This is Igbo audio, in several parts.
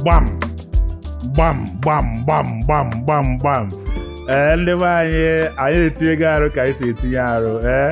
Gbam gbam gbam gbam gbam gbam gbam. Ee, ndị be anyị, anyị etinyego arụ ka anyị si etinye arụ. Ee,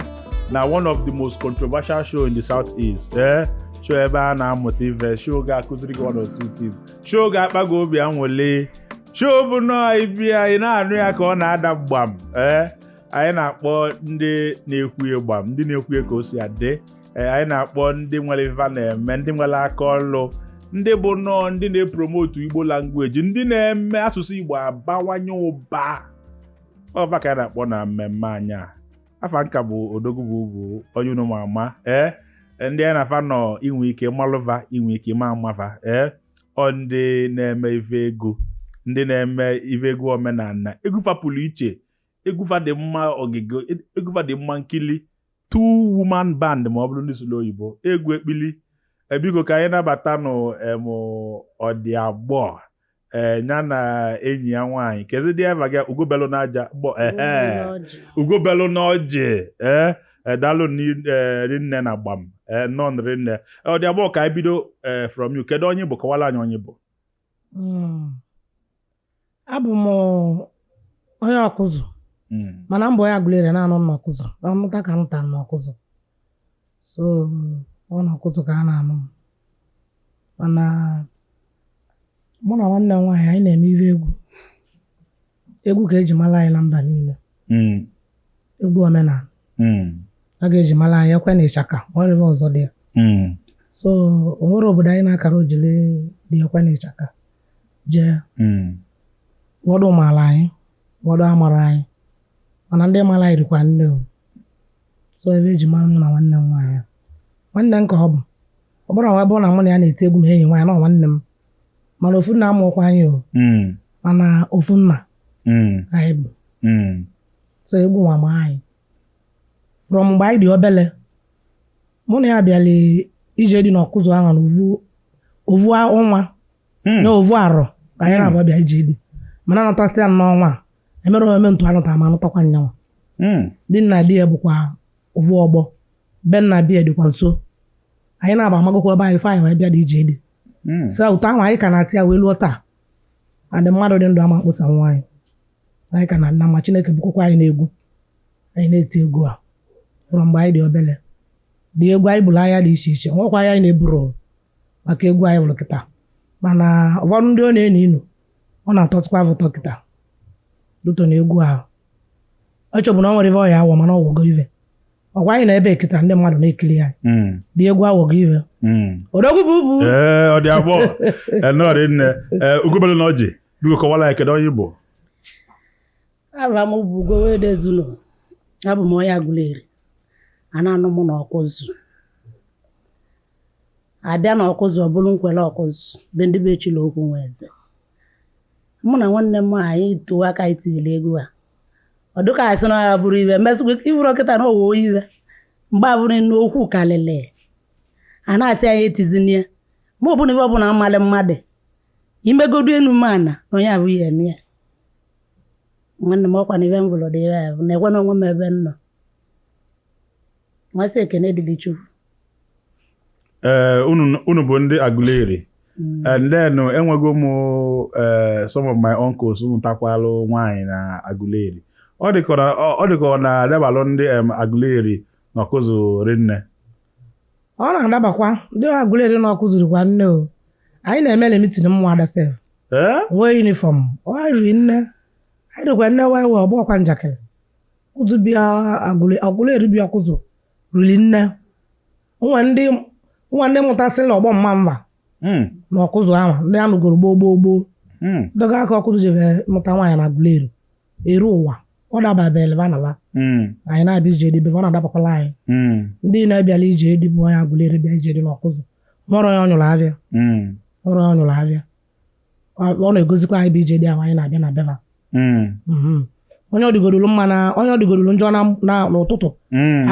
na one of the most controversial show in the South East, ee, show ebe a na-amụta ife, show ga-akụziri gị one or two things, show ga-akpa gị obi anwụle, show bụ nnọọ ịbịa ị na-anụ ya ka ọ na-ada gbam. Ee, anyị na-akpọ ndị na-ekwuye gbam, ndị na-ekwuye ka o si adị. Ee, anyị na-akpọ ndị nwere ife a na-eme, ndị nwere aka ọlụ, ndị bụ nnọọ ndị na-epromote Igbo language, ndị na-eme asụsụ Igbo abawanye ụba. Ọba ka a na-akpọ na mmemme anyị a. Afa nka bụ Odogwu bụ onye unu ma ama. Ee, ndị anyị na-afa nọ, inwe ike malụva, inwe ike ma amafa. Ee, ọ ndị na-eme ife ego, ndị na-eme ife egwu omenala, egwu fa pụrụ iche, egwu fa dị mma ogigo, egwu fa dị mma nkili, two woman band ma ọ bụrụ ndị sụrụ oyibo, egwu ekpili. Biko, ka anyị nabata nụ em Ọdịagbọ, ee, ya na enyi ya nwaanyị kezi dị eva gị, Ugobelu n'aja gbọ, ehe, Ugobelu n'ọjị. Ee, daalụ rinne na gbam. Ee, nọn rinne. Ọdịagbọ, ka anyị bido ee from you. Kedu onye bụ? Kọwara anyị onye bụ. Abụ m onye Ọkụzụ, mana mbụ onye Agụleri na-anọ n'Ọkụzụ. Ọmụta ka m tara n'Ọkụzụ, so ọ n'Ọkụzụ ka a na-anụ m. Mana mụ na nwanne m nwaanyị, anyị na-eme ife egwu. Egwu ka eji mara anyị na mba niile. Egwu omenala a ga-eji mara anyị, ekwe na ịchaka, nwere ife ọzọ dị ya. So o nwere obodo anyị na-akara ojele dị ekwe na ịchaka jee. Ụfọdụ maara anyị, ụfọdụ amara anyị, mana ndị mara anyị rikwa nne o. So ebe eji mara mụ na nwanne m nwaanyị a. Nwanne m ka ọ bụ. Ọ bụrụ na ọ bụrụ na mụ na ya na-eti egwu ma enyi nwaanyị na ọ nwanne m, mana ofu nna amụọkwa anyị o. Mana ofu nna anyị bụ. So egwu nwa ma anyị from mgbe anyị dị obele. Mụ na ya bịala ije dị n'Ọkụzụ ahụ na ovu ovu ọnwa na ovu arọ ka anyị na-abịa bịa ije dị, mana anọtasịa m n'ọnwa a emere ome ntụ anụta ma anụtakwa nyanwa. Di nna di ya bụkwa ovu ọgbọ, be nna di ya dịkwa nso. Anyị na-agba amagokwa ebe anyị fe anyị wee bịa dị ije dị. So ụtọ ahụ anyị ka na-atị ya wee luo taa. Adị mmadụ dị ndụ ama mkposa nwa anyị, anyị ka na nna ma Chineke bukwakwa anyị n'egwu. Anyị na-eti egwu a from mgbe anyị dị obele. Dị egwu anyị bụrụ ahịa dị iche iche, nwekwa ahịa anyị na-eburu maka egwu anyị bụrụ kịta, mana ụfọdụ ndị ọ na-eno inu, ọ na-atọtụkwa ụtọ kịta duto na egwu ahụ. Ọ chọbụ na ọ nwere ife ọ ya awọ, mana ọ wọgo ive ọkwa anyị na ebe kịta ndị mmadụ na-ekiri anyị. Dị egwu awọgo ive. Odogwu bụ ubu. Ee, ọ dị abụọ nnọọ rinne. Ee, Ugobelu na ọjị, biko kọwara anyị kedu onye bụ. Aba m bụ Ugowede Ezuno. Abụ m onye Aguleri. A na-anụ m n'Ọkụzụ. Abịa n'Ọkụzụ, ọ bụrụ nkwele Ọkụzụ be ndị be Chilokwu nwe eze. Mụ na nwanne m anyị too aka, anyị tibili egwu a. Ọ dịka asị na ya bụrụ iwe mesịkwa iburu kịta na owowo iwe mgbe abụrụ n'okwu kalịlị a na-asị anyị etizinie ma ọ bụ na ife ọbụla amalị mmadụ imegodu enu mana na onye abụghị eme ya. Nwanne m, ọkwa na ibe m bụrụ dị ya bụ na ekwe na onwe m ebe m nọ nwasị. Ekene dịrị Chukwu. Ee, unu bụ ndị Aguleri. And then enwego m some of my uncles mụtakwalụ nwaanyị na Aguleri. Ọ dịka ọ na-adabalụ ndị Aguleri na Ọkụzụ rinne. Ọ na-adabakwa ndị Aguleri na Ọkụzụ nne o. Anyị na-eme na meeting ụmụada sef. Ee. Nwee uniform, ọ riri nne, anyị rikwa nne wee wee ọgbọkwa njakịrị ụzụ bịa Aguleri bịa Ọkụzụ riri nne. Nwe ndị mụtasịrị ọgbọ mma mba na Ọkụzụ ahụ, ndị anụgoro gboo gboo gboo. Doga aka Ọkụzụ jebe mụta nwaanyị na Aguleri eru ụwa, ọ dababere ba na ba. Anyị na-abịa ije dị, ọ na-adabakwala anyị. Ndị na-abịala ije dị bụ onye Aguleri bịa ije dị n'Ọkụzụ, nwere onye ọ nyụrụ avịa. Nwere onye ọ nyụrụ avịa. Ọ na-egozikwa anyị bụ ije dị ahụ anyị na-abịa na beva. Onye ọ dịgodolu mma na onye ọ dịgodolu njọ n'ụtụtụ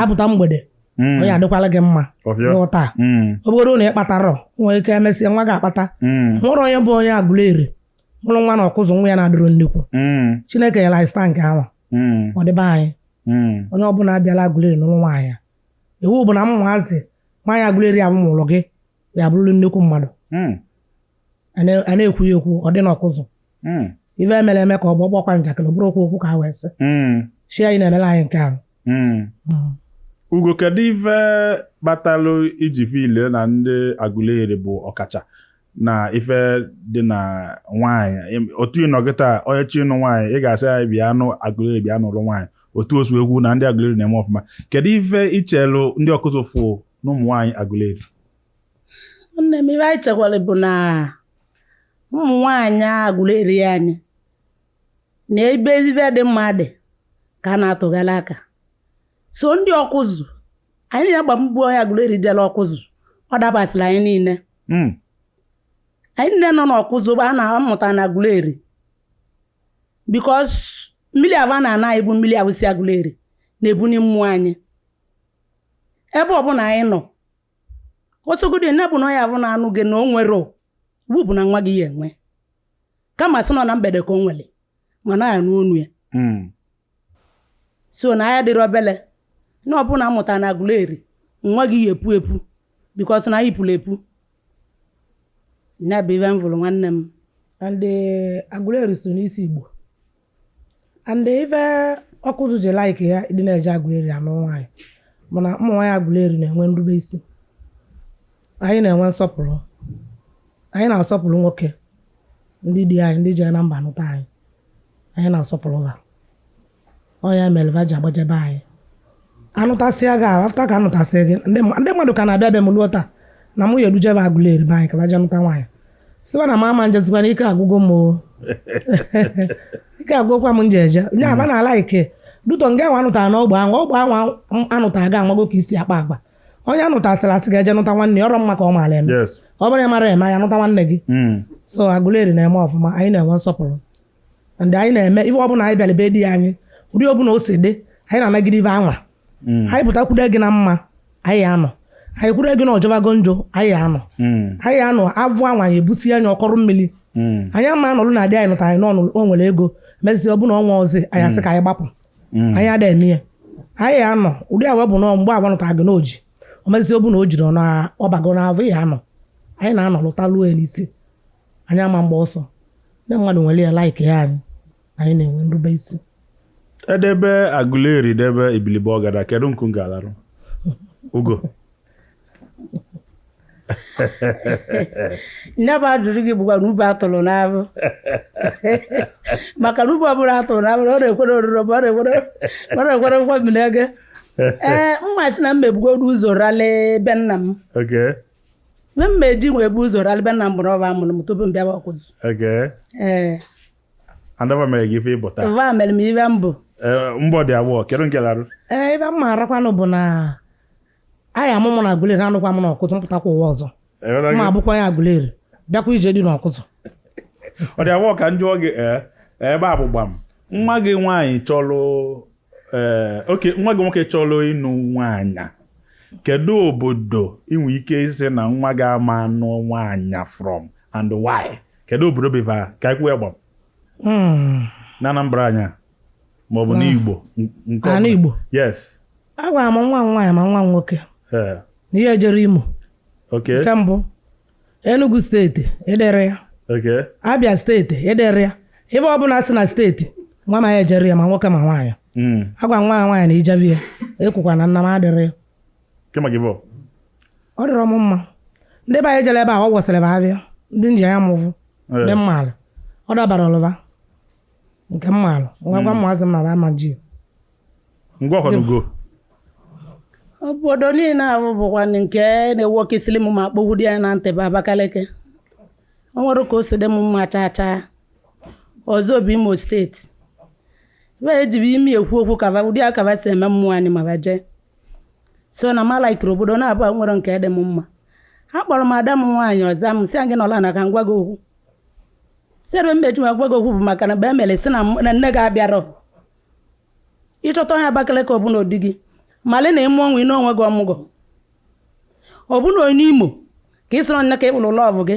apụta mgbede, onye adịkwala gị mma. Ọfịa. Ịghọta? Ọ bụrụ na ị kpatara, nwere ike emesịa nwa ga-akpata. Nwere onye bụ onye Aguleri mụrụ nwa na Ọkụzụ, nwa ya na-adịrọ nnukwu. Chineke nyere anyị star nke ahụ. Ọ dịbe anyị. Onye ọbụla abịala Aguleri nụrụ nwaanyị, iwu bụ na mmụazị nwaanyị Aguleri ahụ mụrụ gị ya bụrụrụ nnukwu mmadụ. A na-ekwu ya ekwu, ọ dị n'Ọkụzụ. Ife emere eme ka ọ bụ ọgbakwa njakịrị, ọ bụrụ okwu okwu ka ha wee sị chi anyị na-emere anyị nke ahụ. Ugo, kedu ife kpatalụ iji feel na ndị Aguleri bụ ọkacha na ife dị na nwaanyị? Otu ị nọ kịta, onye chi ịnụ nwaanyị, ị ga-asị anyị bịa nụ Aguleri, bịa nụrụ nwaanyị. Otu o si ekwu na ndị Aguleri na-eme ọfụma, kedu ife ichelụ ndị Ọkụzụ fụ na ụmụ nwaanyị Aguleri? Nne m, ife anyị chekwara bụ na ụmụ nwaanyị Aguleri anyị na ebe ife dị mma dị ka a na-atụgharị aka. So ndị Ọkụzụ anyị na-agba mbụ, onye Aguleri jere Ọkụzụ, ọ dabasịrị anyị niile. Anyị niile nọ n'Ọkụzụ a na-amụta na Aguleri, because mmiri ava na-ana anyị bụ mmiri awụsi Aguleri na-ebuni mmụọ anyị. Ebe ọbụla anyị nọ, osogodi nne bụ na ọ ya bụ na-anụ gị na o nwere iwu bụ na nwa gị ya enwe, kama sị nọ na mgbede ka o nwere mana ya anụ onu ya. So na ya dịrị obele na ọbụla amụta na Aguleri, nwa gị ya epu epu, because na anyị pụrụ epu. Ya bụ ibe m vụrụ, nwanne m. And Aguleri so n'isi Igbo, and ife Ọkụzụ ji like ya ịdị na-eje Aguleri anụ nwaanyị, mana ụmụ nwaanyị Aguleri na-enwe nrube isi, anyị na-enwe nsọpụrụ, anyị na-asọpụrụ nwoke, ndị di anyị, ndị jere na mba nụta anyị, anyị na-asọpụrụ ha. Ọ ya mere va ji agbajebe anyị. Anụtasịa gị ahụ, after ka anụtasịa gị, ndị mmadụ ka na-abịa bịa m luo taa na mụ ya edujebe Aguleri be anyị ka ba jee nụta nwaanyị, sịba na m ama njezikwa na ike agwụgo m o, ike agwụgokwa m nje eje nye aba na ala ike duto nga ahụ anụtara n'ọgba ahụ, ọgba ahụ anụtara ga amago ka isi akpa agba. Onye anụtasịrị asị ga-eje nụta nwanne ya, ọrọ mma ka ọ maara eme. Ọ bụrụ ya mara eme ya, nụta nwanne gị. So Aguleri na-eme ọfụma, anyị na-enwe nsọpụrụ, ndị anyị na-eme ife ọbụla anyị bịara be di anyị, ụdị ọbụla o si dị, anyị na-anagide ife anwa. Anyị pụta kwude gị na mma, anyị anọ. Anyị kwude gị na ọjọbago njọ, anyị anọ. Anyị anọ avụ anwa, anyị ebusi anya ọkọrọ mmiri. Anyị ama anọlụ na di anyị nụtara anyị n'ọnụ, o nwere ego mezie, ọbụna ọnwa ọzọ anyị asị ka anyị gbapụ. Anyị ada eme ya. Anyị anọ ụdị agwa bụ na mgbe agwa nụtara gị n'oji o mezie, ọbụna o jiri ọnụ ọbago n'avụ ya anọ, anyị na-anọ lụtaluo ya n'isi. Anyị ama mgba ọsọ. Ndị mmadụ nwere ya like ya, anyị na-enwe nrube isi. Edebe Aguleri, debe Ibilibe Ọgada, kedu nkụ m ga-alarụ, Ugo? Nne bụ ajụjụ gị bụkwa na ube atụrụ n'abụ, maka na ube ọbụla atụrụ n'abụ na ọ na-ekwere oruro, ma ọ na-ekwere nkwamiri. Ee, mma sị na m mebugodu ụzọ rali be nna m. Mgbe m meji wee bu ụzọ rali be nna m bụ na ọ bụ amụrụ m tupu m bịawa Ọkụzụ. Ee. Andaba mere gị ife ịbụ taa. Ụwa mere m ibe mbụ. Ee, mbọ dị abụọ, kedu nke larụ? Ee, ife m ma arakwanụ bụ na anyị amụ m na Aguleri, anụkwa m na Ọkụzụ, mpụtakwa ụwa ọzọ mma abụkwa ya Aguleri, bịakwa ije dị n'Ọkụzụ. Ọ dị abụọ ka m jụọ gị. Ee, ebe a bụ gbam. Nwa gị nwaanyị chọrọ, ee, oke nwa gị nwoke chọrọ ịnụ nwaanyị, kedu obodo ị nwere ike ịsị na nwa gị ama anụ nwaanyị from, and why? Kedu obodo bụ ife a ka anyị kwuo ya gbam? Na Anambra anya maọbụ n'Igbo nke Ala ọbụla. Igbo. Yes. Agwara m nwa m nwaanyị ma nwa m nwoke na ihe jere Imo. Nke mbụ, Enugu Steeti edere ya. Abia Steeti edere ya. Ebe ọbụla si na steeti, nwa m ya ejere ya, ma nwoke ma nwaanyị. Agwa nwa ya nwaanyị na ijebe ya, ekwukwa na nna m adịrị ya. Kema gị bụ Ọ dịrọ m mma. Ndị be anyị jere ebe a, ọ gwọsịrị ba abịa ndị nji ya mụvụ ndị mmalụ, ọ dabara ọlụva nke mmalụ ngwa gwa ụmụazị m na ba ma ji. Ngwa ọkwanugo. Obodo niile ahụ bụkwa nke na-ewokesịrị m ma kpọgwudi ya na ntị bụ Abakaliki. O nwere ka o si dị m mma chaa chaa. Ọzọ bụ Imo Steeti, ebe ejibu imi ekwu okwu ka ụdị aka ba si eme mmụọ anyị ma ba jee. So na ma laikiri obodo na-abụọ nwere nke dị m mma. Akpọrọ m ada m nwaanyị ọza m, sị gị nọla na ka m gwa gị okwu, si ebe mmeji nwa gwa gị okwu bụ maka na mgbe e mere si na na nne gị abịarọ ịchọta onye Abakaliki ọbụla odi gị malị na ịmụọ nwa ịnụ onwe gị ọmụgwọ ọbụna onye Imo ka ị sịrọ nne ka ị kpụrụ ụlọ ọbụ gị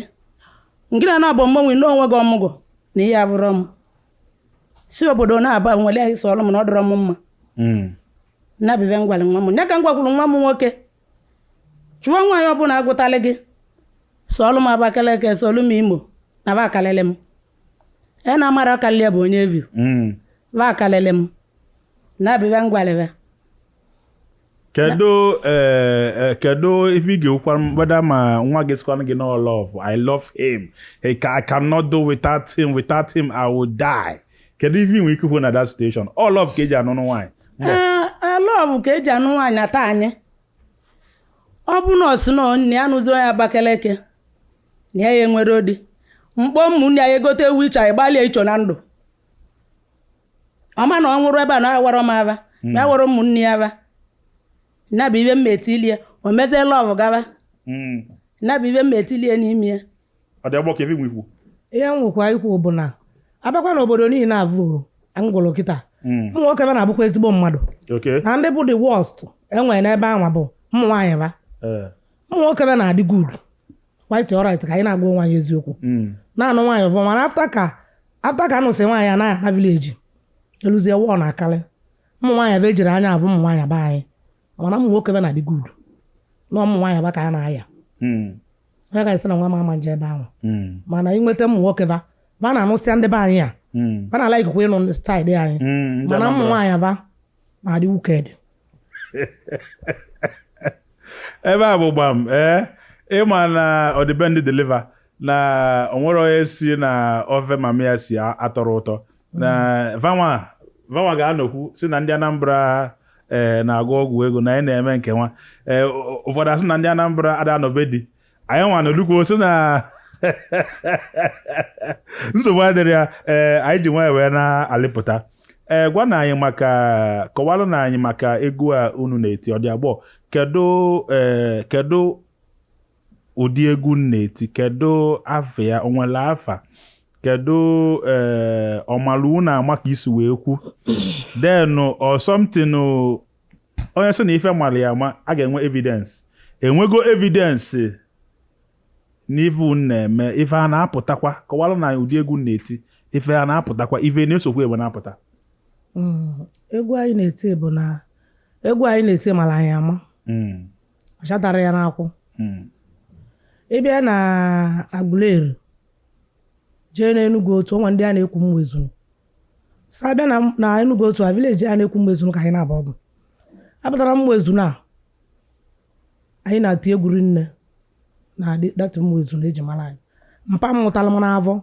ngị na na-abụ mgbanwe ịnụ onwe gị ọmụgwọ na ihe abụrọ m si obodo na-abụ nwere ya sọrọ m na ọ dịrọ m mma. Nnabibe m gwara nwa m nya ka m gwakwuru nwa m nwoke, chụọ nwaanyị ọbụla agụtalị gị, sọọlụ m Abakaliki, sọọlụ m Imo. Na va akalịlị m. E na amara ọkalịlị bụ onye ebi. Va akalịlị m. Na bibe ngwalịbe. Kedu kedu ife ị ga-ekwukwa whether ma nwa gị sịkwanụ gị no love, I love him, I cannot do without him, without him I will die. Kedu ife ị nwere ike ikwu na that situation? All love ka eji anụnụ nwaanyị. Ee, love ka eji anụ nwaanyị ata anyị. Ọ bụ na ọsụ na nne ya nụzi onye Abakaliki na ya ya enwere odi mkpọ ụmụnne ya egote ewu iche anyị gbalịa icho na ndụ ọma na ọ nwụrụ ebe a na ya wara m aba ma ya wara ụmụnne ya aba na bụ ibe mma etilie o mezie love gaba. Na bụ ibe mma etilie n'ime ya. Ọ dị ọgbọ ka ife nwe ikwu. Ihe m nwekwa ikwu bụ na abịakwa n'obodo niile avụ ngwụrụ kịta, ụmụ nwoke ba na-abụkwa ezigbo mmadụ. Na ndị bụ the worst enwere n'ebe anwa bụ ụmụ nwaanyị ba. Ụmụ nwoke ba na-adị good, quite alright, ka anyị na-agwa onwe anyị eziokwu. Na-anụ nwaanyị ọfụma, mana after ka anụsị nwaanyị anaghị ana village eluzie wọ na akarị ụmụ nwaanyị ba ejiri anya avụ ụmụ nwaanyị be anyị, mana ụmụ nwoke ba na-adị good na ụmụ nwaanyị ba ka a na-aya. Onye ga-esi na nwa m ama nje ebe ahụ. Mana ịnweta ụmụ nwoke ba ba na-anụsịa ndị be anyị a ba na-ala ikuku ịnụ style anyị. Ndị mana ụmụ Anambra. Nwaanyị ba na-adị wicked. Ebe a bụ gbam. Ee, ịma na ọdịbendị deliver na onwere onye si na ofe mama ya si atọrọ ụtọ na vanwa vanwa ga-anọkwu si na ndị Anambra ee na-agụ ọgwụ ego na anyị na-eme nke nwa ee. Ụfọdụ asị na ndị Anambra ada anọbe di anyị nwa nọlukwu si na nsogbu adịrị ya. Ee, anyị ji nwayọ wee na-alịpụta. Ee, gwa na anyị maka kọwalụ na anyị maka egwu a unu na-eti ọ dị agbọ. Kedu ee, kedu ụdị egwu unu na-eti? Kedu afa ya? O nwere afa? Kedu ee ọmalụ unu ama ka isi wee kwu then or something? Onye sị na ife mara ya ama, a ga-enwe evidence. Enwego evidence n'ife unu na-eme? Ife a na-apụtakwa? Kọwalụ na ụdị egwu unu na-eti, ife a na-apụtakwa, ife na-esokwa egbe na-apụta. Egwu anyị na-eti bụ na egwu anyị na-eti mara anyị ama. Ọchatara ya n'akwụ. Ịbịa na Aguleri jee n'Enugu otu onwe ndị a na-ekwu mwezunu so abịa na Enugu otu a village a na-ekwu mwezunu ka anyị na-aba ọbụ apụtara mwezunu a anyị na-ati egwu rinne na dati mwezunu eji mara anyị. Mpa m mụtara m n'avọ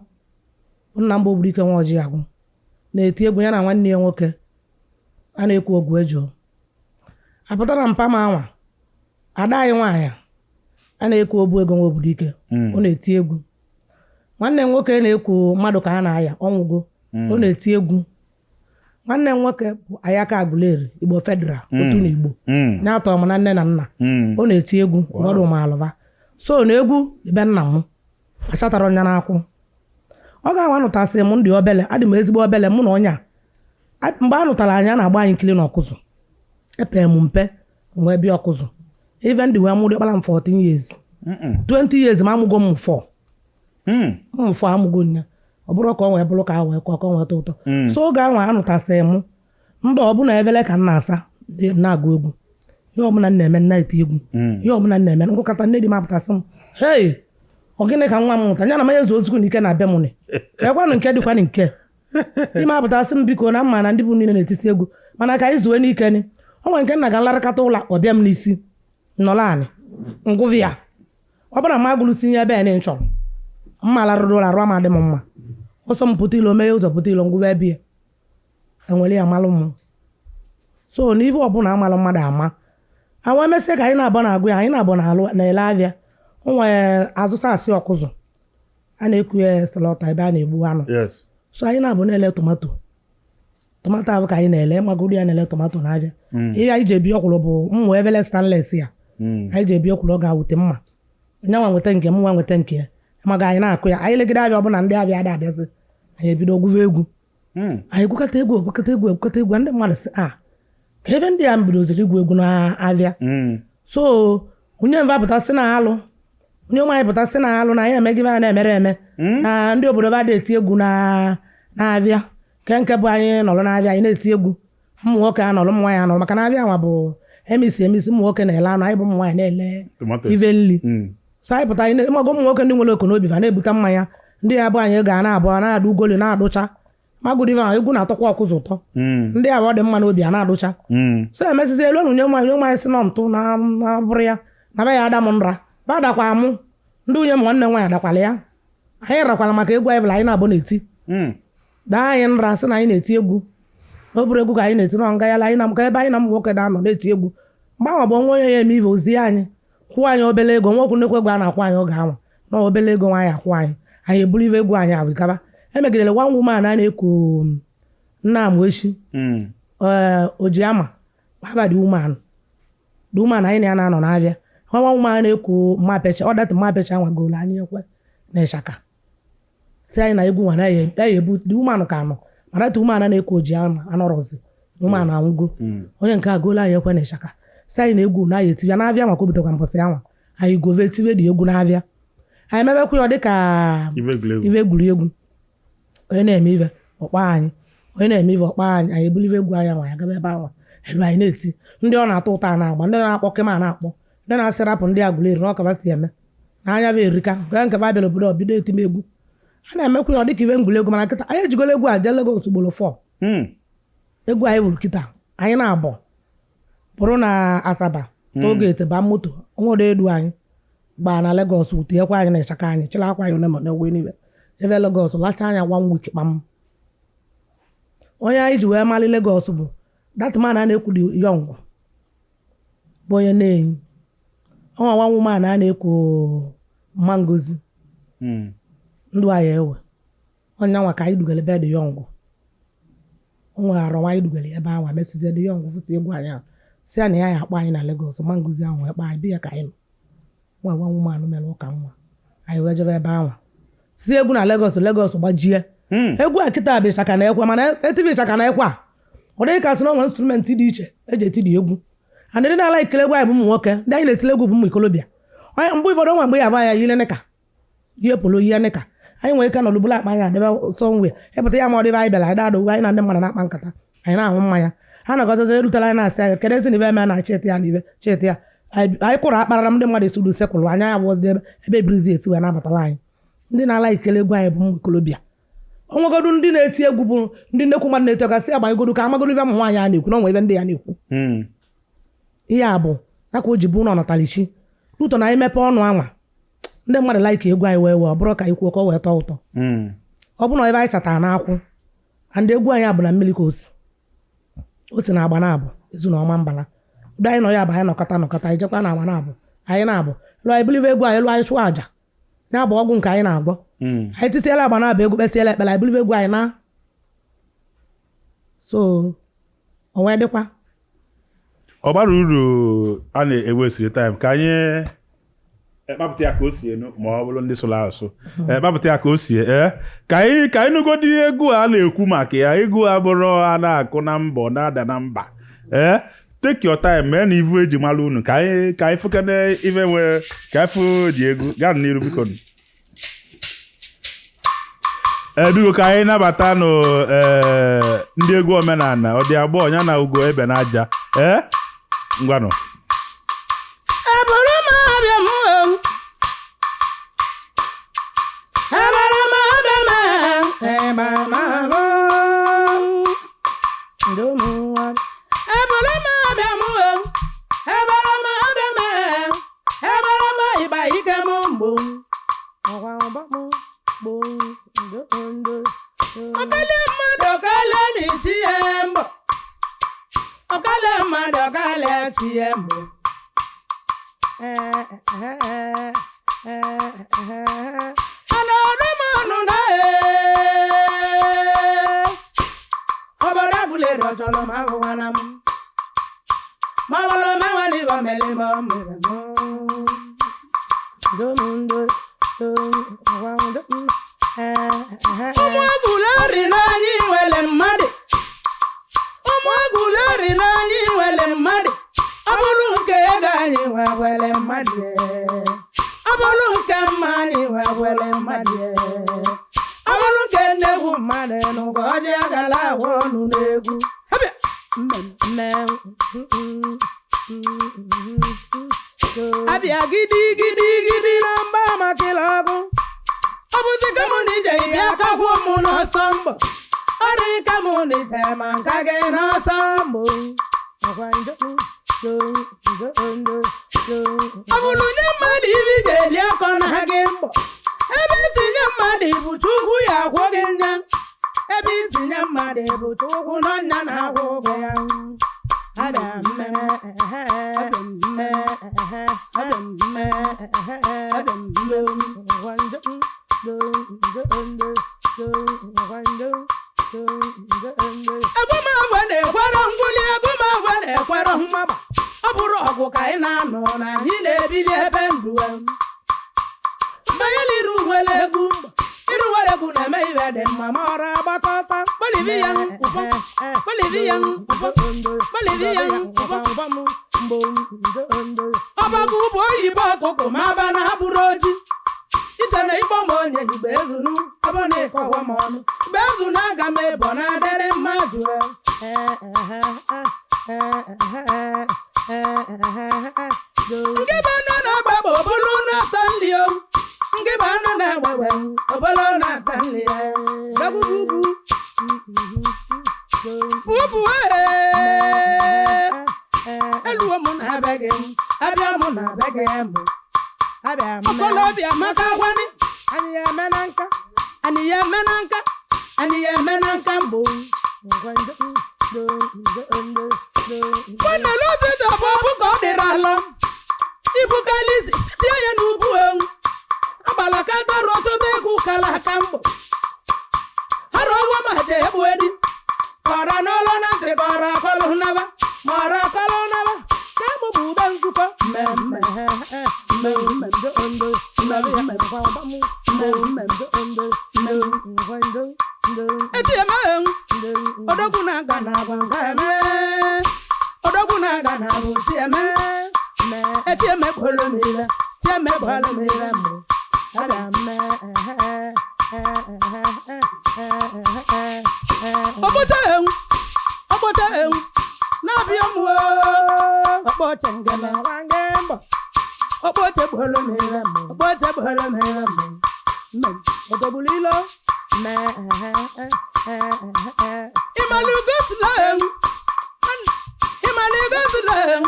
nna m bụ Ogbunike nwa ọjị agwụ na-eti egwu ya na nwanne ya nwoke a na-ekwu ogwu ejo apụtara mpa m anwa ada anyị nwaanyị a na-ekwu ogbu ego nwa Ogbunike. Ọ na-eti egwu. Nwanne m nwoke na-ekwu mmadụ ka a na-aya ọnwụgo. Ọ na-eti egwu. Nwanne m nwoke bụ Ayaka Aguleri Igbo Federal otu na Igbo ya atọ m na nne na nna. Ọ na-eti egwu ụfọdụ ụmụalụva so na egwu ebe nna m achatara ọnya n'akwụ ọ ga-anwa nụtasị m ndị obele adị m ezigbo obele mụ na ọnya mgbe a nụtara anyị a na-agba anyị nkili n'ọkụzụ epe m mpe wee bịa ọkụzụ even ndị wee mụ dịkpara m 14 years, 20 years ma amụgo m 4. M 4 amụgo nya ọ bụrụ ka ọ wee bụrụ ka a wee kọọ ka ọ nweta ụtọ. So oge ahụ anụtasị m ndụ ọbụla ebele ka m na-asa na-agụ egwu ihe ọbụla m na-eme na-eti egwu ihe ọbụla m na-eme ngụkọta nne di m apụtasị m hei ọ gịnị ka nwa m mụta ya na m ezu otu na ike na be m nị ekwanụ nke dịkwanụ nke di m apụtasị m biko na mma na ndị bụ niile na-etisi egwu mana ka anyị zuwe n'ike ni o nwere nke nna ga nlarịkọta ụlọ ọbịa m n'isi nnọrọ anị ngụvi ya ọ bụrụ na m agụlụsi nye ebe ni m chọrọ mma larụrụ ụlọ arụ ama dị m mma ọsọ m pụta ilo meghe ụzọ pụta ilo ngụva ebe ya enwere ya malụ m so na ife ọbụla amalụ mmadụ ama àwọn emesịa ka anyị na-abọ na-agụ ya anyị na-abọ na-alụ na-ele avịa o nwere azụsa asị ọkụzụ a na-ekwu ya slaughter ebe a na-egbu anụ. So anyị na-abụ na-ele tomato tomato ahụ ka anyị na-ele magoro ya na-ele tomato n'avịa. Ihe anyị ji ebi ọkwụrụ bụ mmụ evele stainless ya. Anyị ji ebi ọkwụrụ ọ ga-awute mma onye nwa nweta nke m nwa nweta nke ya maga anyị na-akụ ya anyị legide avịa ọbụla ndị avịa ada abịazi anyị ebido gwuve egwu. Anyị gwukọta egwu egwukọta egwu egwukọta egwu ndị mmadụ sị a ka ebe ndị a bidoziri igwu egwu na-avịa. So onye mva pụta sị na alụ onye nwaanyị pụta sị na alụ na anyị emegibe a na-emere eme na ndị obodo ba eti egwu na na-avịa nke nke bụ anyị nọrọ na-avịa anyị na-eti egwu ụmụ nwoke anọrọ ụmụ nwaanyị anọrọ maka na avịa nwa bụ emisi emisi ụmụ nwoke na-ele anụ anyị bụ ụmụ nwaanyị na-ele Tomatoes. ive nli. So anyị pụta anyị mago ụmụ nwoke ndị nwere oko n'obi fa na-ebute mmanya Ndị ya bụ anyị ga na-abụ a na-adụ ugoli na-adụcha magụrụ ife ahụ, egwu na-atọkwa Ọkụzụ ụtọ. Ndị ahụ ọ dị mma n'obi a na-adụcha. So emesizi elu nye nwaanyị, nye nwaanyị si nọ ntụ na na bụrụ ya na be ya ada m nra ba dakwa mụ. Ndị nwunye m, nwanne m nwaanyị adakwala ya. Anyị rakwala maka egwu anyị bụla anyị na-abụ na-eti. Daa anyị nra sị na anyị na-eti egwu na ọ bụrụ egwu ka anyị na-eti na nga ya anyị na ka ebe anyị na ụmụ nwoke na-anọ na-eti egwu. Mgbe ahụ bụ onwe onye ya eme ive ozi anyị, kwụọ anyị obele ego. Nwokwu nnekwu ego a na-akwụ anyị oge ahụ na obele ego nwaanyị akwụ anyị, anyị eburu ive egwu anyị abụgaba. Emegidere one woman a na-ekwu nna m echi. Ee, ojiama baba, the woman anyị na ya na-anọ n'abịa nwa nwa woman na-ekwu mma pecha ọ datụ mma pecha nwagoro anyị ekwe na ịchaka si anyị na egwu nwa na ya ebu. The woman ka nọ, mana that woman na-ekwu ojiama anọrọzi. The woman anwụgo. Onye nke a goolo anyị ekwe na ịchaka si anyị na egwu na ya etinye n'abịa maka o butekwa mbọsị anwa anyị gove tive dị egwu n'abịa. Anyị mebekwa ya ọ dịka ife egwuregwu. Ife egwuregwu. Onye na-eme ife ọkpa anyị, onye na-eme ife ọkpa anyị, anyị ebulu ife egwu anyị anwa ya gaba ebe anwa elu anyị na-eti. Ndị ọ na-atọ ụtọ a na-agba, ndị na-akpọ kịma a na-akpọ, ndị na-asị rapụ ndị Agụleri na ọkaba si eme na anya bụ erika nke nke ba bịara obodo ọ bido etim egwu a na-emekwa ya ọ dịka ife egwuregwu. Mana kịta anyị ejigolo egwu a jee Lagos ugboro 4. Egwu anyị wuru kịta anyị na-abọ pụrụ na Asaba toll gate ba moto nwere edu anyị gbaa na Lagos, tinyekwa anyị na ịchaka anyị chịla akwa anyị one ma na niile jebe Lagos lacha anya one week kpam. Onye anyị ji wee mali Lagos bụ that man a na-ekwu the young bụ onye na-enyi ọnwa nwa woman a na-ekwu mma Ngozi. Ndụ anyị ewe onye nwa ka anyị dugere be the young. O nwere arọ nwa anyị dugere ebe ahụ mesizie the young fụsi egwu anyị ahụ si ya na ya ya akpọ anyị na Lagos. Mma Ngozi ahụ wee kpọọ anyị bi ya ka anyị nọ nwa nwa woman mere ụka nwa anyị wee jebe ebe ahụ si egwu na Lagos. Lagos gbajie. Egwu a kịta bụ ịchaka na ekwe, mana etibi ịchaka na ekwe a ọ dịghị ka sị na onwe instrument dị iche eji etiri egwu. And ndị na-ala ikele egwu anyị bụ ụmụ nwoke, ndị anyị na-etili egwu bụ ụmụ ikolobịa. Onye mgbe ụfọdụ nwa mgbe ya abụ ya yile nịka ihe polo ihe nịka anyị nwere ike nọdụ bụla akpa anyị adebe somewhere ịpụta ya ma ọ dịbe anyị bịara anyị dadụ anyị na ndị mmadụ na-akpa nkata, anyị na-aṅụ mmanya ha nọgọtazi erutela anyị na-asị anyị kedu ezi na ibe eme na chịtị ya na ibe chịtị ya anyị kwụrụ akparara ndị mmadụ esuru sekwụrụ anya ya bụzi ebe ebe ebirizi esi wee nabatara anyị. Ndị na-ala ikele egwu anyị bụ ụmụ ikolobịa. Onwegodu ndị na-eti egwu bụ ndị nnekwu mmadụ na-eti ọgasị agbanyegodu ka amagodu ife ụmụ nwaanyị a na-ekwu na onwe ebe ndị ya na-ekwu. Ihe a bụ ya ka o ji bụ na ọnatalichi ụtọ na anyị mepe ọnụ anwa ndị mmadụ like egwu anyị wee wee ọ bụrụ ka anyị kwuo ka ọ wee tọọ ụtọ. Ọ bụrụ na ebe anyị chatara n'akwụ and egwu anyị abụ na mmiri ka o si o si na agba na-abụ ezu na ọma mbala ebe anyị nọ ya bụ anyị nọkọta nọkọta anyị jekwa na agba na-abụ anyị na-abụ lụọ anyị bulive egwu anyị lụọ anyị chụọ àjà ya bụ ọgwụ nke anyị na-agwọ. Anyị titiela agba na-abụ egwu kpesiela ekpere anyị bulive egwu anyị na so o wee dịkwa. Ọ bara uru a na-ewesiri time ka anyị kpapụta ya ka o si enu ma ọ bụrụ ndị sụrụ asụ kpapụta ya ka o si ee ka anyị nụgodi egwu a na-ekwu maka ya. Egwu a bụrụ a na-akụ na mbọ na-ada na mba. Ee, take your time mee na ivu eji mara unu ka anyị fụkene ife nwee ka anyị fụ ji egwu gaa n'iru. Biko, ee, biko ka anyị nabata nụ ee ndị egwu omenala ọ dị abụọ ya na ugo ebe na aja. Ee, ngwanụ. Eburu m abịa m o. Eburu m abịa m ebe m abụ. Ndị ụmụ nwa. Eburu m abịa m o. Eburu m abịa m. Eburu m ịgba ike m mgbo. Ọkwa ụbọ m gbo ndo ndo. Ọkale mmadụ ọkale na-echi ya mbọ. Ọkale mmadụ ọkale chi ya mbọ. Ọnọdụ m ọnụ na obodo Agụleri ọchọrọ m ahụwana m ma ọ bụrụ m enwere ibe mere m mere m ụmụ Agụleri n'anya nwere mmadụ, ụmụ Agụleri n'anya nwere mmadụ. Ọ bụrụ nke ego anyị nwewere mmadụ, ọ bụrụ nke mma anyị nwewere mmadụ, ọ bụrụ nke nnegwu mmadụ nụka ọ dị agala agwa ọnụ n'egwu. Mmemme abịa gidi gidi gidi na mba makịla ọgụ. Ọ bụzi ka mụ na ije bịa kagwuo m n'ọsọ mbọ. Ọ dị ka mụ na ije ma nka gị n'ọsọ mbọ. Ọ bụrụ nye mmadụ ibi ga-eli akọ na gị mbọ. Ebe isi nye mmadụ ibu Chukwu ya akwụ gị nya. Ebe isi nye mmadụ ibu Chukwu n'ọnya na-akwụ ụgwọ ya. Abịa mme, abịa mme, abịa mme, abịa mme. Egwu na-ekwere ngwuli, egwu na-ekwere mmaba. Ọ bụrụ ọgụ ka anyị na-anọ na anyị na-ebili ebe ndụ mmanya iru nwere egwu mbọ. Iru nwere egwu na-eme ibe dị mma ma ọra agbakọta. Kpọlibi ya ụbọ, kpọlibi ya ụbọ, kpọlibi ya ụbọ. Ọbago ụbọ oyibo ọkụkụ ma aba na abụrụ oji. Ite na ịkpọ m onye igbe ezunu, ọ bụ na ịkọwa m ọnụ. Igbe ezunu aga m ebo na adịrị mmadụ. Nke bụ anụ na-agba bụ obolo na-ata nli o. Nke bụ anụ na-agba obolo na-ata nli. Bubu ee. Eluo m na be gị, abịa m na be gị mbụ. Okolobịa maka gwani, anyị ya eme na nka, anyị ya eme na nka, anyị ya eme na nka mbụ. Nwanne n'ụtụtụ bụ ọbụ ka ọ dịrị ala. Ibukalizi tie ya n'ubu ewu. Agbalaka dọrọ ọtụtụ egwu kala aka mbụ. Hara ọnwa ma je egbu edi. Kọrọ n'ụlọ na ntị kọrọ akọlụ naba. Ma ọrọ akọlụ naba. Ka mụ bụ ube nzukọ. Mmemme. Eti eme ewu. Odogwu na-aga na-agwa nke eme. Odogwu na-aga na-abụ ti eme. Eti eme gbolo m ire. Ti eme gbolo m ire mbụ. Ọkpọcha ewu. Ọkpọcha ewu. Na-abịa m oo. Ọkpọcha ngeme. Ọkpọcha gbolo m ire mbụ. Ọkpọcha gbolo m ire mbụ. Ọdọgbulilo. Ịmalụ gosila ewu. Ịmalụ gosila ewu.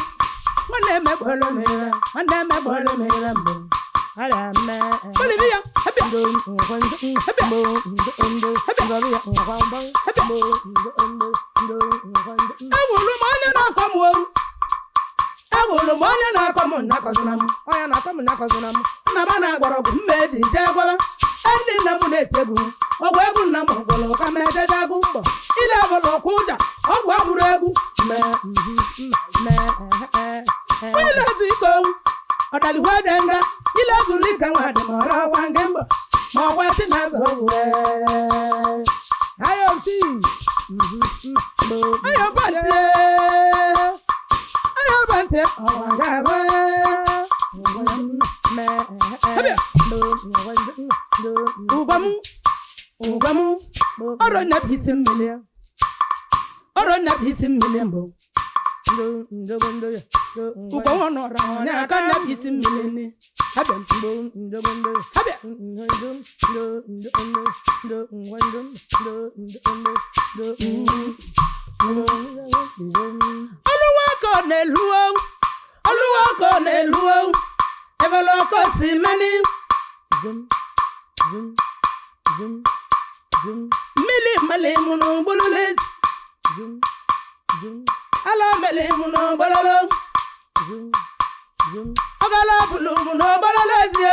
Nwanne emegbolo m ire. Nwanne emegbolo m ire mbụ. Kpọlibi ya. Abịa. Abịa. Abịa. Abịa. Ewuru m onye na-akọ m owu. Ewuru m onye na-akọ m nnakọzina m. Onye na-akọ m nnakọzina m. Nna m na-agbọrọ ọgwụ mma eji jee gwaba. Ndị nna m na-eti egwu. Ọgwụ egwu nna m gwụrụ ka m ejeje agụ mbọ. Ile bụrụ ọkwụ ụja. Ọgwụ egwuru egwu. Ile ezu ike owu. Ọdalikwa dị nga. Ile zuru ike nwa dị ma ọra ọgwa nke mbọ. Ma ọgwa Chinazụ ogwu. Ayo bantị. Ayo bantị. Ọgwa ga-agwa. Abịa. Ụgwọ m. Ụgwọ m. Ọrụ nna bụ isi mmiri. Ọrụ nna bụ isi mmiri mbụ. Ụgwọ nwa nọrọ onye aka nna bụ isi mmiri ni. Abịa. Abịa. Olúwa kò n'elu o. Olúwa kò n'elu o. Ebele ọkọ si meni. Mmiri mali mụ n'ụgbọlụlezi. Ala meli mụ n'ụgbọlụlụ. Ọgala bụlụ mụ n'ụgbọlụlezi.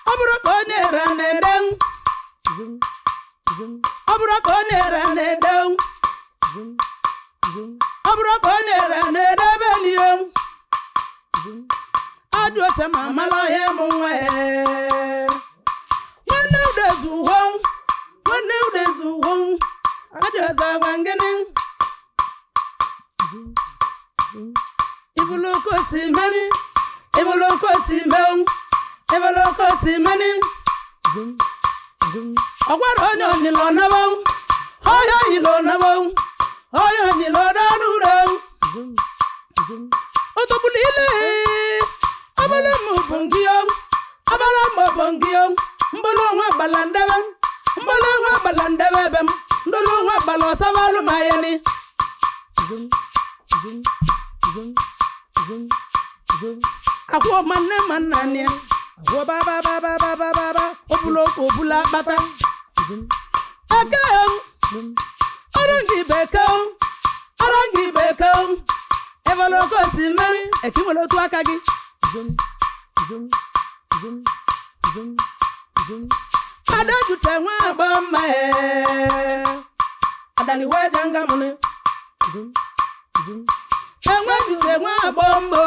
Ọ bụrụ ka onye ra na-ede. Ọ bụrụ ka onye ra na-ede. Ọ bụrụ ka onye ra na-ede ebe niile. Ajụ ose ma amala ọhịa mụ nwa ya. Nwanne udezu uwe. Nwanne udezu uwe. Ajụ ose agwa ngịnị. Ibulu kosi meni. Ibulu kosi mewu. Ibulu kosi meni. Ọgwara onye onyilo nawo. Onye onyilo nawo. Onye onyilo n'ọnụ ụlọ. Otogbulu ile. Ọbụla m bụ nke Agbala ọsọbalụ ma ya ni. Akwụ ma nne ma nna nne akwụ ba ba ba ba ba ba ba ba obula okwu obula akpata. Eke ọrụ gị bekee ọrụ gị bekee ebele oke osimiri eke nwere otu aka gị. Ada jute nwa agbọ mma ee adaliwe janga mụnụ enwe jute nwa agbọ mbọ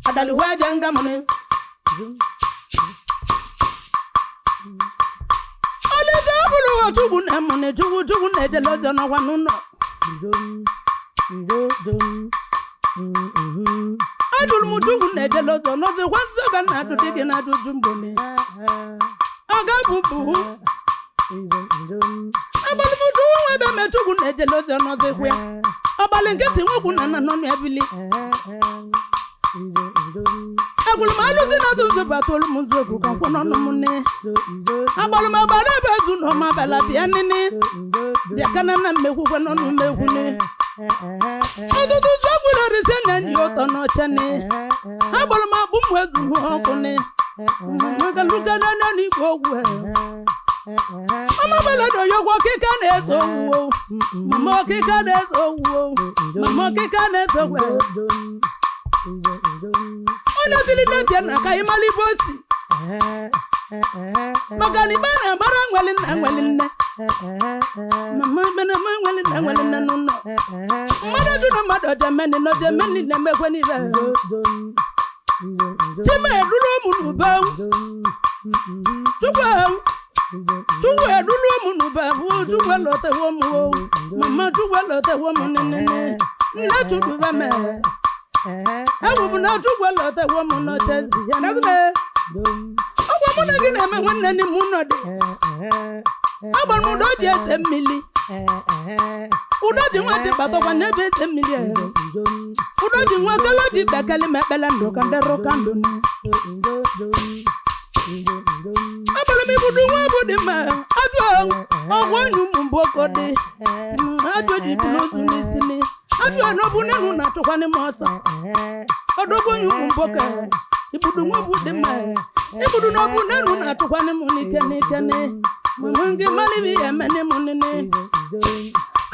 adaliwe janga mụnụ. Olise ọbụrụ ụwa chukwu na mụnụ chukwu chukwu na-ejele ozi n'ọkwa n'ụlọ. Ajụrụ m chukwu na-ejele ozi n'ọzọ kwa nzo ka na ajụ dị gị na ajụjụ mgbone. Ọ ga-abụ bụ agbalị m chukwu nwa ebe me chukwu na-ejele ozi n'ọzọ ekwe ya. Ọgbalị nkịtị nwekwu na nna nọ n'ebili. Agwụrụ m alụsị na ọdụ nzu batụrụ m nzu okwu ka nkwụ n'ọnụ m nne. Agbalị m agbara ebe ezu na ọma bịala bịa nini. Bịa kana na mmekwukwe n'ọnụ mmekwu ne. Ọtụtụ nzu ọgwụrụ orisi na nyi ụtọ n'ọcha ne. Agbalị m agbụ m ezu hụ ọkụ ne. Mmagalugana n'igwe ogwu. Ọmọ bẹlẹ dọ̀ yọgbọ kíkà na-ezo owu o. Mama ọkịka na-ezo owu o. Mama ọkịka na-ezo owu. Onye tili na ntị na ka ịmala ibe o si. Maka na ikpe na-agbara nweli nna nweli nne. Mama ikpe na-ama nweli nna nweli nne n'ụlọ. Mmadụ jụ na mmadụ ojemeni na ojemeni na-emekwe n'ibe. Chima edulu ụmụ n'ube. Chukwu Chukwu edulu ụmụ n'ube bụ Chukwu elotewo m o. Mama Chukwu elotewo m nene. Nne chudube me. Ewu bụ na Chukwu elotewo m n'oche ezi ya. Ọgwa mụ na gị na-eme nwanne n'ime ụlọ dị. Agbara m ụdọ ji eze mmiri. Ụdọ ji nwa ji kpatakwa n'ebe eze mmiri. Ụdọ ji nwa kele ji bekele ma ekpele ndụ ka ndị rụ ka ndụ. Agbara m ibudu nwa bụ dị mma. Ajụ ọgwụ onye ụmụ mbụ oko dị. Ajụ ji bulu ozu n'isi ni. Ajụ n'obu n'elu na-achụkwa n'ime ọsọ. Ọdọgwu onye ụmụ mbụ oke. Ibudu nwa bụ dị mma. Ibudu n'obu n'elu na-achụkwa n'ime n'ike n'ike ni. Mama gị mara ibe ya eme n'ime nene.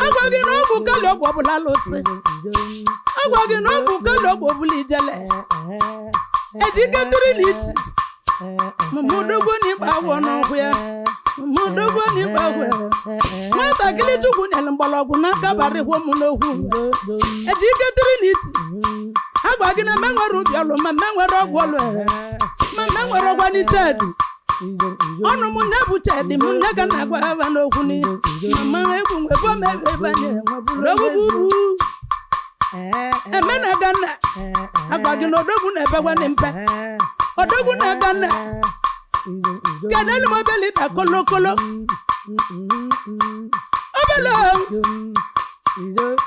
Agwa gị na ọgwụ kali ọgwụ ọbụla alụsị. Agwa gị na ọgwụ kali ọgwụ ọbụla ijele. Ejike tiri na iti. Mama odogwu na ịgba agwọ n'ọgwụ ya. Mama odogwu na ịgba agwọ ya. Nwatakịrị Chukwu nyere mgbọrọgwụ n'aka barịkwa m n'okwu. Ejike tiri na iti. Agwa gị na mme nwere ubi ọlụ ma mme nwere ọgwụ ọlụ. Ma mme nwere ọgwa n'ite dị. Ọnụ m na-ebu chedi m nne ga na-agwa ha n'okwu ni. Mama egwu nwebe m ebe ebe anyị eme na gana. Agwa gị na odogwu na-ebekwa na mpe. Odogwu na gana. Kedụ m obele ịda kolokolo. Obele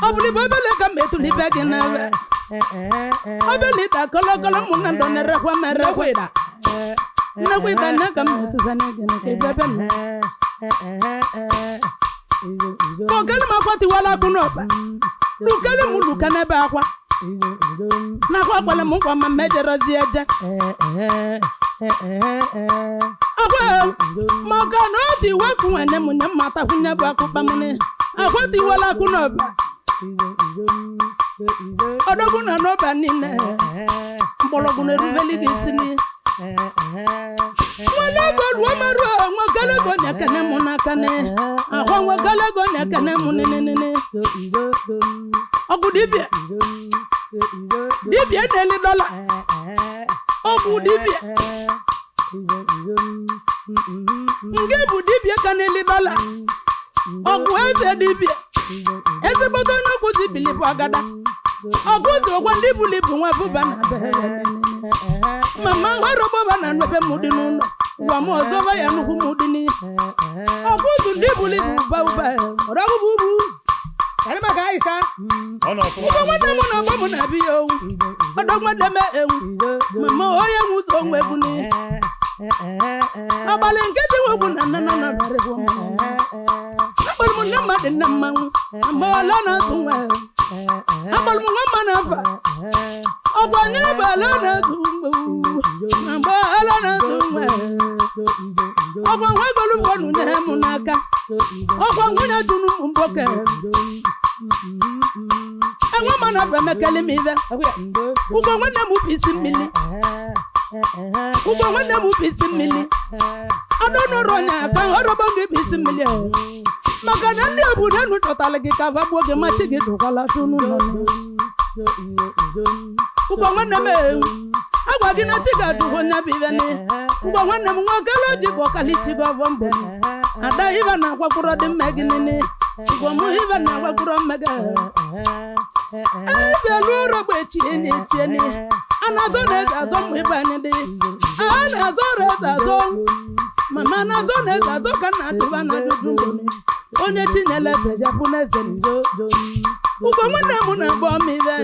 ọ bụrụ ibe obele ka m etulu ibe gị n'ebe. Obele ịda kolokolo mụ na ndọ na-erekwa m erekwa ịda. Nnekwu ịda nne ka m etulu gị na ka ebe ebe m. Kọkele m akwa tiwala akụ n'ọba. Lukele m luka n'ebe akwa. N'akwa akwale m nkwa ma mmejerozi eje. Akwa maka na ọ dị iwe kụ nwanne m nye mma takwunye bụ akụkpa m ni. Akwa tiwala akụ n'ọba. Odogwu nọ n'ọba niile. Mgbọrọgwụ na-erubeli gị isi ni. Nwelego ruo maruo nwekelego na-ekene m n'aka ni. Akwa nwekelego na-ekene m ninini. Ọgwụ dibịa. Dibịa na-eli dọla. Ọgwụ dibịa. Nke bụ dibịa ka na-eli dọla. Ọgwụ eze dibịa. Ezigbote onye ọkwụzi bili bụ agada. Ọgwụ ụgwọ ndị buli bụ nwa bụba na be. Mama ọrụ bọba na nnebe m dị n'ụlọ. Ụwa m ọzọ ba ya nnukwu m dị n'ihe. Ọgwụ ndị buli bụ ụba ụba. Ọdọgwu bụ ubu. Kedụ maka Aisha? Ọ nọ ọfụma. Ụgbọ nwanne m na ọgbọ m na-abịa ya owu. Ọdọ nwanne m ewu. Mama onye nwe ụzọ onwe egwu n'ihe. Abalị nkịtị nwegwu na nne nọ na narị gwọ m. dị nna mmanwụ mgbe ala na-azụ nwa agbara m nwa mma na-afa ọgwa nye bụ ala na-azụ nwa na mgbe ala na-azụ nwa ọgwa nwa golu fọnụ nye m n'aka ọgwa nwunye junu m mboke enwe ma na-afa emekele m ibe ụgwọ nwanne m bụ isi mmiri ụgwọ nwanne m bụ isi mmiri ọdọnụrụ onye aka ọrọbọ gị bụ isi mmiri maka na ndị obodo enu chọtara gị ka va gbuo gị machi gị dụkwala tunu nọ ụgwọ nwanne m ewu agwa gị na chi ga-adụgo nya bụ ibe ni ụgwọ nwanne m nwoke ji bụ ọkalichi gị ọbọ mbọ ada ibe na-agwakwuro dị mma gị nini ụgwọ mụ ibe na-agwakwuro mma gị eze lụrụ ogbe chie na echie ni a na-azọ na eze azọ mụ ibe anyị dị a na-azọ ọrụ eze azọ mama na-azọ na eze azọ ka nna atụba na ajụjụ ngoni onye chinyere eze ya bụ n'eze ụgwọ nwanne m na-agba ọma ibe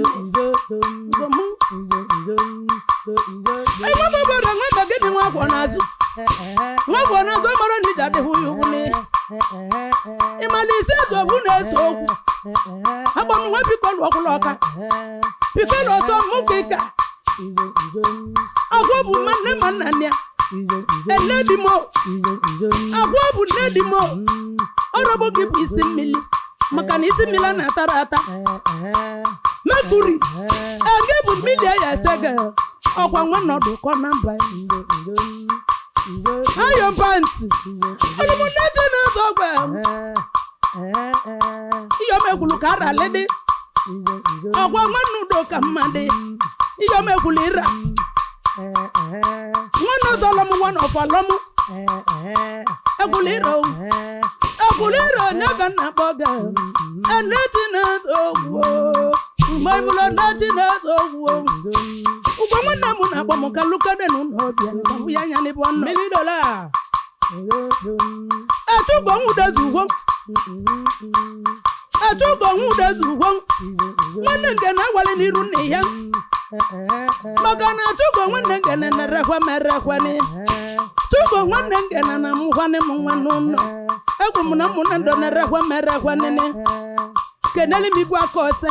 ụgwọ mụ enwe m obere nwa ka gịnị nwa agwọ n'azụ nwa agwọ n'azụ mara na ije adịghị ya ugwu ịmala isi eze ogwu na-ese okwu agba m nwa biko lụọ ọkwụlụ ọka biko lụọ ọsọ mụ ka ịka agwọ bụ ma nne ma nna ya ele di m agwọ bụ nne di m ọrọbụ gị bụ isi mmiri maka na isi mmiri a na-atara ata mekuri ege bụ mmiri ya ese gị ọkwa nwa nọdụ kọ na mba ayo pantị ọlụmụnne na-azọ ọgwa iyom ekwulu ka ara lede ọgwa nwanne udo ka mma dị iyom ekwulu ịra nwanne ọzọ lọmụ nwanne ọfọ lọmụ ekwulu ịra o ekwulu ịra onye ka nna akpọ gị enechi na-azọ ogwu mgbe ibụla enechi na-azọ ogwu ugbo nwanne m na-akpọ m ka lukade na ụlọ ọbịa ka hụ ya anya n'ebe ọ nọ etugo nwudezu ugwo etugo nwudezu ugwo nwanne nke na-agwali n'iru nna ihe maka na tugo nwanne nke na-erekwe m erekwani tugo nwanne nke na na mụkwanị m nwa n'ụlọ egwu m na ụmụnne ndụ na-erekwe m erekwanịnị keneli m igwe aka ose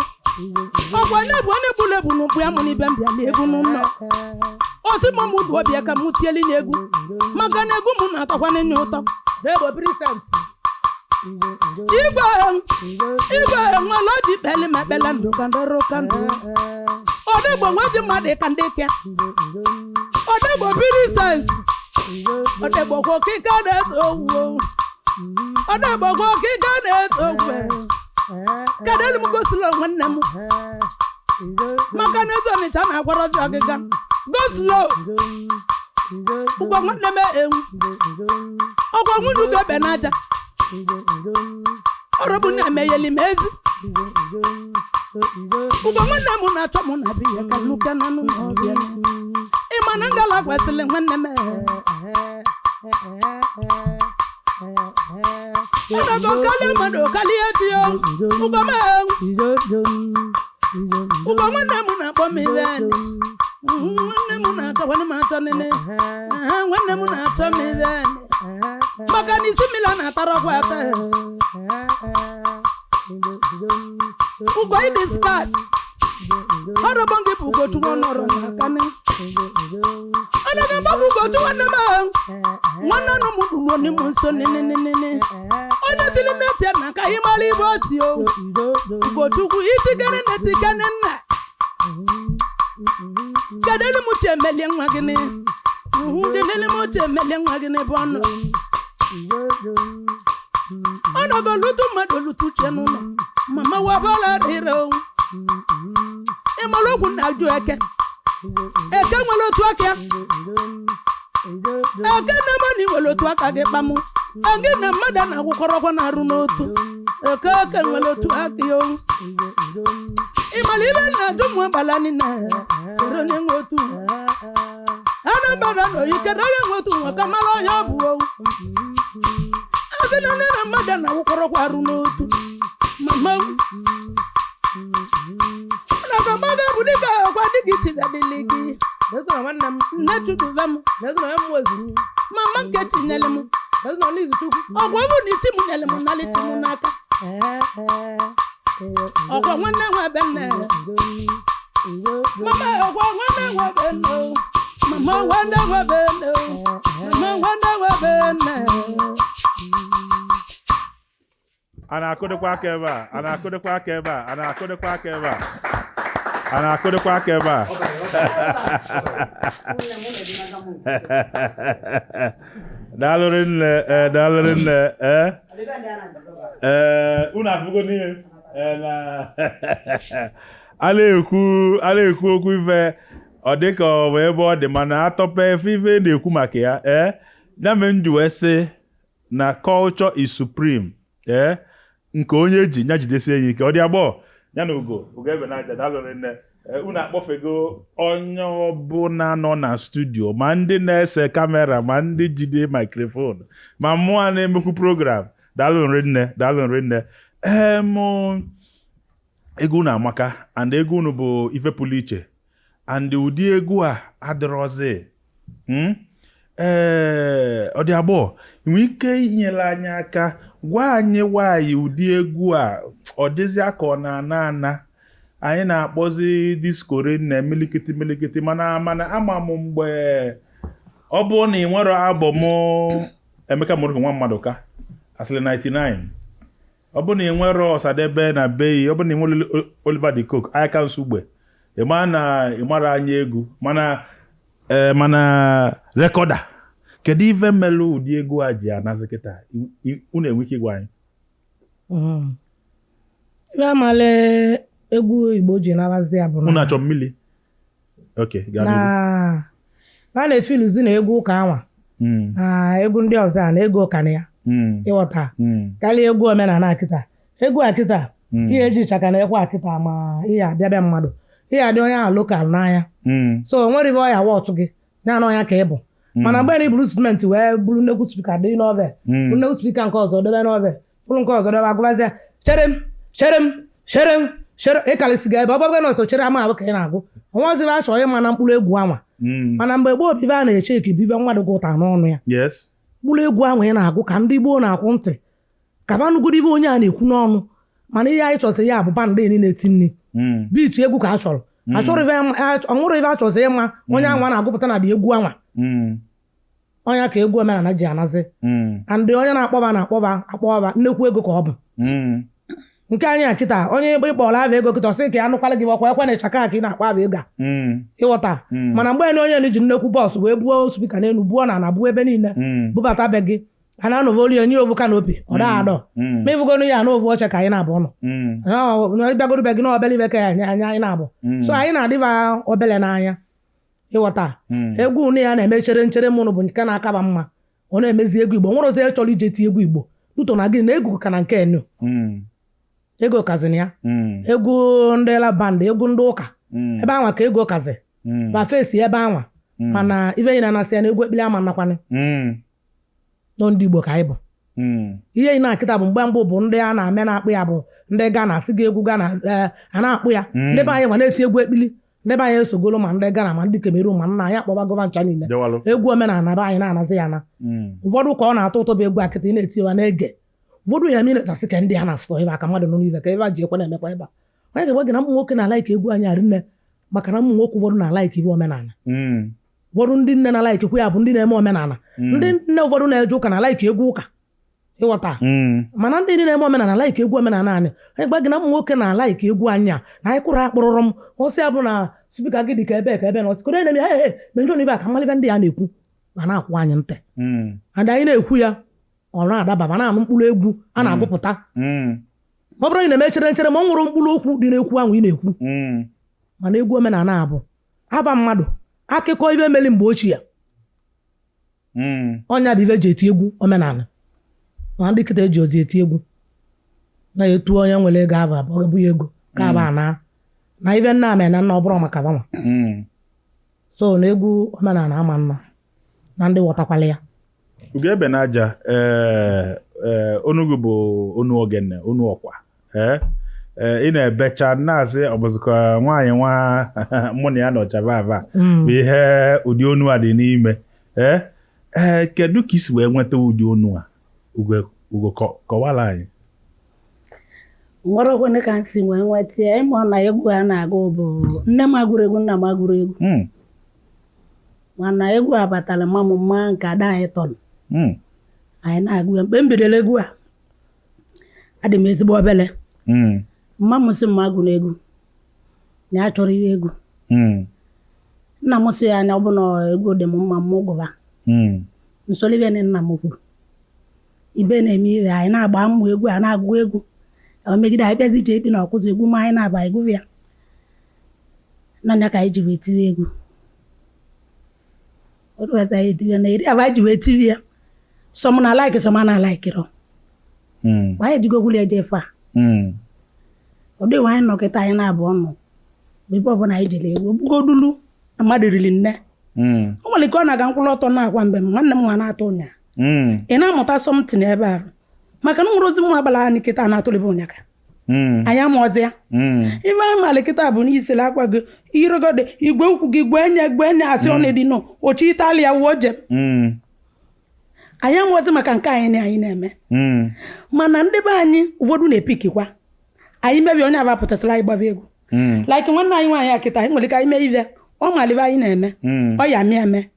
ọkwa onye bụ onye gburu ebu n'ụkpụ ya mụ n'ibe m bịala egwu n'ụlọ osi m mụ duo bịa ka m tieli n'egwu maka na egwu m na-atọkwana nye ụtọ igwe igwe nwere oji kpeli ma ekpele ndụ ka ndị rụ ka ndụ odegbo nwe ji mmadụ ka ndị kịa odegbo biri sens odegbo kwa okike na-eto owu odegbo kwa okike na-eto ogwe kedu elu m gosila nwanne m maka na eze ọnịcha na-agwarọzi ọgịga gosilo ụgwọ nwanne m enwu ọgwọ nwunye ugo ebe n'aja ọrọbụ na-emegheli m ezi ụgwọ nwanne m na-achọ m na biya ka luka na nụ n'ọbịa ịma na ngala kwesịrị nwanne m ọnọgọ kalịa mmadụ kalịa chi o ụgwọ m ụgwọ nwanne m na-akpọ m ibe nwanne m na-achọ nwanne m achọ nene nwanne m na-achọ m ibe maka na isi mmiri a na-atara ọgwụ ata ugo ịdị spas ọrọbọ gị bụ ugochukwu ọnọrọ n'aka nị anaghị mgbakọ ugochukwu nwanne m ahụ nwanne nụ m dụruo n'ime nso nịnịnịnị onye tiri nne na ka ị mara ibe o si o ugochukwu itikere na etikene nna kedu elu m uche emelie nwa gị nị kenelu m uche emelie nwa gị n'ebe ọ nọ ọnọgo lutu mmadụ lutu uche n'ụlọ mama wabala dịrị o ịmara okwu na-ajụ eke eke nwere otu aka ya eke na mmadụ nwere otu aka gị kpamụ gị na mmadụ na-agwụkọrọkwa na-arụ n'otu eke eke nwere otu aka ya o ịmara ibe na-ajụ ụmụ abalị na kere onye nwe otu Anambra na oyi kere onye nwe otu nwa ka mara onye ọ bụ owu asị na nne na mmadụ na-awụkọrọkwa arụ n'otu mama na mmadụ bụ dịka ọkwa dịka ichibadịlị gị nne chudube m mama nke chinyere m ọgwụ ọbụ na ichi m nyere m nalị chi m n'aka Ọkwa nwanne nwe be nne. Mama, ọkwa nwanne nwe be nne o. Mama, nwanne nwe be nne o. Mama, nwanne nwe be nne. A na-akụdịkwa aka ebe a, a na-akụdịkwa aka ebe a, a na-akụdịkwa aka ebe a, a na-akụdịkwa aka ebe a. Daalụrị nne, ee, daalụrị nne, ee. Ee, unu afụgo n'ihe, ee, na a na-ekwu okwu ife ọ dị ka ọ bụ ebe ọ dị, mana atọpe efe ife na-ekwu maka ya. Ee, ya mere m ji wee sị na culture is supreme. Ee, nke onye ji ya jidesie ya ike. Ọ dị agbọ ya na Ugo, Ugo ebe na-aja. Daalụrị nne. Ee, unu akpọfego onye ọbụla nọ na studio, ma ndị na-ese camera, ma ndị jide microphone, ma mụa na-emekwu program. Daalụ nne, daalụ nne. Ee, mụ egwu unu amaka, and egwu unu bụ ife pụrụ iche, and ụdị egwu a adịrọzi. Ee, ọ dị agbọ nwee ike inyere anyị aka gwa anyị nwaanyị ụdị egwu a ọ dịzịa ka ọ na-ana ana anyị na-akpọzi disco rinne, milikiti milikiti, mana ama m mgbe ọ bụrụ na ị nwere album Emeka Morocco nwa mmadụ ka asịrị 99, ọ bụrụ na ị nwere Ọsadebe na beyi, ọ bụrụ na ị nwere Oliver De Coque aka nsugbe, ị ma na ị mara anya egwu, mana ee, mana recorder. Kedu ife melụ ụdị egwu a ji anazi kịta? Unu enwe ike ịgwa anyị? Ibe amala egwu Igbo ji nabazi ya bụ Unu na achọ mmiri? Ok, gaa n'ihu. Na a na-efiluzi na egwu ụka anwa na egwu ndị ọzọ a na ego ụka na ya ịghọta karịa egwu omenala kịta. Egwu a kịta, ihe eji ịchaka na ekwe akịta, ma ihe abịa bịa mmadụ, ihe adị onye ahụ local n'anya. So o nwere ife ọya wọtụ gị ya na ọnya ka ị bụ. Mana mgbe na iburu simenti wee buru nnekwu speaker dị n'oven, buru nnekwu speaker nke ọzọ dobe n'oven, buru nke ọzọ dobe, agụbazịa chere m, chere m, chere m, chere, ịkarịsị ga ebe ọ bụrụ na ọsọ chere ama abụ ka ị na-agụ onwezi ife achọghị ịma na mkpụrụ egwu anwa. Mana mgbe gboo bụ ife a na-eche ka bụ ife mmadụ gụta n'ọnụ ya. Mkpụrụ egwu ahụ ị na-agụ ka ndị gboo na-akwụ ntị ka fanugoro ife onye a na-ekwu n'ọnụ. Mana ihe anyị chọsị ya bụ band na-eti nri beat egwu ka a chọrọ. Achọrọ ife ọnwụrụ ife achọsị ịma onye anwa na-agụpụta na dị egwu anwa. Ọnya ka egwu omenala ji anazi. And onye na-akpọba na-akpọba akpọba nnekwu ego ka ọ bụ. Nke anyị a kịta, onye ịkpọrọ ava ego kịta, ọ sị ka ya nụkwala gị ọkwa ekwe na ịchaka ka ị na-akpọ ava ego a. Ịghọta? Mana mgbe na onye ji nnekwu bus wee buo speaker n'elu, buo na ana, buo ebe niile, bubata be gị, a na-anọvolu ya nye ovu canopy, ọ daa adọ. Ma ịbụgonu ya na ovu oche ka anyị na-abụ nọ ịbịagoro be gị na obele ibe ka ya anya anyị na-abụ. So anyị na-adịba obele n'anya. Ịghọta? Egwu unu ya na-eme chere nchere mụnụ bụ nke na-akaba mma. Ọ na-emezi egwu Igbo nwere ọzọ chọrọ ije tie egwu Igbo duto na gịnị na egwu ka na nke enu. Ego kazin ya. Egwu ndị la band, egwu ndị ụka ebe anwa ka ego kazi. Ma fesi ebe anwa. Mana ife yi na-anasị ya na egwu ekpili ama nnakwanị nọ. Ndị Igbo ka anyị bụ. Ihe ị na-akịta bụ mgbe mbụ bụ ndị a na-ame na-akpụ ya bụ ndị Ghana sị gị egwu Ghana, ee, a na-akpụ ya. Ndị be anyị ma na-eti egwu ekpili. Ndị be anyị esogolo ma ndị Ghana ma ndị Cameroon ma nna anyị akpọba gọva ncha niile. Jewalụ. Egwu omenala be anyị na-anazi ya na ụfọdụ ka ọ na-atọ ụtọ bụ egwu akịta ị na-eti ya na-ege. Ụfọdụ ya ma ka ndị a na-asụtọ ebe aka mmadụ nọ n'ife ka ebe a ji ekwe na-emekwa ebe a. Onye ga-egwa gị na ụmụ nwoke na-alaiki egwu anyị arị nne, maka na ụmụ nwoke ụfọdụ na-alaiki ife omenala. Ụfọdụ ndị nne na-alaikikwa ya bụ ndị na-eme omenala. Ndị nne ụfọdụ na-eje ụka na-alaiki egwu ụka. Ịghọta? Mana ndị na-eme omenala like egwu omenala anyị. Onye gwa gị na ụmụ nwoke na-alaiki egwu anyị a na anyị kụrụ akpụrụrụ m ọsị ya bụ na speaker gị dị ka ebe ka ebe na ọsị koro na-eme he he menjọ ife a ka mmalite ndị a na-ekwu ma na-akwụ anyị ntị. And anyị na-ekwu ya, ọ na-adaba ma na-anụ mkpụrụ egwu a na-agụpụta. Ma ọ bụrụ na ị na-eme chere nchere, ma ọ nwere mkpụrụ okwu dị n'ekwu ahụ ị na-ekwu. Mana egwu omenala a bụ ava mmadụ, akụkọ ife meli mgbe ochie. Ọnya bụ ife eji eti egwu omenala. Ma ndị kịta eji ozi eti egwu na-etu onye nwere ego ava bụ ọ bụ ya ego ka aba ana na ife nna ame na nna ọ bụrụ maka banwa. So na egwu omenala ama mma na ndị ghọtakwala ya. Ugebe na aja, ee ee, onugu bụ onu ogene, onu ọkwa. Ee ee, ị na-ebecha na-asị ọ bụzikwa nwaanyị nwa mụ na ya nọchaba ava bụ ihe ụdị onu a dị n'ime. Ee ee, kedu ka isi wee nweta ụdị onu a? Ugo, Ugo, kọwara anyị. Nwere okwene ka m si wee nweta ya. Ịmụ na egwu a na-agụ bụ nne m agụrụ egwu, nna m agụrụ egwu, mana egwu a batara mma m mma nke ada anyị tọrọ. Anyị na-agụ ya. Mgbe m bidoro egwu a, adị m ezigbo obele. Mma m sị m agụ n'egwu, na ya chọrọ iwe egwu. Nna m sị ya anya ọ bụ na egwu dị m mma, m gụba. Nsolibe na nna m kwuru ibe na-eme ibe anyị na-agba mmụ egwu a na-agụ egwu ọ megide anyị bịazi ije ebi na ọkụzụ egwu ma anyị na-aba egwu ya n'anya ka anyị ji wee tiwe egwu. O weta anyị tiwe na eri aba anyị ji wee tiwe ya sọm na like sọm a na laikirọ. Mgbe anyị jigogwuli eje efe a, ọ dịghị anyị nọkịta anyị na-abụ ọnụ ebe ọbụla anyị jere egwu obugodulu na mmadụ riri nne. O nwere ike ọ na-aga nkwụrụ ọtọ na-akwa mgbe m nwanne m nwa na-atụ ụnya. Ị na-amụta something ebe ahụ maka na nwere ozi mụ agbala anyị kịta na-atụlibe ụnyaka. Anyị amụọzi ya. Ife anyị malị kịta bụ na isele akwa gị irogode igwe ukwu gị gwe nye gwe nye asị ọ na-edi nọ ochi italia wuo jem. Anyị amụọzi maka nke anyị na anyị na-eme. Mana ndị be anyị ụfọdụ na-epikikwa anyị mebie onye aba pụtasịla anyị gbaba egwu. Like nwanne anyị nwaanyị a kịta, anyị nwere ike anyị mee ive ọ malibe anyị na-eme. Ọ ya mịa eme.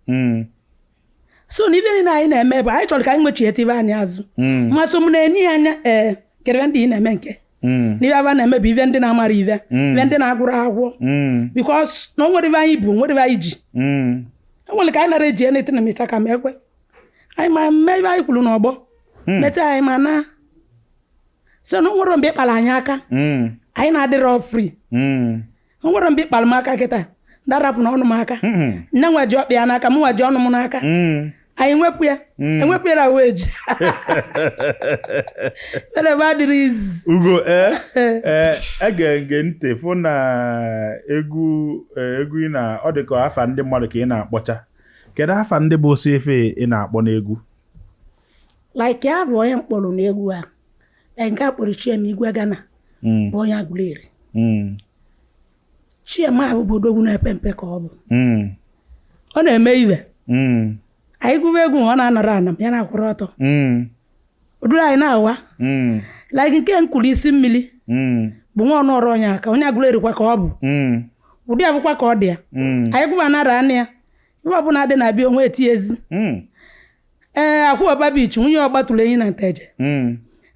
So na ife niile anyị na-eme bụ anyị chọrọ ka anyị nwechieta ibe anyị azụ. Masị m na-enye ya anya ee kere ndị ị na-eme nke n'ife aba na-eme bụ ife ndị na-amara ife, ife ndị na-agụrụ akwụkwọ, because na o nwere ife anyị bụ nwere ife anyị ji. O nwere ka anyị nara eji enete na mecha ka ma ekwe anyị ma mee ife anyị kwuru n'ọgbọ. Mesịa anyị ma na so na o nwere mgbe ịkpara anyị aka. Anyị na-adịrọ free. O nwere mgbe ịkpara m aka kịta darapụ n'ọnụ m aka. Nne nwa ji ọkpa ya n'aka, m nwa ji ọnụ m n'aka. Anyị nwepụ ya. Enwepụ ya na weji mere ebe adịrị izu. Ugo, ee ee, ege nge ntị fụ na egwu egwu ị na ọ dị ka afa ndị mmadụ ka ị na-akpọcha. Kedu afa ndị bụ osi efe ị na-akpọ n'egwu? Like ya bụ onye mkpọrọ n'egwu a. Nke a kpọrọ Chiem Igwe Gana, bụ onye Aguleri. Chiem ahụ bụ odogwu na-epe mpe ka ọ bụ. Ọ na-eme iwe. Anyị gụba egwu, ọ na-anọrọ ana ya na-akwụrụ ọtọ. Oduru anyị na-awa. Like nke nkwuru isi mmiri bụ nwa ọnụ ọrụ onye aka onye Aguleri kwa ka ọ bụ. Ụdị abụkwa ka ọ dị ya. Anyị gụba nara anụ ya ife ọbụla dị na bịa onwe eti ezi. Ee, akwụọba bich nwunye ọgbatụrụ enyi na nteje.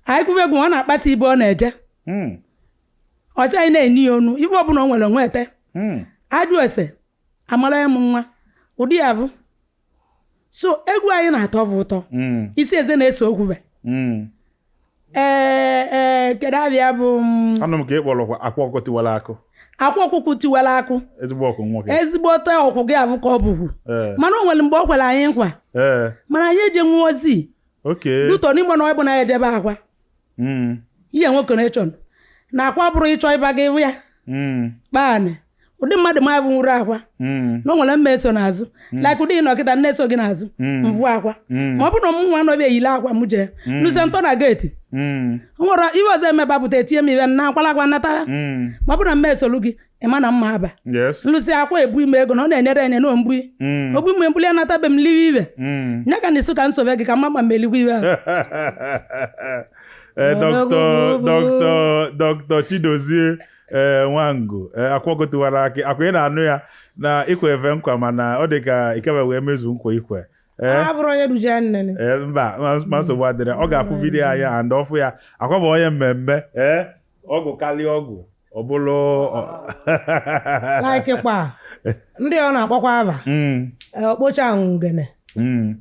Anyị gụba egwu, ọ na-akpasi ibe ọ na-eje. Ọ sị anyị na-enye ya onu ife ọbụla o nwere onwe ete. Ajụ ese amara ya m nwa ụdị ya bụ so egwu anyị na-atọ bụ ụtọ. Isi eze na-ese okwube. Ee ee, kedu abịa bụ m? Anụ m ka ị kpọrọ akwa ọkụ tiwara akụ. Akwa ọkụkụ tiwara akụ. Ezigbo ọkụ nwoke. Ezigbo ọtọ ọkwụ gị abụ ka ọ bụkwu. Mana o nwere mgbe ọ kwere anyị nkwa. Mana anyị eje nwa ozi. Duto n'ime na ọ bụ na ya ejebe akwa. Ihe nwe connection na akwa bụrụ ịchọ ịba gị ya. Kpaanị ụdị mmadụ ma bụ nwuru akwa. Na o nwere mma eso n'azụ like ụdị nọkịta nne eso gị n'azụ. Mvụ akwa. Ma ọ bụrụ na mụ nwa nọbịa eyile akwa m jee nụzie ntọ na geeti. O nwere ihe ọzọ emebapụta etinye m ibe na akwala akwa nata. Ma ọ bụrụ na mma esolu gị ịma na mma aba. Nlụsị akwa ebu ime ego na ọ na-enyere enye na omgbu. Ogbu ime mbuli anata be m liwe ibe. Nya ka na isi ka nsobe gị ka mma ma meligwe ibe ahụ. Ee, Dr. Chidozie ee Nwangu, ee, akwa tiwara akị akwa ị na-anụ ya na ikwe efe nkwa, mana ọ dị ka ikebe wee mezu nkwa ikwe ee. A bụrụ onye duje nnene. Ee, mba, ma nsogbu adịrị. Ọ ga-afụ video anyị and ọfụ ya akwa bụ onye mmemme ee ọgwụ karịa ọgwụ ọ bụrụ Like kwa ndị ọ na-akpọkwa ava. Ọkpọcha ngene.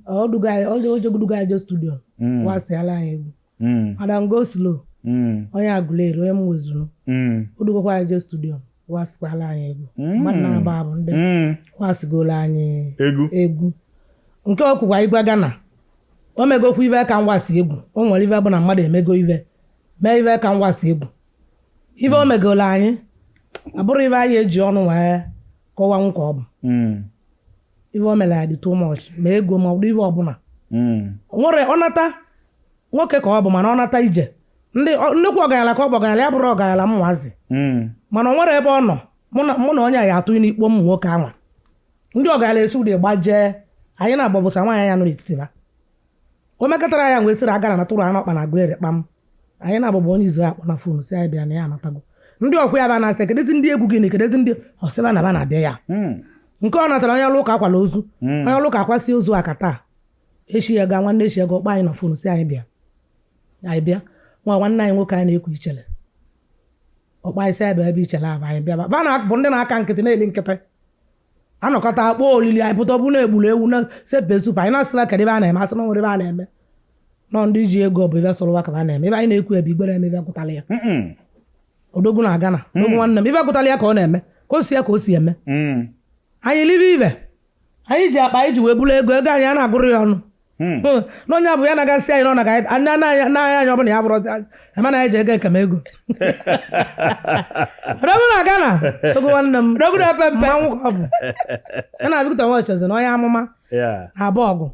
Ojeguduga je studio. Wasịala anyị egwu. Madam Go Slow, onye Aguleri, onye m wezuru. Odugokwa anyị je studio, wasịkwala anyị egwu. Mmadụ na-aba abụ ndị wasigolo anyị egwu. Egwu nke okwukwa Igwe Gana o megokwa ive ka ngwasi egwu. O nwere ive bụ na mmadụ emego ive mee ive ka ngwasi egwu. Ive o megolo anyị abụrụ ive anyị eji ọnụ wee kọwanwu ka ọ bụ. Ive o mere ya dị too much, ma ego ma ọ bụ ive ọbụla. O nwere ọ nata nwoke ka ọ bụ, mana ọ nata ije ndị nnukwu ọgaranya ka ọ bụ. Ọgaranya ya bụrụ ọgaranya mụnwazi. Mana o nwere ebe ọ nọ mụ na onye a ya atụ n'ikpo ụmụ nwoke anwa ndị ọgaranya esi ụdị gbajee anyị na-agbabụsa nwaanyị ya nọ n'etiti ha. O mekọtara ya wee sịrị agara na tụrụ anụ ọkpa na Aguleri kpam. Anyị na-agbagba onye izu akpọ na phone si anyị bịa na ya anatago. Ndị ọkwụ ya ba na-asị kedezi ndị egwu gị na kedezi ndị ọsịba na ba na-abịa ya. Nke ọ natara onye ọrụ ụka akwala ozu. Onye ọrụ ụka akwasị ozu aka taa. Echi ya gaa nwanne echi ya gaa ọkpọ anyị na phone si anyị bịa. Anyị bịa. Nwa nwanne anyị nwoke anyị na-ekwu ichele. Ọkpọ anyị si anyị bịa ebe ichele ahụ anyị bịa. Ba na bụ ndị na-aka nkịtị na-eli nkịtị. Anọkọta akpọ oriri anyị pụta ọ bụ na-egburu ewu na sepe sup anyị na-asịla kedụ ebe a na-eme asị na nwere ebe a na-eme. Nọ ndị ji ego bụ ebe sọrọ ka a na-eme ebe anyị na-ekwu ebe igbe na-eme ebe gwụtala ya. Odogwu na Ghana odogwu nwanne m ife gwụtala ya ka ọ na-eme ka o si ya ka o si eme. Anyị live ive anyị ji akpa anyị ji wee buru ego ego anyị a na-agụrụ ya ọnụ. Na onye bụ ya na-agasị anyị n'ọ na n'anya anyị ọbụla ya bụrụ ema na anyị ji ego ekeme ego. Odogwu na Ghana odogwu nwanne m Odogwu na-epe mpe. Mmanwụ ka ọ bụ ya na Victor Nwecheze na onye amụma na-abụ ọgụ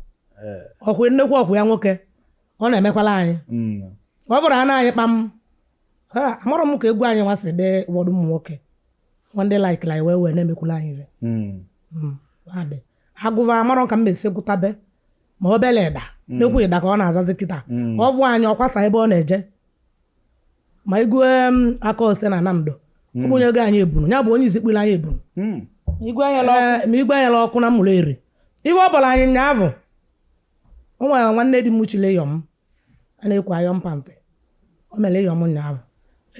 ọkwụ nnekwu ọkwụ ya nwoke ọ na-emekwala anyị. Ọ bụrụ ana anyị kpam ha amarọ m ka egwu anyị nwa si dị ụfọdụ ụmụ nwoke nwa ndị laikila anyị wee wee na-emekwula anyị ife. Agụva amarọ ka m esi gwụtabe ma obele ịda nnekwu ịda ka ọ na-azazi kịta. Ọ vụ anyị ọkwasa ebe ọ na-eje ma igwe aka ose na Nando ọ ego anyị ebunu ya bụ onye izikpere anyị ebunu. Ma igwe anyela ọkụ na mmụrụ eri ife ọ bụla anyị nyaavụ o nwere nwanne di m chile yọm a na-ekwu ayọm pantị o mere yọm nyaavụ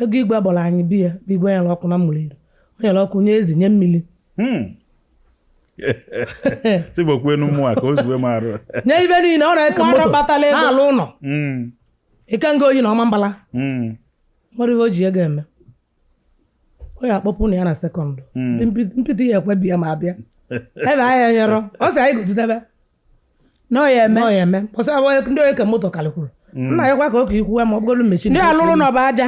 ego igwe gbọrọ anyị biya bụ igwe nyere ọkụ na mmụrụ eri o nyere ọkụ nye ezi nye mmiri. Ka o zuwe m arụ. Nye ibe niile ọ na-eke moto na-alụ ụlọ. Ike nga oyi na ọma mbala. Nwere ihe o ji ego eme o ya akpọpụ na ya na sekọndụ mpịtị ya ekwe biya ma abịa ebe anyị enyerọ ọ sị anyị gozitebe na ọ ya eme ọ ya eme ọsọ abụọ ndị onye ke moto karịkwuru nna ya kwa ka oke ikwuwe ma ọ bụgolu mmechi ndị alụrụ n'ọba aja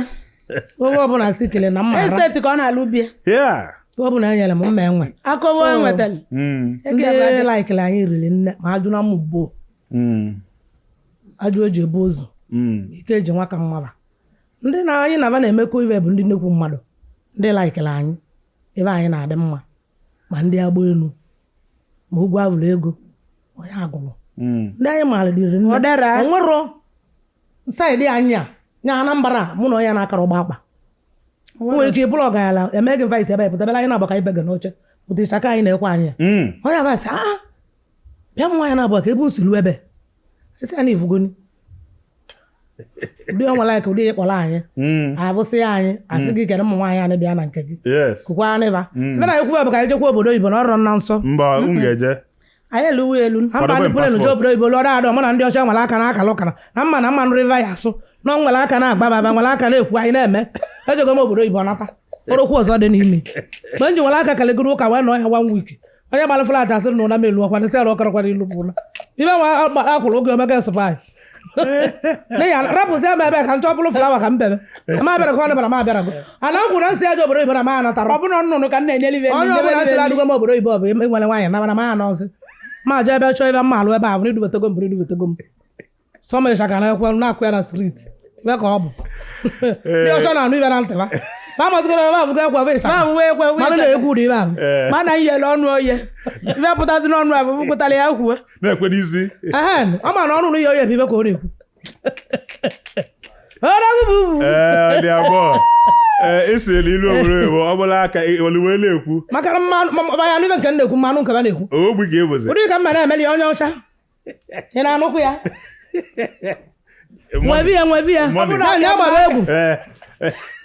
oge ọbụla si kele na mma ara esteti ka ọ na-alụ bịa oge ọbụla e nyere m mma enwe akọwa enwetara ndị laikili anyị riri nne ma ajụ na mmụ gboo ajụ eji ebu ozu ike eji nwa ka mmaba ndị na anyị na-aba na-emekọ ive bụ ndị nnekwu mmadụ ndị laikili anyị ebe anyị na-adị mma ma ndị agba elu ma ụgwọ avụrụ ego onye agụrụ ndị anyị maara dịrị nne onwero saịdị anyị a nya Anambra mụ na onye na-akara ọgba akpa nwere ike ịbụrụ ọgaranya eme gị invite ebe pụta bịara anyị na-agbaka ibe gị n'oche pụta ịchaka anyị na-ekwe anyị ya onye abịa sị a bịa m nwaanyị na-abụọ ka ebe nsiri ebe esi ya na ivugoni ụdị ọnwa laik ụdị ịkpọrọ anyị abụsị anyị asị gị kere ụmụ nwaanyị anyị bịa na nke gị kụkwa anịba ebe na ekwu bụ ka anyị jekwa obodo oyibo na ọrọ na nsọ mba m ga-eje anyị eluwe elu mba ndị pụrụ eje obodo oyibo lụọ adọ mụ na ndị ọcha nwere aka na-akala ụkara na mma na mmanụ riva ya asụ na nwere aka na-agba baba nwere aka na-ekwu anyị na-eme ejego m obodo oyibo nata ọrụkwu ọzọ dị n'ime mgbe m ji nwere aka kalegoro ụka wee nọ ya one week onye gbara flat asịrị na ụna m elu ọkwa sị arụ ọkọrọkwara ilu bụ ụna ibe nwa akwụrụ oge omega sụpai rapụzi m ebe ka m chọọ bụrụ flawa ka m bebe ma bịara ka ọ nabara ma bịara go ana m kwuru nsị aja obodo oyibo na ma anatara ọ bụrụ nnụnụ ka m na-enyere ibe onye ọbụla sịla adịgo m obodo oyibo bụ enwere nwaanyị nabara ma anọzi ma jee ebe chọọ ebe mma alụ ebe ahụ idubetego m bụrụ idubetego m sọm ịchaka na ekwe na-akụ ya na streeti ebe ka ọ bụ ndị ọchọ na-anụ ibe na ntị ba ma mazigoro ebe abụgo ekwe bụ ịchaka manụ na-ekwu ụdị ibe ahụ mana nyere ọnụ oye ibe pụtazi n'ọnụ abụ pụtara ya kwuo na-ekwe n'isi ehen ọ ma na ọnụ ya oye bụ ibe ka ọ na-ekwu ee dị abụọ ee esi elu ilu obodo oyibo ọ bụla aka oluwe na-ekwu maka na mmanụ ya anụ ibe nke m na-ekwu mmanụ nke m na-ekwu ogbi ga-ebozi ụdị ka mma na-emeli onye ọcha ị na-anụkwu ya nwebi ya nwebi ya ọ bụrụ na anyị agbara egwu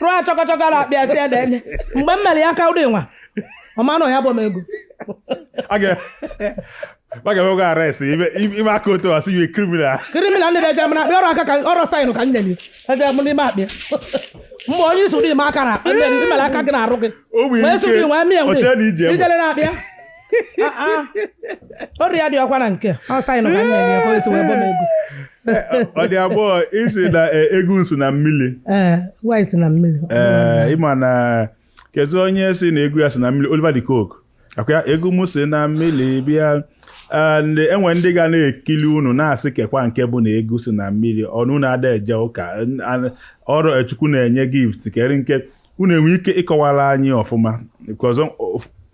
rụọ achọkọchọkọ na akpịa si ede ede mgbe m mere ya aka ụdị nwa ọmanụ ya bụ m ego a ga-enwekwa arrest ime aka otu asị you a criminal criminal ndị na-eje m na akpịa ọrụ aka ka ọrụ saịnụ ka m nyere eje m n'ime akpịa mgbe onye isi ụdị ime aka na akpa imere aka gị na-arụ gị wee sị gị nwee mie ụdị ijele na-akpịa ọrụ ya dị ọkwa na nke ọ saịnụ ka m nyere ya ka o si wee bọ m ego ọ dị abụọ isi na ego nsi na mmiri ee gwa isi na mmiri ee ịma na kedu onye si na ego ya si na mmiri Oliver de Coque akwa ego m si na mmiri bịa and enwe ndị ga na-ekili unu na-asị kekwa nke bụ na ego si na mmiri ọnụ na-ada eje ụka ọrụ Chukwu na-enye gift kere nke unu enwe ike ịkọwara anyị ọfụma because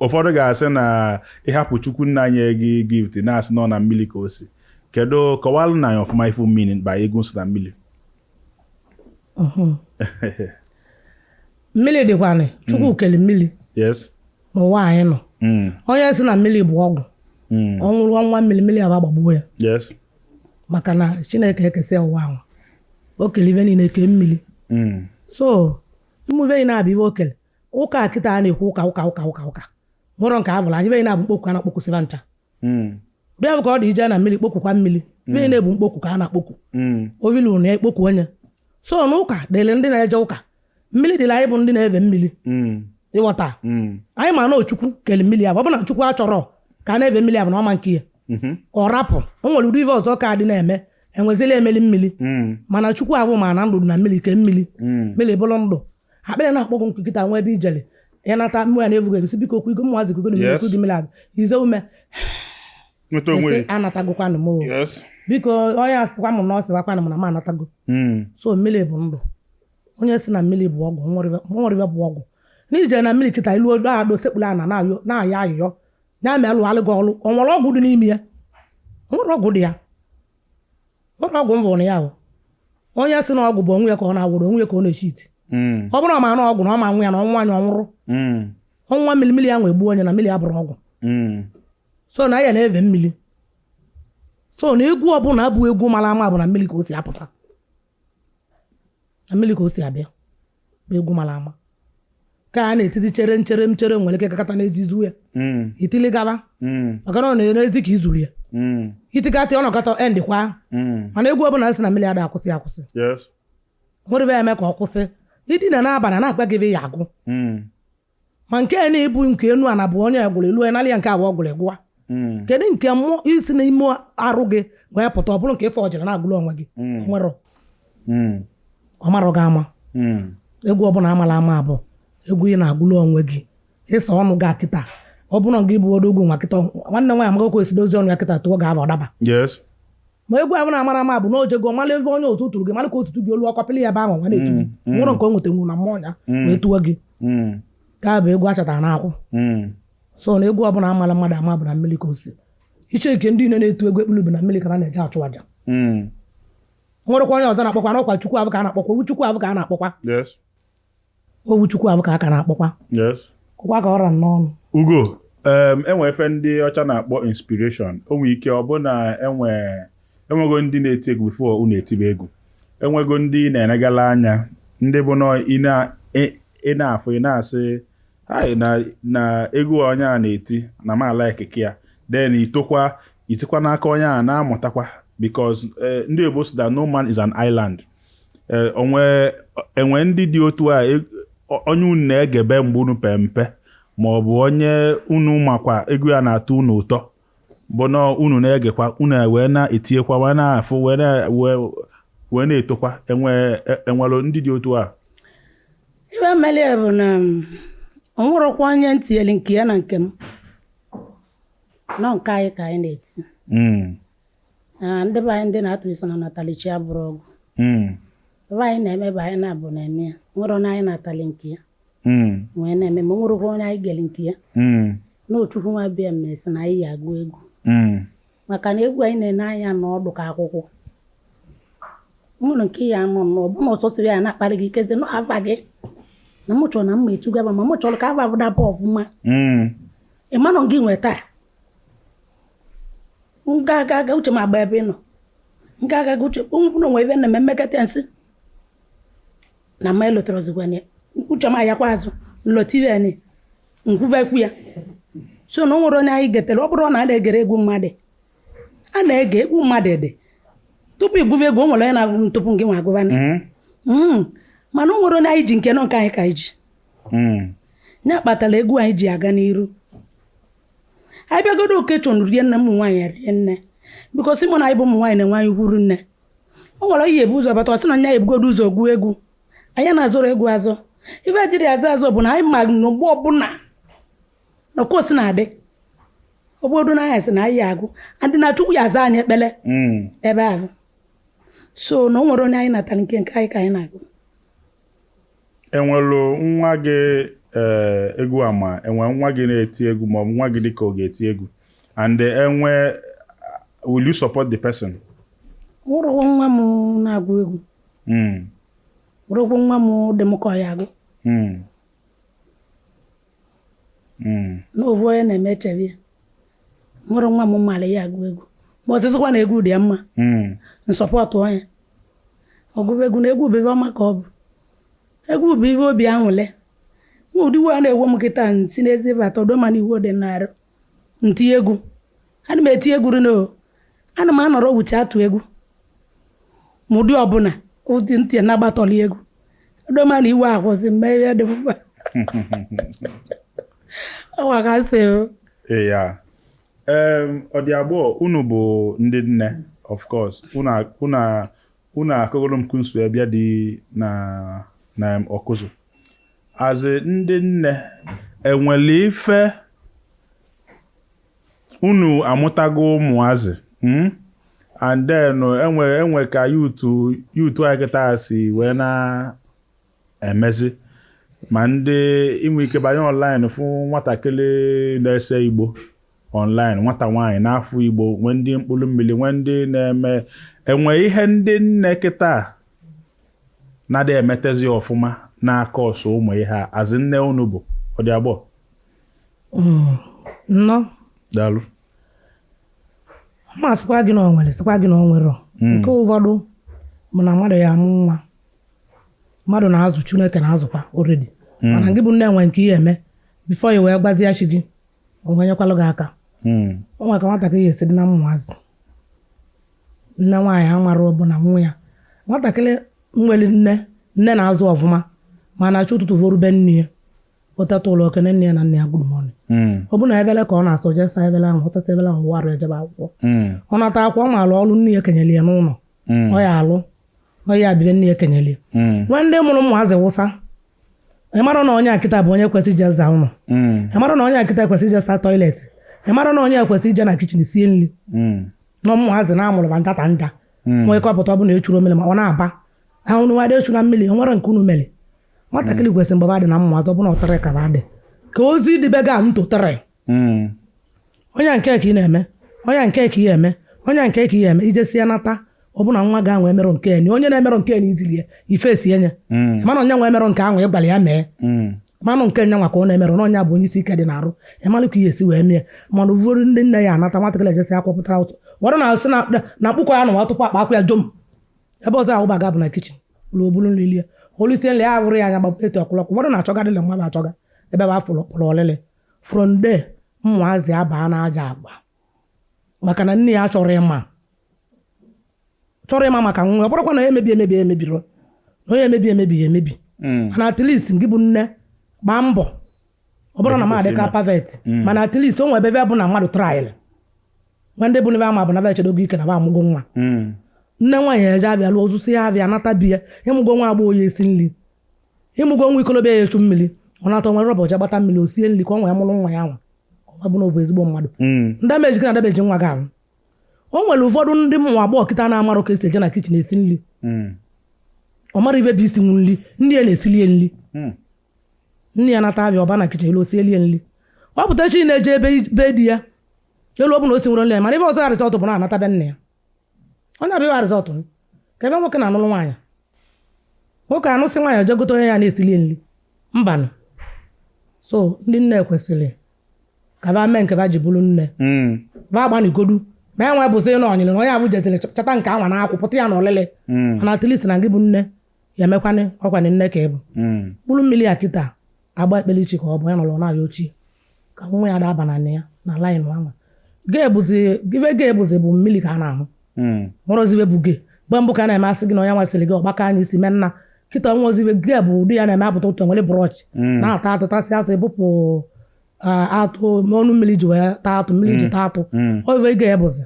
ụfọdụ ga-asị na ịhapụ Chukwu nna anyị gị gift na-asị nọ na mmiri ka o si kedu kọwalụ na anyị ọfụma ifu mmiri ba ego si na mmiri. Mmiri dịkwanị. Chukwu kele mmiri n'ụwa anyị nọ. Onye si na mmiri bụ ọgwụ, ọ nwụrụ ọnwa mmiri, mmiri aba gbagbuo ya. Maka na Chineke ekesịa ụwa ahụ, o kele ibe niile, kee mmiri. So mmuve anyị na-abịa, iwe okele ụka kịta a na-ekwu ụka ụka ụka ụka ụka nwụrọ nke avụrụ anyị. Ibe na-abụ mkpokwu a na-akpọkwusịra ncha. Bịa bụ ka ọ dị ije na mmiri kpokwukwa mmiri. Ibe na-ebu mkpokwu ka a na-akpokwu. Ovilu na ekpokwu onye so n'ụka dịrị ndị na-eje ụka. Mmiri dịrị anyị bụ ndị na-eve mmiri. Ịghọta? Anyị ma na Chukwu kele mmiri ahụ. Ọ bụ na Chukwu achọrọ ka a na-eve mmiri ahụ na ọma nke ya, ọ rapụ. O nwere ụdị ife ọzọ ka dị na-eme enwezila emeli mmiri. Mana Chukwu ahụ ma na ndụ dị na mmiri, ke mmiri. Mmiri bụrụ ndụ. Akpịrị na-akpọ gị nkụ kịta nwa ebe ijele ịnata mmụọ ya na-evugo egosi, biko okwu igo mmụọ zikwa mmiri. Okwu gị mmiri agụ ize ume. Nweta onwe. Esi anatagokwanụ m o. Biko, onye asịkwa m na ọ sịwakwanụ m na m anatago. So mmiri bụ ndụ. Onye si na mmiri bụ ọgwụ, nwere bụ ọgwụ n'ije na mmiri kịta ilu odo ado sekpuru ana na-ayọ ayịyọ ya ma alụghalị gị ọlụ. O nwere ọgwụ dị n'ime ya? O nwere ọgwụ dị ya? O nwere ọgwụ m vụrụ ya o. Onye si na ọgwụ bụ onwe ya ka ọ na-agwụrụ onwe ya, ka ọ na-eshi iti. Ọ bụrụ na ọ ma na ọgwụ na ọ ma nwe ya na ọnwụ anya ọnwụrụ ọnwa mmiri, mmiri ya nwe gbuo onye na mmiri abụrụ ọgwụ. So na ya na-eve mmiri. So na egwu ọbụla bụ egwu mara ama bụ na mmiri ka o si apụta, na mmiri ka o si abịa, bụ egwu mara ama ka a na-etiti chere nchere nchere nwere ike kakata n'ezi zu ya. Itili gaba. Maka na ọ na-ezi ka izuru ya. Itikata ọ nọkọta end kwa. Mana egwu ọbụla si na mmiri ada akwụsị akwụsị. Nwere ebe eme ka ọ kwụsị idina n'abalị na-akpa gị ya agụ. Ma nke a na-ebu nke enu ana bụ onye gwụrụ elu ya nalị ya nke abụọ gwụrụ egwụwa. Kedu nke mmụọ isi n'ime arụ gị wee pụta, ọ bụrụ nke ife ọjara na-agụrụ onwe gị? Nwere ọ marọ gị ama. Egwu ọbụla amala ama bụ egwu ị na-agụrụ onwe gị ịsa ọnụ gị akịta. Ọ bụrụ na gị bụ odogwu nwa kịta, nwanne nwaanyị amaghị esi dozie ọnụ ya kịta tụọ ga-aba ọdaba. Ma egwu abụ na-amara ama bụ na ojego mara ebe onye otu tụrụ gị, mara ka otutu gị olu ọkọpịlị ya ebe ahụ nwa na-etu gị. Nwụrụ nke o nwetanwu na mmụọ ya wee tụọ gị. Ka bụ egwu achatara n'akwụ. So na egwu ọbụla amala mmadụ ama bụ na mmiri ka o si iche. Nke ndị niile na-etu egwu ekpulu bụ na mmiri ka ha na-eje achụ aja. Nwerekwa onye ọzọ na-akpọkwa n'ọkwa Chukwu abụ ka a na-akpọkwa owu Chukwu abụ ka a na-akpọkwa. Owu Chukwu abụ ka a ka na-akpọkwa. Ọkwa ka ọra n'ọnụ. Ugo, enwe efe ndị ọcha na-akpọ inspiration. O nwere ike ọ bụ na enwego ndị na-eti egwu before unu etibe egwu. Enwego ndị na-enegala anya, ndị bụ na ị na-afụ, ị na-asị, "Ai, na egwu onye a na-eti na m ala ekike ya." Then itokwa itikwa n'aka onye a na-amụtakwa, because ndị Igbo sị that no man is an island. Onwe enwe ndị dị otu a, onye unu na-egebe mgbe unu pe mpe, ma ọ bụ onye unu makwa egwu ya na-atọ unu ụtọ, bụ na unu na-egekwa, unu wee na-etinyekwa, wee na-afụ, wee na-etokwa? Enwere ndị dị otu a? Ibe mere bụ na o nwerọkwa onye ntinyere nke ya na nke m nọ nke anyị ka anyị na-eti. Na ndị be anyị, ndị na-atụ isi na natalichi abụrụ ọgwụ. Ebe anyị na-eme bụ anyị na-abụ na-eme ya. Nwere onye anyị natali nke ya wee na-eme, ma o nwerekwa onye anyị gere nke ya. Na Ochukwu nwa bịa mmesi na anyị ya agụ egwu. Maka na egwu anyị na-ene anya n'ọdụ ka akwụkwọ nwere nke ya nọ nnọọ bụ na ọsọsọ ya na-akparị gị ikezi nọ afa gị na mụ chọrọ na mma etugaba, ma mụ chọrọ ka afa daba ọfụma. Ị manọ gị nwe taa nga aga aga uche m agba ebe ị nọ nga aga aga uche ụnụ nwe ebe na-eme mmekọta ya nsị na mma elotara ya uche m ayakwa azụ nlotiveni nkwuvekwu ya. So na o nwere onye anyị getere. Ọ bụrụ na a na-egere egwu mmadụ, a na-ege egwu mmadụ dị tupu ịgụva egwu. O nwere onye na-agụ m tupu gị nwa agụvanị. Mana o nwere onye anyị ji nke nọ nke anyị ka anyị ji. Ya kpatara egwu anyị ji aga n'iru. Anyị bịagodo okechọn rie nne m nwaanyị rie nne, because mụ na anyị bụ ụmụ nwaanyị na-enwe anyị kwuru nne. O nwere onye ebu ụzọ bata, ọ sị na nya ebugodo ụzọ gụọ egwu. Anyị na-azụrụ egwu azụ. Ife jiri azụ azụ bụ na anyị ma n'ọgbọ ọbụla na okosi na-adị obodo na anyị sị na anyị ya agụ andị na Chukwu ya aza anyị ekpele. Ebe ahụ so na o nwere onye anyị natara nke nke anyị ka anyị na-agụ. Enwelu nwa gị egwu ama, enwe nwa gị na-eti egwu, ma ọ bụ nwa gị dịka ọ ga-eti egwu, and enwe, will you support the person? Nwụrụ nwa m na-agụ egwu. Bụrụkwa nwa m dị m ka ọ ya agụ. Na ovu onye na-eme echebe ya. Nwere nwa m mara ya agụ egwu. Ma ọsịsịkwa na egwu dị ya mma. Nsọpọtụ onye. Ọgụgụ egwu na egwu bụ ife ọma ka ọ bụ. Egwu bụ ife obi aṅụle. Nwa ụdị iwe a na-ewe m kịta nsi n'ezi bata ọdọ mana iwe dị narị. Nti egwu. Ana m eti egwu rino. Ana m anọrọ wuchi atụ egwu. Ma ụdị ọbụla ụdị ntị na-agbatọli egwu. Ọdọ mana iwe akwụsị mgbe ihe dị mkpa. Ọwa ka sị o. Yeah. Ọ dị abụọ unu bụ ndị nne, of course. Unu akọgolo m kunsu ebe dị na Ọkụzụ. As a ndị nne, enwere ife unu amụtago ụmụazị, And then enwe ka youth anyị kịta si wee na-emezi ma ndị inwe ike banye online fụ nwatakịrị na-ese Igbo online, nwata nwaanyị n'afọ Igbo, nwee ndị mkpụrụ mmiri, nwee ndị na-eme enwe ihe ndị nne kịta na-adị emetezi ọfụma n'aka ọsọ ụmụ ihe a azị nne unu bụ ọ dị agbọ. Nnọọ. Daalụ. Ma sịkwa gị na o nwere, sịkwa gị na o nwere. Nke ụfọdụ bụ na mmadụ ya amụ nwa, mmadụ na-azụ, Chineke na-azụkwa already, mana gị bụ nne nwe nke ihe eme before i wee gbazie chi gị o nwenyekwalụ gị aka. O nwere ka nwatakịrị ya esi dị na mmụazị nne nwaanyị amara bụ na nwa ya nwatakịrị nwere nne nne na-azụ ọfụma, mana chi ụtụtụ vorube nne ya ụtata ụlọ okene nne ya na nne ya good morning. Ọ bụ na evele ka ọ na-asụ jesa evele ahụ ọsasa evele ahụ warụ ejebe akwụkwọ. Ọ nata akwụkwọ, ọ maara ọrụ nne ya kenyere ya n'ụlọ. Ọ ya alụ ọ ya bido nne ya kenyere ya. Nwa ndị mụrụ ụmụazị wụsa, ị mara na onye akịta bụ onye kwesịrị ije za ụlọ. Ị mara na onye akịta kwesịrị ije sa toilet. Ị mara na onye kwesịrị ije na kitchen sie nri. Na ụmụazị na-amụrụ va njata nja. Nwee kọpụta ọ bụ na echuru mmiri ma ọ na-aba ahụ nụ echu na mmiri o nwere nke unu mere. Nwatakịrị kwesịrị mgbe dị na mmụazị ọ bụ na ọ tịrị ka ba dị ka ozi dịbe ga ntụ tịrị. Onye nke ka ị na-eme, onye nke ka ị eme, onye nke ka ị eme ijesi ya nata. Ọ bụ na nwa gị ahụ emerụ nke ni onye na-emerụ nke ni izili ya ife esi enye. Mana onye nwe emerụ nke ahụ ị gwara ya mee. Manụ nke nya nwa ka ọ na-emerụ na onye bụ onye isi ike dị n'arụ ịmalụ ka ihe esi wee mee. Mana ụfọdụ ndị nne ya anata nwatakịrị ejesi akwụkwọ pụtara ụtụ wọrọ na asị na mkpụkọ ya nụwa tupu akpa akwụ ya jom ebe ọzọ ahụ baga bụ na kitchen ụlọ obulu nri lie olusie nri ya bụrụ ya anya gbapụ etu ọkụlọkụ. Ụfọdụ na-achọga dịlị mmadụ achọga ebe bụ afụlụ kpọrọ ọlịlị from there ụmụazị abaa n'aja agba maka na nne ya chọrọ ịma chọrọ ịma maka nwa. Ọ bụrụkwa na onye emebi emebi emebiro na onye emebi emebi ya emebi. Mana at least gị bụ nne gbaa mbọ ọ bụrụ na m adịka perfect, mana at least o nwere ebe bụ na mmadụ trial nwa ndị bụ nebe ama bụ na echedogo ike na ba amụgo nwa. Nne nwaanyị eje abịa lụọ ọtụtụ ya abịa nata bi ya ịmụgo nwa agbọghọ ya esi nri, ịmụgo nwa ikolobịa ya echu mmiri. Ọ nata nwere rọba oje gbata mmiri o sie nri ka ọ nwee mụrụ nwa ya nwa ọ bụ na ọ bụ ezigbo mmadụ. Ndị ameji gị na adabeji nwa gị ahụ o nwere ụfọdụ ndị ụmụ agbọghọ kịta na-amarụ ka esi eje na kitchen esi nri. Ọ mara ife bụ isi nwu nri, nri ya na-esili ya nri. Nne ya nata abịa ọba na kitchen elu osieli ya nri. Ọ pụta chi na-eje ebe be di ya elu ọ bụ na o si nwere nri ya, mana ife ọzọ ya result bụ na anata be nne ya. Onye abịa result ka ebe nwoke na-anụrụ nwaanyị, nwoke anụsị nwaanyị oje gote onye ya na-esili nri mbanụ. So ndị nne kwesịrị ka va mee nke va ji bụrụ nne. Va agbanigodu ma ya nwa bụzi ịnọ ọnyịrị na onye abụ jeziri chata nke anwa na-akwụ pụta ya na ọlịlị. Mana at least na gị bụ nne ya emekwanị ọkwanị nne ka ị bụ. Mkpụrụ mmiri a kịta agba ekpelichi ka ọ bụ ya nọrọ na-aya ochie ka nwa ya daba na ya na line anwa ga-ebuzi ife ga-ebuzi bụ mmiri ka a na-ahụ. Nwere bụ ge mgbe mbụ ka a na-eme asị gị na onye nwasịrị gị ọgbaka anya isi mee nna kịta nwa ozive ge bụ ụdị ya na-eme apụta ụtọ nwere brush na-ata atụ tasị atụ ebupụ atụ n'ọnụ mmiri ji wee taa atụ mmiri ji taa atụ. Oive ga-ebuzi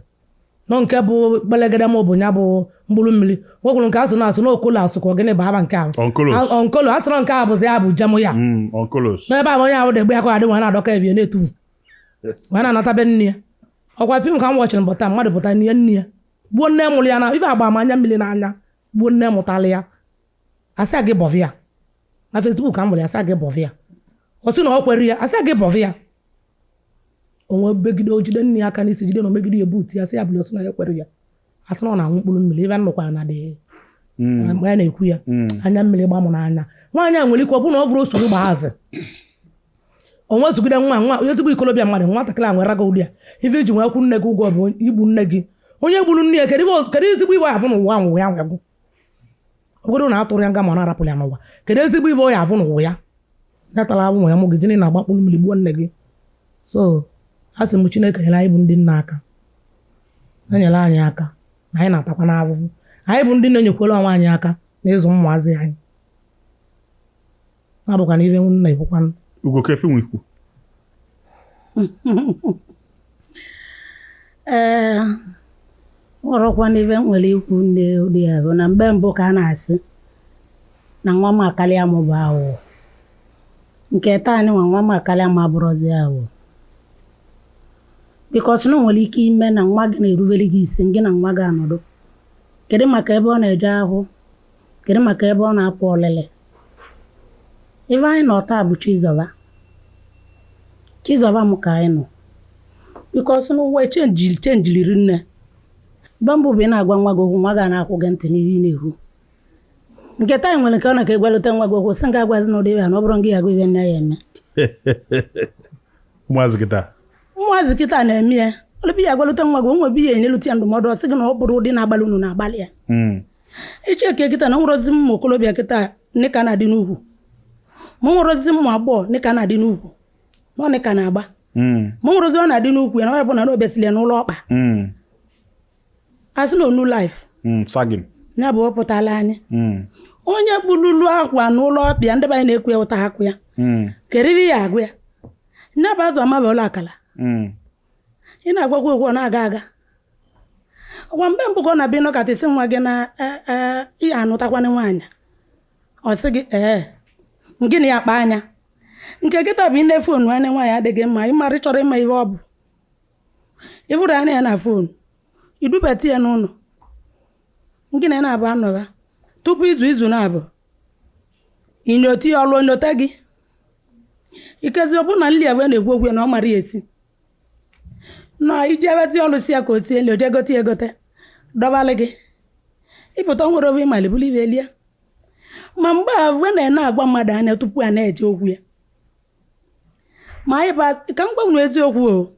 nọ nke bụ kpelegede ma ọ bụ ya bụ mkpụrụ mmiri nwekwuru nke asụ na-asụ na okolo asụ ka ọ gịnị bụ aba nke ahụ. Onkolos. Onkolo asụrụ nke a bụzi ya bụ jem ya. Onkolos. N'ebe ahụ onye ahụ dị egbe ya ka ọ adị wee na-adọka evie na-etufu wee na-anata be nne ya. Ọkwa film ka m wọchịrị mbọta mmadụ pụta nne nne ya gbuo nne mụrụ ya na ife agba m anya mmiri n'anya gbuo nne mụtara ya asị gị bọvị ya na Facebook ka m nwere ya asị gị bọvị ya ọ sị na ọ kwere ya asị gị bọvị ya onwe begide o jide nne ya aka n'isi jide na omegide ya buutu ya sị ya bụrụ otu na ya kwere ya asị na ọ na-anwụ mkpụrụ mmiri ife nnụkwa na dị Mgbe a na-ekwu ya, anya mmiri gba m n'anya. Nwaanyị a nwere ike ọ bụrụ na ọ vụrụ osoro gbaazi o nwezugide nwa nwa onye ezigbo ikolobịa mmadụ, nwatakịrị a nwere gị ụdị a ife iji nwee kwụ nne gị ụgwọ bụ igbu nne gị. Onye gburu nne ya, kedu kedu ezigbo iwe afụ n'ụwa nwụ ya nwegwu? Ọ bụrụ na a tụrụ ya nga ma ọ na-arapụrụ ya n'ụwa, kedu ezigbo iwe ọ ya afụ n'ụwa ya natara ahụ nwa ya mụ gị jini na-agba mkpụrụ mmiri gbuo nne gị? So a sị m Chineke nyere anyị bụ ndị nna aka, enyere anyị aka na anyị na-atakwa n'ahụhụ. Anyị bụ ndị na-enyekwere onwe anyị aka n'ịzụ ụmụazị anyị, na-abụkwa na ife nna ekwukwanụ. Ugo, kefe nwe ikwu. Ee, nwụrụkwa n'ibe m nwere ikwu nne ụdị ya bụ na mgbe mbụ ka a na-asị na nwa m akarịa m bụ aghụghọ. Nke taa anyị nwa nwa m akarịa m abụrụzi aghụghọ, because na o nwere ike ime na nwa gị na-erubere gị isi, gị na nwa gị anọdụ. Kedu maka ebe ọ na-eje ahụ? Kedu maka ebe ọ na-apụ ọlịlị? Ebe anyị nọ taa bụ Chizọba, Chizọba m ka anyị nọ, because n'ụwa chenjiriri nne. Mgbe mbụ bụ ị na-agwa nwa gị okwu, nwa gị a na-akwụ gị ntị n'ihe ị na-ekwu. Nke taa nwere nke ọ na-ka egwalute nwa gị okwu, sị nga agwazi n'ụdị ya na ọ bụrụ gị ya agwa ibe nne ya eme. Ụmụazị kịta. Ụmụazị kịta na-eme ya. Olubi ya agwalute nwa gị, onwe bi ya enyelute ya ndụmọdụ, ọ sị gị na ọ bụrụ ụdị na-agbalị unu na-agbalị ya. Iche ke kịta na nwere ozi ụmụ okorobịa kịta nịka na-adị n'ugwu, ma nwere ozi ụmụ agbọghọ nịka na-adị n'ugwu, ma ọ nịka na-agba, ma nwere ozi ọ na-adị n'ukwu ya na ọ bụ na o besili ya n'ụlọ ọkpa. Asị na onu life. Sagin. Ya bụ ọ pụtala anyị. Onye kpululu akwa n'ụlọ ọkpa ya, ndị be anyị na-ekwu ya ụta akwụ ya. Keribi ya agụ ya ya bụ azụ amaba ụlọ akala. Ị na-agwakwa okwu, ọ na-aga aga. Ọkwa mgbe mbụ ka ọ na-abịa ịnọkata isi nwa gị na ị anụtakwana nwaanyị, ọ sị gị ee, gịnị ya kpa anya. Nke kịta bụ ine phone anya nwaanyị adịghị mma. Ịmara ịchọrọ ịma ihe ọ bụ, ịfụrụ anya ya na phone, idubata ya n'ụlọ, gị na ya na-abụ anọba tupu izu izu na-abụ inyoti ya ọlụ onyote gị. Ikezi ọ bụrụ na nli abụọ na-ekwu okwu ya na ọ mara ya esi na iji ebeti ọlụ si ya ka o sie nli, o jee gote ya egote dọbalị gị, ịpụta nwere obe ịmali bụrụ ibe lie. Ma mgbe a we na-ene agwa mmadụ anya tupu a na-eje okwu ya. Ma anyị ba ka m gwanwe eziokwu o,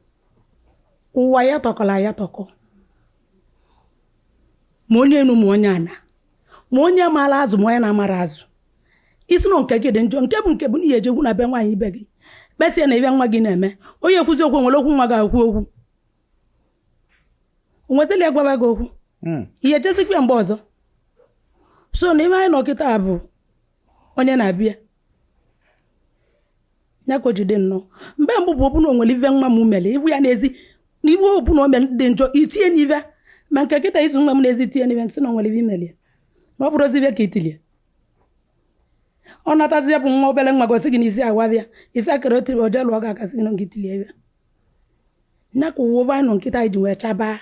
ụwa ya tọkọla ya tọkọ, ma onye enu ma onye ana, ma onye maara azụ ma onye na-amara azụ. Isi na nke gị dị njọ, nke bụ na ihe ejegwu na be nwaanyị ibe gị kpesie na ibe nwa gị na-eme. Onye ekwuzi okwu nwere okwu nwa gị akwu okwu onwezili ya gwaba gị okwu. Ihe ejezikwa ya mgbe ọzọ. So na ime anyị nọ kịta bụ onye na-abịa ya ka o jide nnọọ. Mgbe mbụ bụ ọbụna o nwere ive nwa m mere iwu ya n'ezi na iwu ọbụna o mere dị njọ, itinye n'ive. Ma nke kịta, izu nwa m n'ezi tinye n'ive, nsị na o nwere ive imere ya na ọ bụrụ ozi ive ka itilie, ọ natazi ya bụ nwa obere nwa gosi gị n'isi agwa bịa isi akara otiri oje lụọ gị akasị gị na nke itilie ive nya ka ụwa anyị nọ nkịta anyị ji wee chabaa.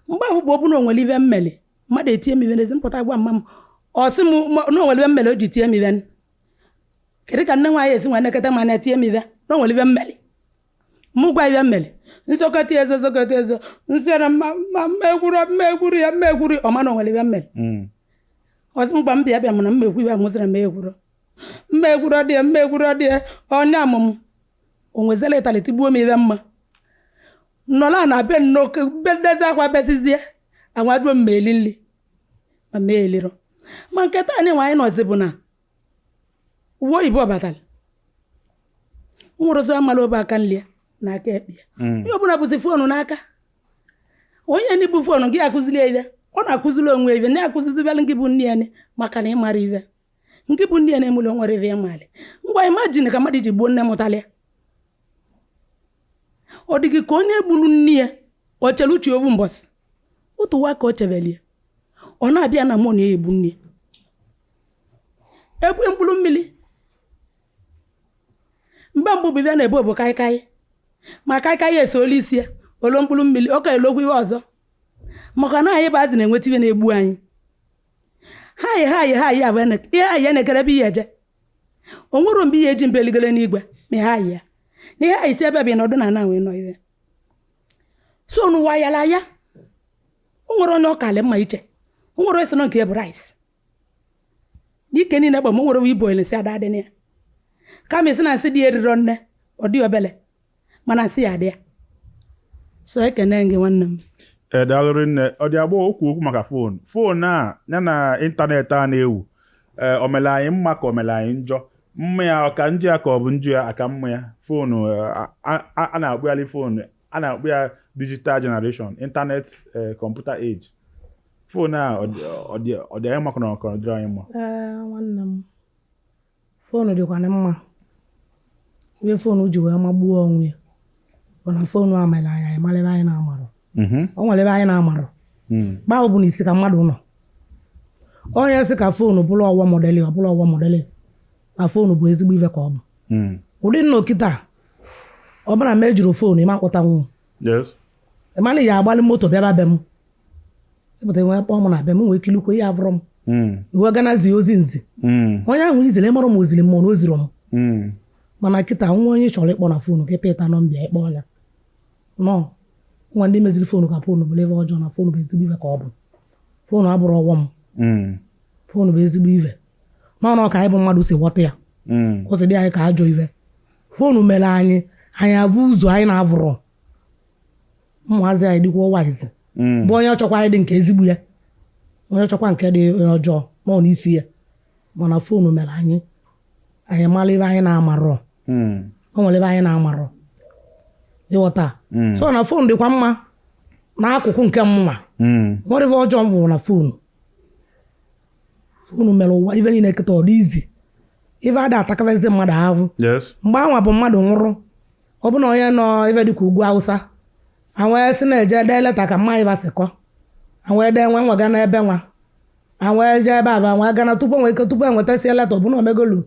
Mgbe ahụ bụ ọbụna o nwere ive mmele mmadụ etinye m ive n'ezi, mpụta gwa mma m, ọ sị m na o nwere ive mmele o ji tie m ive. Kedu ka nne nwaanyị esi nwa nekọta ma na-etinye m ive na o nwere ive mmele? Mụ gwa ive mmele, nsokọta eze sokọta eze nsịara mma mma mma ekwuru mma ekwuru ya mma ekwuru ọ ma na o nwere ive mmele. Ọ sị m gwa m bịa bịa mana mma ekwu ive mụsịrị mma ekwuru mma ekwuru dị ya mma ekwuru dị ya onye amụmụ o nwezela ịtalị tigbuo m ive mma nnọla na be nnọọ be ndezi akwa besizie anwaduo m ma eli nri ma ma eliro. Ma nke taa anyị nwe anyị nọzi bụ na uwe oyibo batara nwụrụzi amala obe aka nri ya na aka ekpe ya. Onye ọbụla bụzi phone n'aka. Onye ndị bụ phone gị akụziri ya ibe, ọ na-akụziri onwe ibe na-akụzizibere gị bụ nne ya maka na ịmara ibe nke bụ nne ya na-emụlụ nwere ibe ịmalị. Ngwa, imagine ka mmadụ ji gbuo nne mụtara ya. Ọ dị gị ka onye gburu nne ya o chere uche owu mbọsị otu ụwa ka o chebeli ya, ọ na-abịa na mụ na ya egbu nne ya egbue mkpụrụ mmiri. Mgbe mbụ bụ ibe na-ebu bụ kaikai, ma kaikai esoolu isi ya olo mkpụrụ mmiri ọ ka elokwu ihe ọzọ, maka na anyị bụ azị na-enweta ibe na-egbu anyị. Ha yi ha yi ha yi abụ ihe anyị ya na-ekere ebe ihe eje o nwere mgbe ihe eji mbe eligole n'igwe ma ha yi ya na ihe anyị si ebe bụ ịnọdụ na ana wee nọ ibe so n'ụwa yara ya. O nwere onye ọkalị mma iche, O nwere esi na nke bụ rice n'ike niile gba m, o nwere ibo nsị ada adị na ya, kama isi na nsị dị eriro nne, ọ dị obele, mana nsị ya adị ya. So ekene gị, nwanne m. Ee, daalụ nne. Ọ dị agbọghọ okwu maka phone a ya na ịntanetị a na-ewu, ee, o mere anyị mma ka o mere anyị njọ? Mma ya ọ ka njọ ya, ka ọ bụ njọ ya aka mma ya? Phone a na-akpụgharị phone, a na-akpụ ya digital generation, internet, computer age. Phone a ọ dị anyị mma ka ọ dịrị anyị mma? Ee, nwanne m, phone dịkwana mma. Ihe phone ji wee magbuo onwe ya bụ na phone a mere anyị anyị mara ebe anyị na-amarụ. O nwere ebe anyị na-amarụ. Gbaa bụ na isi ka mmadụ nọ, onye sị ka phone bụrụ ọwọ model, ọ bụrụ ọwọ model na phone bụ ezigbo ife ka ọ bụ. Ụdị nna okịta ọ bụla ma ejiri phone ịma mkpọta nwu. Ịmana ya agbalị moto bịaba be m, ịpụta nwee kpọọ m na be m, nwee kilukwe ihe avụrọ m. Iwe gana zie ozi nzi. Onye ahụ izere ịmara m, oziri m ma na o ziri m. Mana kịta, nwa onye chọrọ ịkpọ na phone gị, pịta nọmba ịkpọ ya nọ. Nwa ndị meziri phone ka phone bụrụ ife ọjọọ, na phone bụ ezigbo ife ka ọ bụ. Phone abụrụ ọghọm m. Phone bụ ezigbo ife n'ọnụ ka anyị bụ mmadụ si ghọta ya. O si dị anyị ka ajọ ife. Phone mere anyị avụ ụzọ anyị na-avụrọ. Ụmụazị anyị dịkwa wise. Bụ onye chọkwa anyị dị nke ezigbo ya, onye chọkwa nke dị ọjọọ nọ n'isi ya. Mana phone mere anyị mara ebe anyị na-amarọ. O nwere ebe anyị na-amarọ, ịghọta? So na phone dịkwa mma n'akụkụ nke mma. Nwere ife ọjọọ m fụrụ na phone. Phone mere ụwa ife niile kịta ọ dị izi, ife ada atakavezi mmadụ ahụ. Mgbe anwa bụ mmadụ nwụrụ, ọ bụ na onye nọ ife dịka ugwu Awụsa, awee sị na-eje dee leta ka mma ịba sịkọ, awee dee nwa nwaga n'ebe nwa, awee jee ebe aba nwee gana tupu nwee ike tupu enwetasie leta. Ọ bụ na omegolu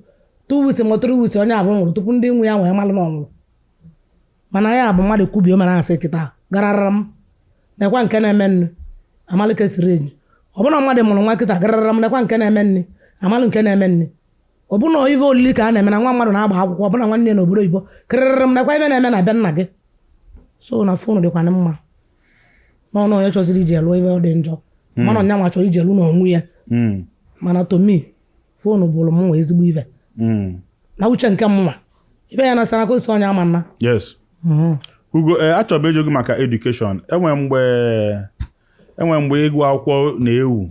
2 weeks ma 3 weeks, onye ahụ nwụrụ tupu ndị nwe ya wee malụ na ọ nwụrụ. Mana ya bụ mmadụ kwubie mana asị kịta garara m nekwa nke na-eme nnu, amalụ ka esiri enyi. Ọ bụna mmadụ mụrụ nwa kịta, garara m nekwa nke na-eme nni, amalụ nke na-eme nni. Ọ bụna ife olili ka a na-eme na nwa mmadụ na-agba akwụkwọ, ọbụna nwanne ya n'obodo oyibo, kịrịrịrị m nekwa ife na-eme na be nna gị. So na phone dịkwana mma n'ọnụ onye chọziri iji elu ife ọ dị njọ, mana ọnya nwa chọrọ iji elu n'onwe ya. Mana to me, phone bụrụ m nwa ezigbo ife. Na uche nke m nwa, ife ya na-asara ka osi onye ama nna. Yes. Ugo, ee, achọrọ m ịjụ gị maka education. Enwe mgbe ịgụ akwụkwọ na-ewu.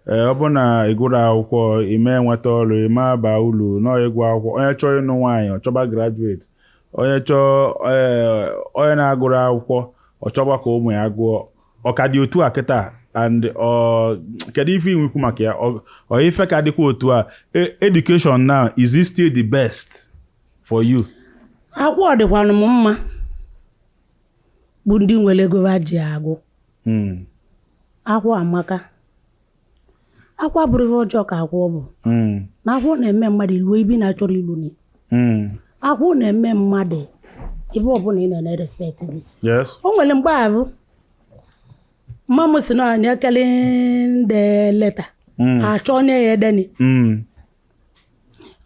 Ee, ọ bụ na ịgụrụ akwụkwọ, ime enweta ọrụ, ime aba ulu nọọ ịgụ akwụkwọ. Onye chọọ ịnụ nwaanyị, ọ chọba graduate. Onye chọọ, ee, onye na-agụrụ akwụkwọ, ọ chọba ka ụmụ ya gụọ. Ọ ka dị otu a kịta? And ọ kedu ife inwekwu maka ya? Ọ ife ka dịkwa otu a? Education now, is it still the best for you? Akwụkwọ dịkwanụ m mma, bụ ndị nwere ego ha ji agụ. Akwụ amaka. Akwa bụrụ ihe ọjọọ ka akwụ bụ. Na akwụ na-eme mmadụ iluo ibi na-achọrọ ilu ni. Akwụ na-eme mmadụ ebe ọbụla ị na-ene respect gị. O nwere mgbe ahụ mma m si na anyị ekele ndị leta achọ onye ya edeni.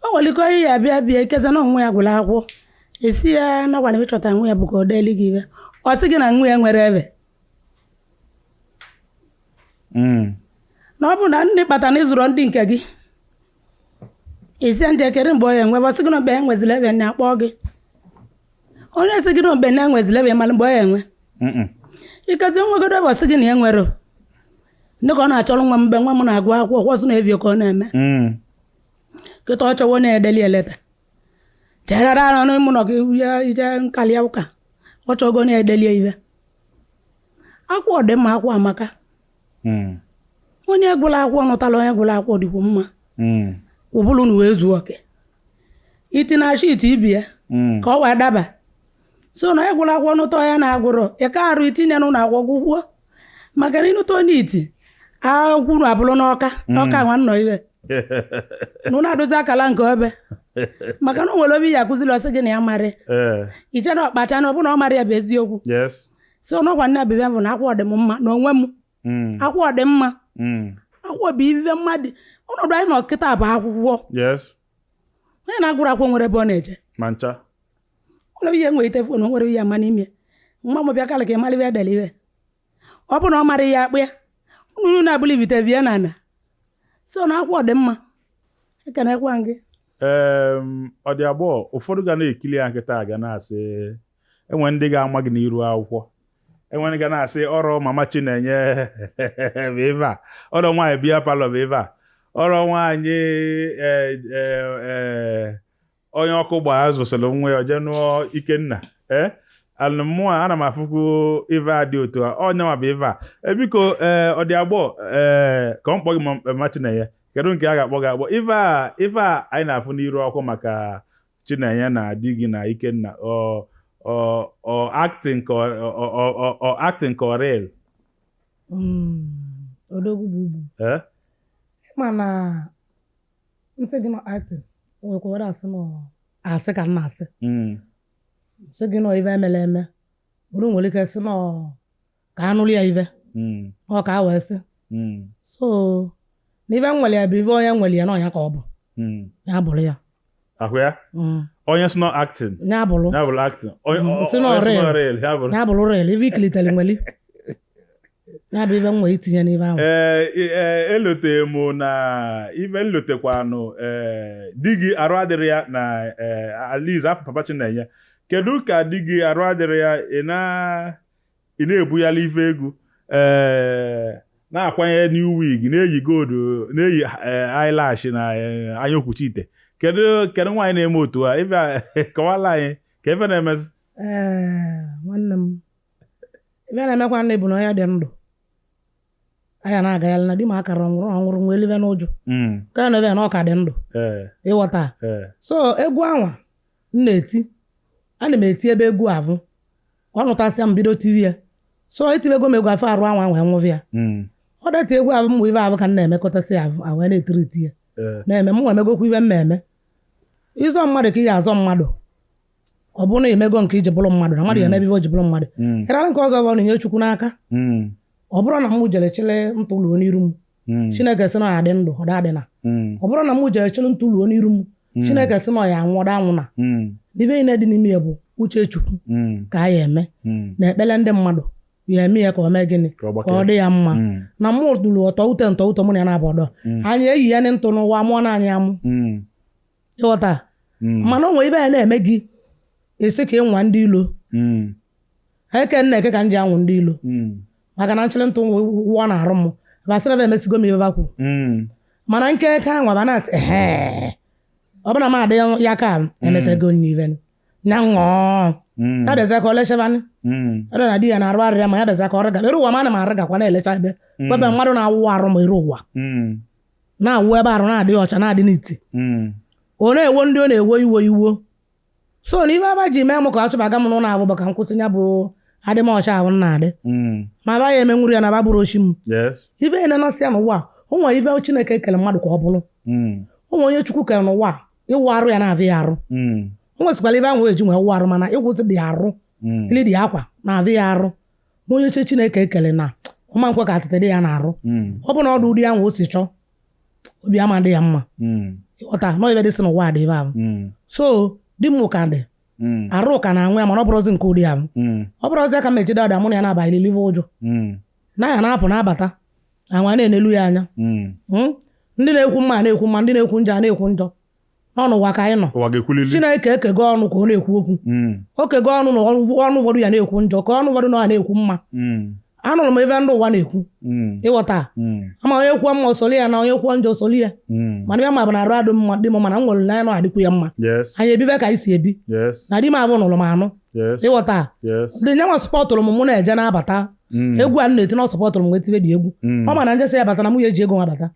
O nwere ike onye ya bịa bịa ikeza na onwe ya gwụrụ akwụ, esi ya nakwana ịchọta nwa ya bụ ka ọ deeli gị ibe, ọ sị gị na nwa ya nwere ebe. Na ọ bụ na ndị kpata na ịzụrụ ndị nke gị, esi ndị ekere mgbe ọ ya enwe, ọ sị gị na mgbe ya nweziri ebe na akpọ gị. Onye sị gị na mgbe na enweziri ebe, malụ mgbe ọ ya enwe. Ikezi nwegodo ebe, ọ sị gị na ya nwere ndị ka ọ na-achọrọ nwa m mgbe nwa m na-agụ akwụkwọ, kwọsị na evio ka ọ na-eme. Kịta ọ chọwa na-edeli eleta jerara anụ n'ime ụlọ gị ya ije nkali ụka, ọ chọgo na-edeli ibe. Akwụkwọ dị mma, akwụkwọ amaka. Onye gwụrụ akwụkwọ nụtala, onye gwụrụ akwụkwọ dịkwu mma. Ụbụrụ na wee zuo oke iti na shit ibi ya. Ka ọ wee daba so na onye gwụrụ akwụkwọ nụta onye na-agụrụ ịka arụ itinye n'ụlọ akwụkwọ gwụkwuo, maka na ịnụta onye iti akwụrụ abụrụ n'ọka n'ọka nwa nnọ ibe na ụnụ adozi akala nke obe, maka na o nwere obi ya akụziri, ọsị gị na ya marị. Iche na ọkpacha na ọ bụ na ọ mara ya bụ eziokwu. So n'ọkwa nne abịbịa bụ na akwụkwọ dị m mma na onwe m. Akwụkwọ dị mma. Akwụkwọ bụ ife mmadụ, ọnọdụ anyị nọ kịta bụ akwụkwọ. Onye na-agụrụ akwụkwọ nwere ebe ọ na-eje. Ma ncha. Nwere ihe nwere ite phone, nwere ihe ama n'ime nwa m bịa kalị ka ị mara ibe edere ibe. Ọ bụ na ọ mara ihe akpụ ya, Unu na-abụla ibite bie na ana. So na akwụkwọ dị mma. Ekenekwa m gị. Ọ dị agbọghọ ụfọdụ ga na-ekili ya nkịta ga na-asị enwe ndị ga-ama gị n'iru akwụkwọ, enwe ndị ga na-asị ọrụ mama Chinenye bụ ebe a, ọrụ nwaanyị beer parlour bụ ebe a, ọrụ nwaanyị onye ọkụ gbaa zụsịrị nwa ya jee nụọ Ikenna. Ee, alụmmụọ ana m afụkwu ife a dị otu a, onye nwa bụ ife a. Biko, ee, ọ dị agbọghọ, ee, ka ọ mkpọ gị mama Chinenye, kedu nke a ga-akpọ gị agbọ? Ife a anyị na-afụ n'iru akwụkwọ maka Chinenye na di gị na Ikenna, ọ acting ka ọ acting ka ọ real? Odogwu bụ ugwu. Eh? Ịma na nsị gị nọ acting, nwekwa were asị nọ asị ka m na-asị. Sị gị nọ ive emele eme, bụrụ nwere ike sị nọ ka anụrụ ya ive. Ọ ka a wee sị. So na ive nwere ya bụ ive onye nwere ya na ọnya ka ọ bụ. Ya bụrụ ya. Ahụ ya? Onye sị nọ acting. Ya bụrụ. Ya bụrụ acting. Onye Sị nọ onye sị nọ real. real, ya bụrụ. Ya bụrụ real, ive ikilitere nweli ya bụ ive m nwere itinye n'ive ahụ. Ee, elote m na ife nlotekwanụ, ee, di gị arụ adịrị ya na ee Alize afọ papa Chinenye, kedu ka di gị arụ adịrị ya, ị na-ebuyala ife egwu, ee, na-akwanye new wig, na-eyi gold, na-eyi eyelash na anya okwuchi ite? Kedu nwaanyị na-eme otu a? Ife a, kọwala anyị ka ife na-emezi. Ee, nwanne m, ife na-emekwa nne bụ na onye dị ndụ anya na-agagharị na di m akara nwụrụ ọnwụrụ nwe elive n'ụjụ. Ka na ebe na ọ ka dị ndụ. Ịghọta? Ee. So egwu anwa m na-eti, ana m eti ebe egwu avụ ọ nụtasịa m bido tiri ya. So etiwego m egwu afọ arụ anwa wee nwụvi ya. Ọ dati egwu avụ m ive avụ ka m na-emekọtasị avụ a wee na-etiriti ya. Na-eme m nwa emegokwa ive m na-eme ịzọ mmadụ ka ị ya azọ mmadụ, ọ bụrụ na emego nke iji bụrụ mmadụ na mmadụ ya emebe ife o ji bụrụ mmadụ. Ịrara nke ọzọ bụ na nye Chukwu n'aka. Ọ bụrụ na m jere chịrị ntụ luo n'iru m, Chineke sị na ọ ya dị ndụ, ọ da adị na. Ọ bụrụ na m jere chịrị ntụ luo n'iru m, Chineke sị na ọ ya anwụ, ọ da anwụ na. Ife niile dị n'ime ya bụ uche Chukwu. Ka a ya eme na ekpere ndị mmadụ ya eme ya ka o mee gịnị? Ka ọ gbakee. Ka ọ dị ya mma. Na mụ tụrụ ọtọ ute ntọ ute mụ na ya na-abụ ọdọ anyị eyi ya ntụ n'ụwa mụọ na anyị amụ. Ịghọta? Mana o nwere ibe ya na-eme gị esi ka ịnwa ndị ilo. Eke nna eke ka m ji anwụ ndị ilo. Maka na nchịrị ntụ wụọ na arụ m basịrị ebe emesigo m ibe bakwu. Mana nke eke anwa ba na-asị ehe, ọ bụna m adị ya ka emetego nye ibe nya ṅụọ. Ya bịaza ka ọ lechebanye. Ọ dị na di ya na-arụ arịrịa, ma ya bịaza ka ọ rịga eru ụwa m, ana m arịgakwa na-elecha ebe ebe mmadụ na-awụ arụ ma eru ụwa. Na-awụ ebe arụ na-adịghị ọcha na-adị n'iti. Ọ na-ewo ndị ọ na-ewo iwo iwo. So na ife aba ji mee m ka ọ chụbaga m n'ụlọ abụ bụ ka m kwụsị ya bụ adị m ọcha ahụ m na-adị. Ma aba ya emenwuru ya na aba bụrụ ochi m. Ife ya na-anasị ya n'ụwa a, o nwere ife Chineke kere mmadụ ka ọ bụrụ. O nwere onye Chukwu kere n'ụwa a, ịwụ arụ ya na-avị ya arụ. O nwesịkwara ife ahụ eji nwee wụ arụ, mana ịkwụsị dị arụ. Ili dị akwa na-avị ya arụ. Ma onye che Chineke ekele na ọma nkwe ka atịtị dị ya na-arụ. Ọ bụ na ọ dị ụdị ahụ o si chọọ, obi ama dị ya mma. Ịghọta na ibe dị sị n'ụwa dị ebe ahụ. So di m ka dị. Arụ ka na-anwụ ya, mana ọ bụrụzi nke ụdị ahụ. Ọ bụrụzi aka m ejide ọda mụ na ya na-abalị live ụjụ. Na ya na-apụ na-abata anwa na-enelu ya anya. Ndị na-ekwu mma na-ekwu mma, ndị na-ekwu njọ a na-ekwu njọ. Nọ n'ụwa ka anyị nọ. Ụwa ga-ekwulili. Chineke ekego ọnụ ka ọ na-ekwu okwu. O kego ọnụ na ọnụ ụfọdụ ya na-ekwu njọ, ka ọnụ ụfọdụ na ya na-ekwu mma. Anụrụ m ebe ndị ụwa na-ekwu. Ịghọta? Ama onye kwuo mma osoli ya, na onye kwuo njọ osoli ya. Mana ihe ma bụ na arụ adị mma dị m, mana m nwere na ya adịkwu ya mma. Anyị ebibe ka anyị si ebi. Na di m abụ nụrụ m anụ. Ịghọta? Yes. Ndị nyanwa sọpọtụrụ m, mụ na-eje na-abata. Egwu a m na-eti na ọ sọpọtụrụ m wee tibe dị egwu. Ọ ma na njesi ya bata na mụ ya eji ego nwa bata.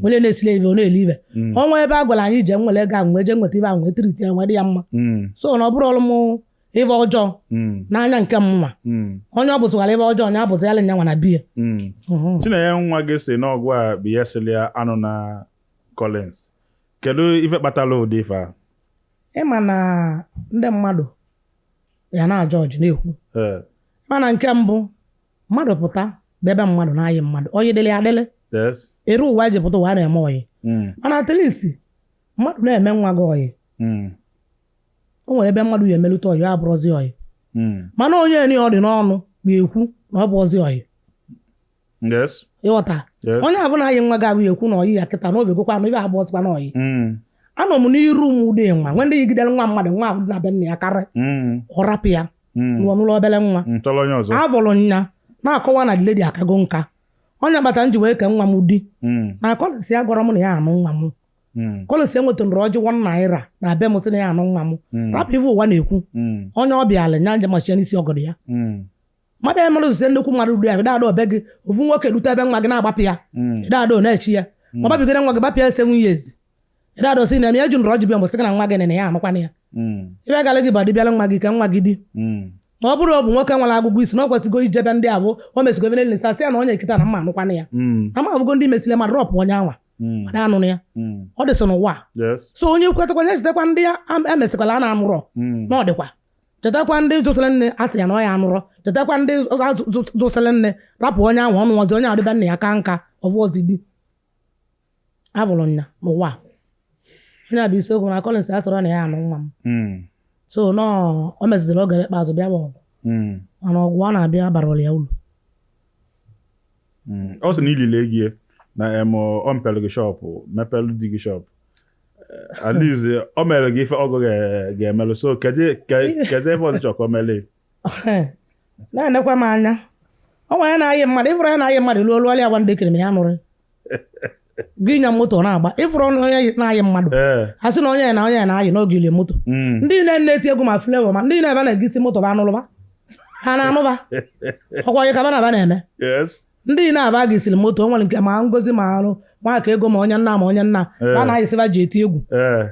Onye na-esili ive ọ na-eli ive. Ọnwa ebe a gwara anyị jee nwere ego ahụ wee jee nweta ive ahụ wee tiriti ya nwee dị ya mma. So na ọ bụrụ ọrụ m ife ọjọọ n'anya nke m nwa. Onye ọ bụzụkwara ife ọjọọ nya bụzi ya nya nwa na biya. Chinenye nwa gị si n'ọgụ a bụ ihe sịrị ya anụ na Collins. Kedu ife kpatara ụdị ife a? Ịma na ndị mmadụ ya na-aja ọjị na-ekwu. Mana nke mbụ, mmadụ pụta bụ ebe mmadụ na-ayị mmadụ oyi dịlị adịlị. Eru ụwa ji pụta ụwa na-eme oyi. Mana at least mmadụ na-eme nwa gị oyi. O nwere ebe mmadụ ya emelute oyi, ya abụrụzi oyi. Mana onye ni ọ dị n'ọnụ ga-ekwu na ọ bụ ozi oyi. Yes. Ịghọta? Yes. Onye ahụ na-ayị nwa gị abụ ekwu na ọyị ya kịta na ovegokwa na ibe abụọ tịkwa na ọyị. Anọ m n'iru m ude nwa nwe ndị yigidere nwa mmadụ, nwa ahụ dị na be nna ya karị. Ọ rapụ ya lụọ n'ụlọ obere nwa. Chọrọ onye ọzọ. Avụrụ nya na-akọwa na lady akago nka, onye kpata m ji wee kee nwa m di. Na kọlịsị ya gwara m na ya anụ nwa m. Kọlịsị enwetara ọjị ₦1 na be m sị na ya anụ nwa m. Rapụ ife ụwa na-ekwu. Onye ọbịa ala nya njem machie n'isi ọgọdọ ya. Mmadụ emere osise nnukwu mmadụ ruru ya dada obe gị, ofu nwoke rute ebe nwa gị na-agbapụ ya. Dada na-echi ya ma ọ gbapigoro nwa gị gbapụ ya 7 years, dada osi na eme eji nrọ ji bịa mbọsị gị na nwa gị na ya anụkwana ya. Ibe gara gị bụ bịala nwa gị ka nwa gị di. Ma ọ bụrụ ọ bụ nwoke nwere agụgụ isi na ọ kwesịgo ijebe ndị abụ o mesigo ebe niile sasị ya na onye nkịta na mma anụkwana ya. Na ma abụgo ndị mesịrị ma drop onye anwa mana anụrụ ya. Ọ dịsị n'ụwa a. So onye kwetakwa nye chetakwa ndị emesịkwala a na-anụrọ. Na ọ dịkwa chetakwa ndị zụtara nne a sị ya na ọ ya anụrọ, chetakwa ndị zụsịrị nne rapụ onye ahụ ọnụ ọzọ, onye adịbe nna ya ka nka ọvụ di avụrụ nya n'ụwa a. Onye a bụ isiokwu na Collins a sọrọ na ya anụ nwa m. So nọọ o meziziri oge ikpeazụ bịa bụ ọgụ. Mana ọgụ ọ na-abịa bara ya uru. Ọ sị na ilile ego ya na em ọ mepere gị shop, mepelu di gị shop. At least ọ mere gị ife ọgụ ga-emelụ, so kedu kedu ife ọzọ chọrọ ka o mele? Na-enekwa m anya, ọ nwere ya na-ayị mmadụ, ịfụrụ ya na-ayị mmadụ luo lụọla ya gwa ndị kere m ya nụrụ gị nya moto ọ na-agba, ịfụrụ onye na-ayị mmadụ. A sị na onye ya na onye ya na-ayị n'oge ilie moto. Ndị na-eti egwu ma Flavour ma ndị na-ebe na-egisi moto bụ anụlụba ha na-anụba ọkwa onye ka ba na-aba na-eme. Ndị na-aba gisiri moto o nwere nke ma ngozi ma arụ nwaka ego ma onye nna ma onye nna ba na-ayịsịba ji eti egwu.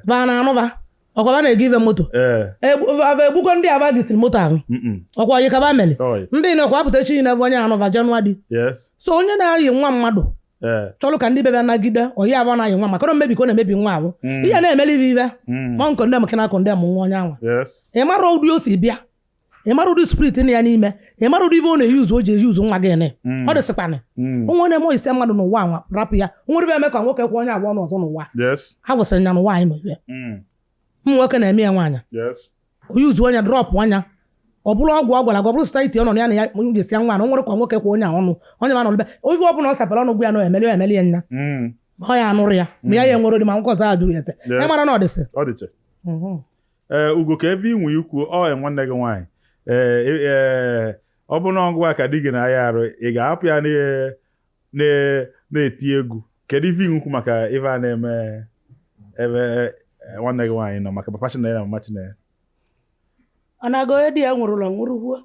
Va na-anụba ọkwa ba na-ego ive moto. Ava egbugo ndị aba gisiri moto ahụ. Ọkwa onye ka ba mere. Oy. Ndị na-ekwa apụta echi na-evu onye anụva jenụwarị. So onye na-ayị nwa mmadụ chọrọ ka ndị bebe nagide oyi abụọ na-ayị nwa maka na mmebi ka ọ na-emebi nwa ahụ. Ihe na-emeli ive ive ma nkondem ka na-akondem nwa onye anwa. Ị mara ụdị o si bịa, ị mara ụdị spirit na ya n'ime, ị mara ụdị ive ọ na-eyuzu o ji eyuzu nwa gị ne. Ọ dịsịkwanị. Onwe na-eme ise mmadụ n'ụwa anwa rapụ ya nwere ibe eme ka nwoke kwụ onye abụọ n'ọzọ n'ụwa. Ha wụsịrị ya n'ụwa anyị nọ ive. Ụmụ nwoke na-eme ya nwaanyị. Oyuzu onye drop anya ọ bụrụ ọgwụ ọ gwara gị, ọ bụrụ society ọ nọ na ya na ya jesi ya nwa na o nwere ka nwoke kwụ onye a ọnụ onye ma nọlụbe ofe ọ bụla ọ sapere ọnụ gwa ya na ọ emeli ọ emeli ya nya. Ma ọ ya anụrụ ya ma ya ya enwere dị ma nwoke ọzọ ajụrụ ya ese. Ya mara na ọ dịsị. Ọ dịche. Ee, Ugo, ka ebe inwe ikwu ọ nwanne gị nwaanyị, ee ee, ọ bụrụ na ọgụ a ka di gị na-aya arụ, ị ga-ahapụ ya na-eti egwu? Kedu ife inwekwu maka ife a na-eme ebe nwanne gị nwaanyị nọ maka papa Chinenye na mama Chinenye? Ọ na-aga onye di ya nwụrụla nwụrụkwuo,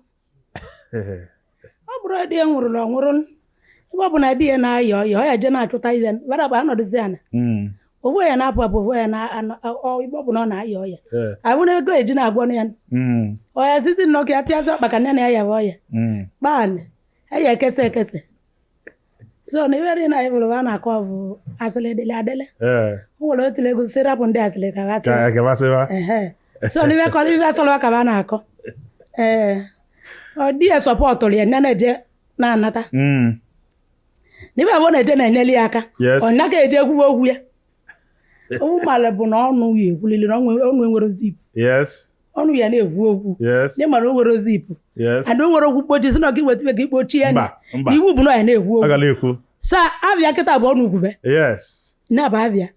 ọ bụrụ di ya nwụrụla nwụrụ, ebe ọ bụ na di ya na-ayọ ọyọ, ọ ya je na-achụta ihe bara bụ anọdụzi ana. Ovu ya na-apụ apụ, ovu ya na ebe ọ bụ na ọ na-ayọ ọya ahụ na ego eji na-agwọ ya. Ọ ya zizi nnọọ ka ya tịazị ọkpa ka nne na ya yaba ọya. Kpan eya ekesa ekesa, so na ibe dị na ịbụrụ a na-akọ bụ asịrị dịlị adịlị. O nwere otu ego si rapụ ndị asịrị ka ha ka sị gabasịba. Ehe. So n'ibe kọrọ ibe asọrọ ka ha na-akọ, ee, ọ di ya supportụrụ ya, nne na-eje na-anata. N'ibe abụọ na-eje na-enyere ya aka. Ọ naghị eje ekwuwe okwu ya, okwu mala bụ na ọnụ ya ekwulili na ọnụ enwere zip. Ọnụ ya na-ekwu okwu. Ndị mara o nwere zip. And o nwere okwu mkpochi si na ọ gị weta ibe gị kpochie ya. Mba, mba. Iwu bụ na ọ ya na-ekwu ọ okwu. ga na-ekwu. So abịa kịta bụ ọnụ ukwuve. Na-aba abịa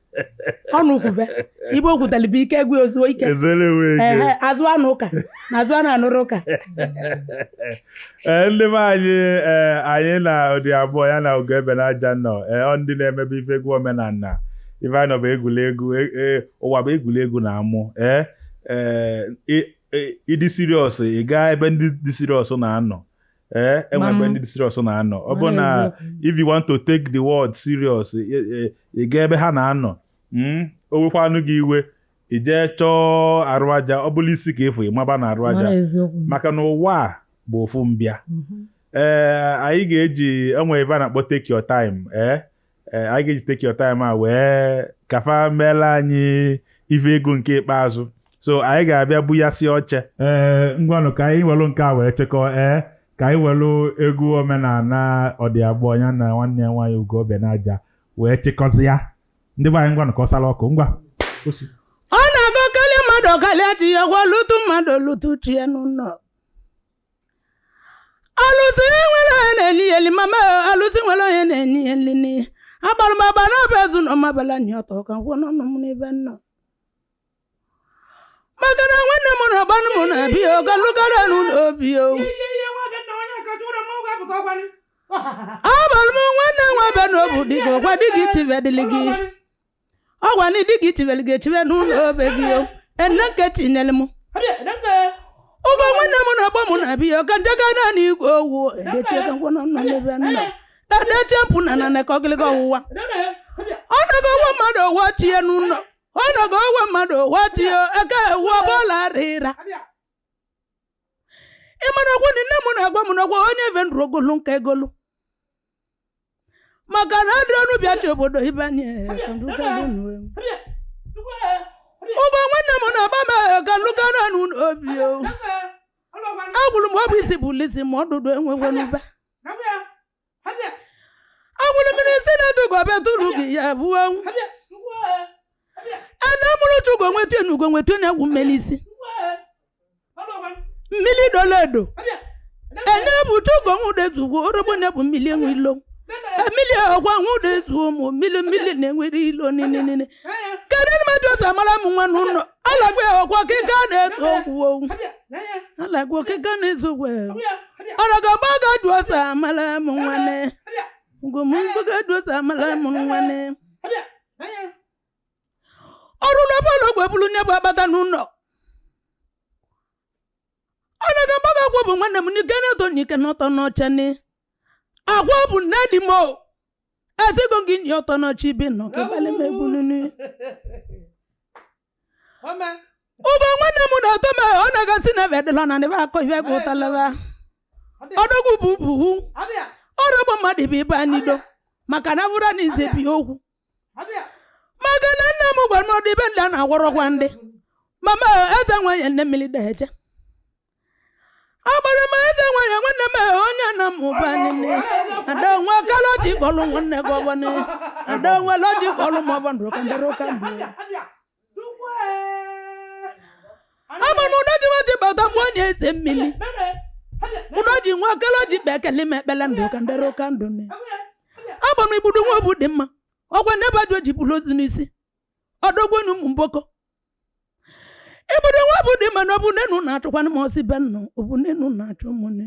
ọnụ ukwuve ibe okwutere bụ ike egwu ozuo ike. Ezere enwe ike. Ehe, azụ anụ ụka na azụ anụ anụrụ ụka. Ee, ndị be anyị, ee, anyị na ụdị abụọ ya na Ugo ebe n'aja nọ, ee, ọ ndị na-emebe ife egwu omenala, ife anyị nọ bụ egwuregwu. Ụwa bụ egwuregwu na amụ. Ee ee, ịdị serious, ị gaa ebe ndị dị serious na-anọ. Ee, enwe ebe Mam. ndị dị serious na-anọ. Ọ bụ na Eziokwu. if you want to take the word serious, ị gaa ebe ha na-anọ. O wekwanụ gị iwe, ị jee chọọ arụ aja, ọ bụla isi ka efu ị maba na arụ aja. Mara eziokwu. Maka na ụwa a bụ ofu mbịa. Ee, anyị ga-eji enwe ebe a na-akpọ take your time. Ee ee, anyị ga-eji take your time a wee kafa meela anyị ife ego nke ikpeazụ, so anyị ga-abịa buyasị oche. Ee, ngwanụ, ka anyị welu nke a wee chekọọ. Ee, ka anyị welu egwu omenala ọdịabụọ ya na nwanne ya nwaanyị Ugo Obenaja wee chịkọzịa ndị be anyị. Ngwanụ, ka ọ sala ọkụ, ngwa. Osi. Ọ na-aga karịa mmadụ karịa chi ya gwa lutu mmadụ lutu chi ya n'ụlọ. Alụsị nwere onye na-eli eli, mama, alụsị nwere onye na-enye eli n'ihe. Agbara m agba n'ọba ezu na ọmabala nye ọtọ ka ngwọ n'ọnụ m n'ebe nnọ. Maka na nwanne m na-agbanụ m na-abịa oga lụgara n'ụlọ obi o. Abalị m nwanne nwa bịa n'obu dị gị, ọgwa dị gị tibedịlị gị. Ọgwa na dị gị tibedịlị gị echibe n'ụlọ obe gị o. Ene nke tinyere m. Ụgwọ nwanne m na-agba m na-abịa ọka njega naanị igwe owu edechie ka ngwọ n'ọnụ n'ebe nnọ. Edechie mpụ na na ka ọgịlịga ọwụwa. Ọ nago owe mmadụ owe chie n'ụlọ. Ọ nago owe mmadụ owe chie eke ewu ọbụla rịra. Ị mara ọgwụ na nne m na-agwa m n'ọgwụ onye ve ndụ ogolu nka egolu. Maka na adịrị ọnụ bịa chi obodo ibe anyị. Ụgwọ nwanne m na-agba m ka nlụgara n'ụlọ obi o. Agwụrụ m ọ bụ isi bụ lisi ma ọdụdụ enwekwe n'ụba. Agwụrụ mmiri si na gobe tụrụ gị ya buo. Ene mụrụ chukwu nweta enugo nweta na-egwu mmiri isi. Mmiri dolo edo. Ene bụ chukwu nwude zugwo orogbo na-ebu mmiri enwe ilo. Mmiri ọkwa nwude zuo ụmụ mmiri mmiri na-enwere ilo nini. Kedu mmadụ ọzọ amara m nwa n'ụlọ? Alagwa ọkwa kịka na-ezu okwu owu. Alagwa kịka na-ezu okwu. Ọrọgọ mgbaga ju ọsọ amara m nwanne. Ugomgbaga ju ọsọ amara m nwanne. Ọrụ ụlọ bọọlụ ogwe bulu nye bụ akpata n'ụlọ. Ọrọgọ mgbaga gwụ bụ nwanne m n'ike na-eto n'ike n'ọtọ n'ọcha ni. Agwa bụ nne di m o. Ezigbo gị nye ọtọ n'ọcha ibi nọ ka ebele m egwu nini. Ụgwọ nwanne m na-eto m ọ na-agasị na ebe na ebe akọ ibe gụ ụtalaba. Ọdọgwu bụ buhu. Ọrụ bụ mmadụ bụ ibe anido. Maka na bụrụ na ize bi okwu. Maka na nne m gwara m ọdụ ibe ndị a na-agwọrọkwa ndị. Mama eze nwanyị nne mmiri deje. Agbara m eze nwanyị nwanne m onye na mụba nile. Ada nwa kaloji kpọlụ nwanne gị ọbọ. Ada nwa loji kpọlụ m ọbọ ndụ ka ndụrụ ka ndụ. Ama m ụdọji nwaji bata mgbe onye eze mmiri. Ụdọji nwa kaloji kpe ekele m ekpele ndụ ka ndụrụ ka ndụ ne. Agba m igbudu nwa obu dị mma. Ọgwa n'ebe ajụ eji bulu ozu n'isi. Ọdọgwenu ụmụ mboko. Igbudu nwa obu dị mma na obu nenu na-achụkwanụ m ọsị be nnụ. Obu nenu na-achụ m ne.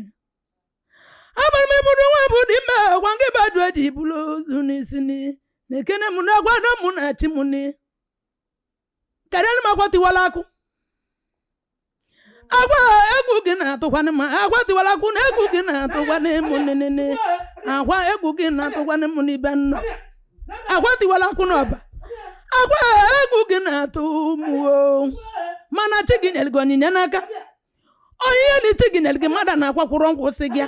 Agba m igbudu nwa obu dị mma ọgwa nke ebe ajụ eji bulu ozu n'isi ni. Na ekene m na agwa na mụ na-achị m ni. Karịa m agwa tiwala akụ. Agwa egwu gị na-atụkwanụ m agwa tiwala akụ na egwu gị na-atụkwanụ m nenene. Agwa egwu gị na-atụkwanụ m n'ibe nnọ. Agwa tiwala akụ n'ọba. Agwa egwu gị na-atụ m o. Mana chi gị nyere gị onyinye n'aka. Onyinye na chi gị nyere gị mmadụ na-akwakwụrụ nkwụsị gị.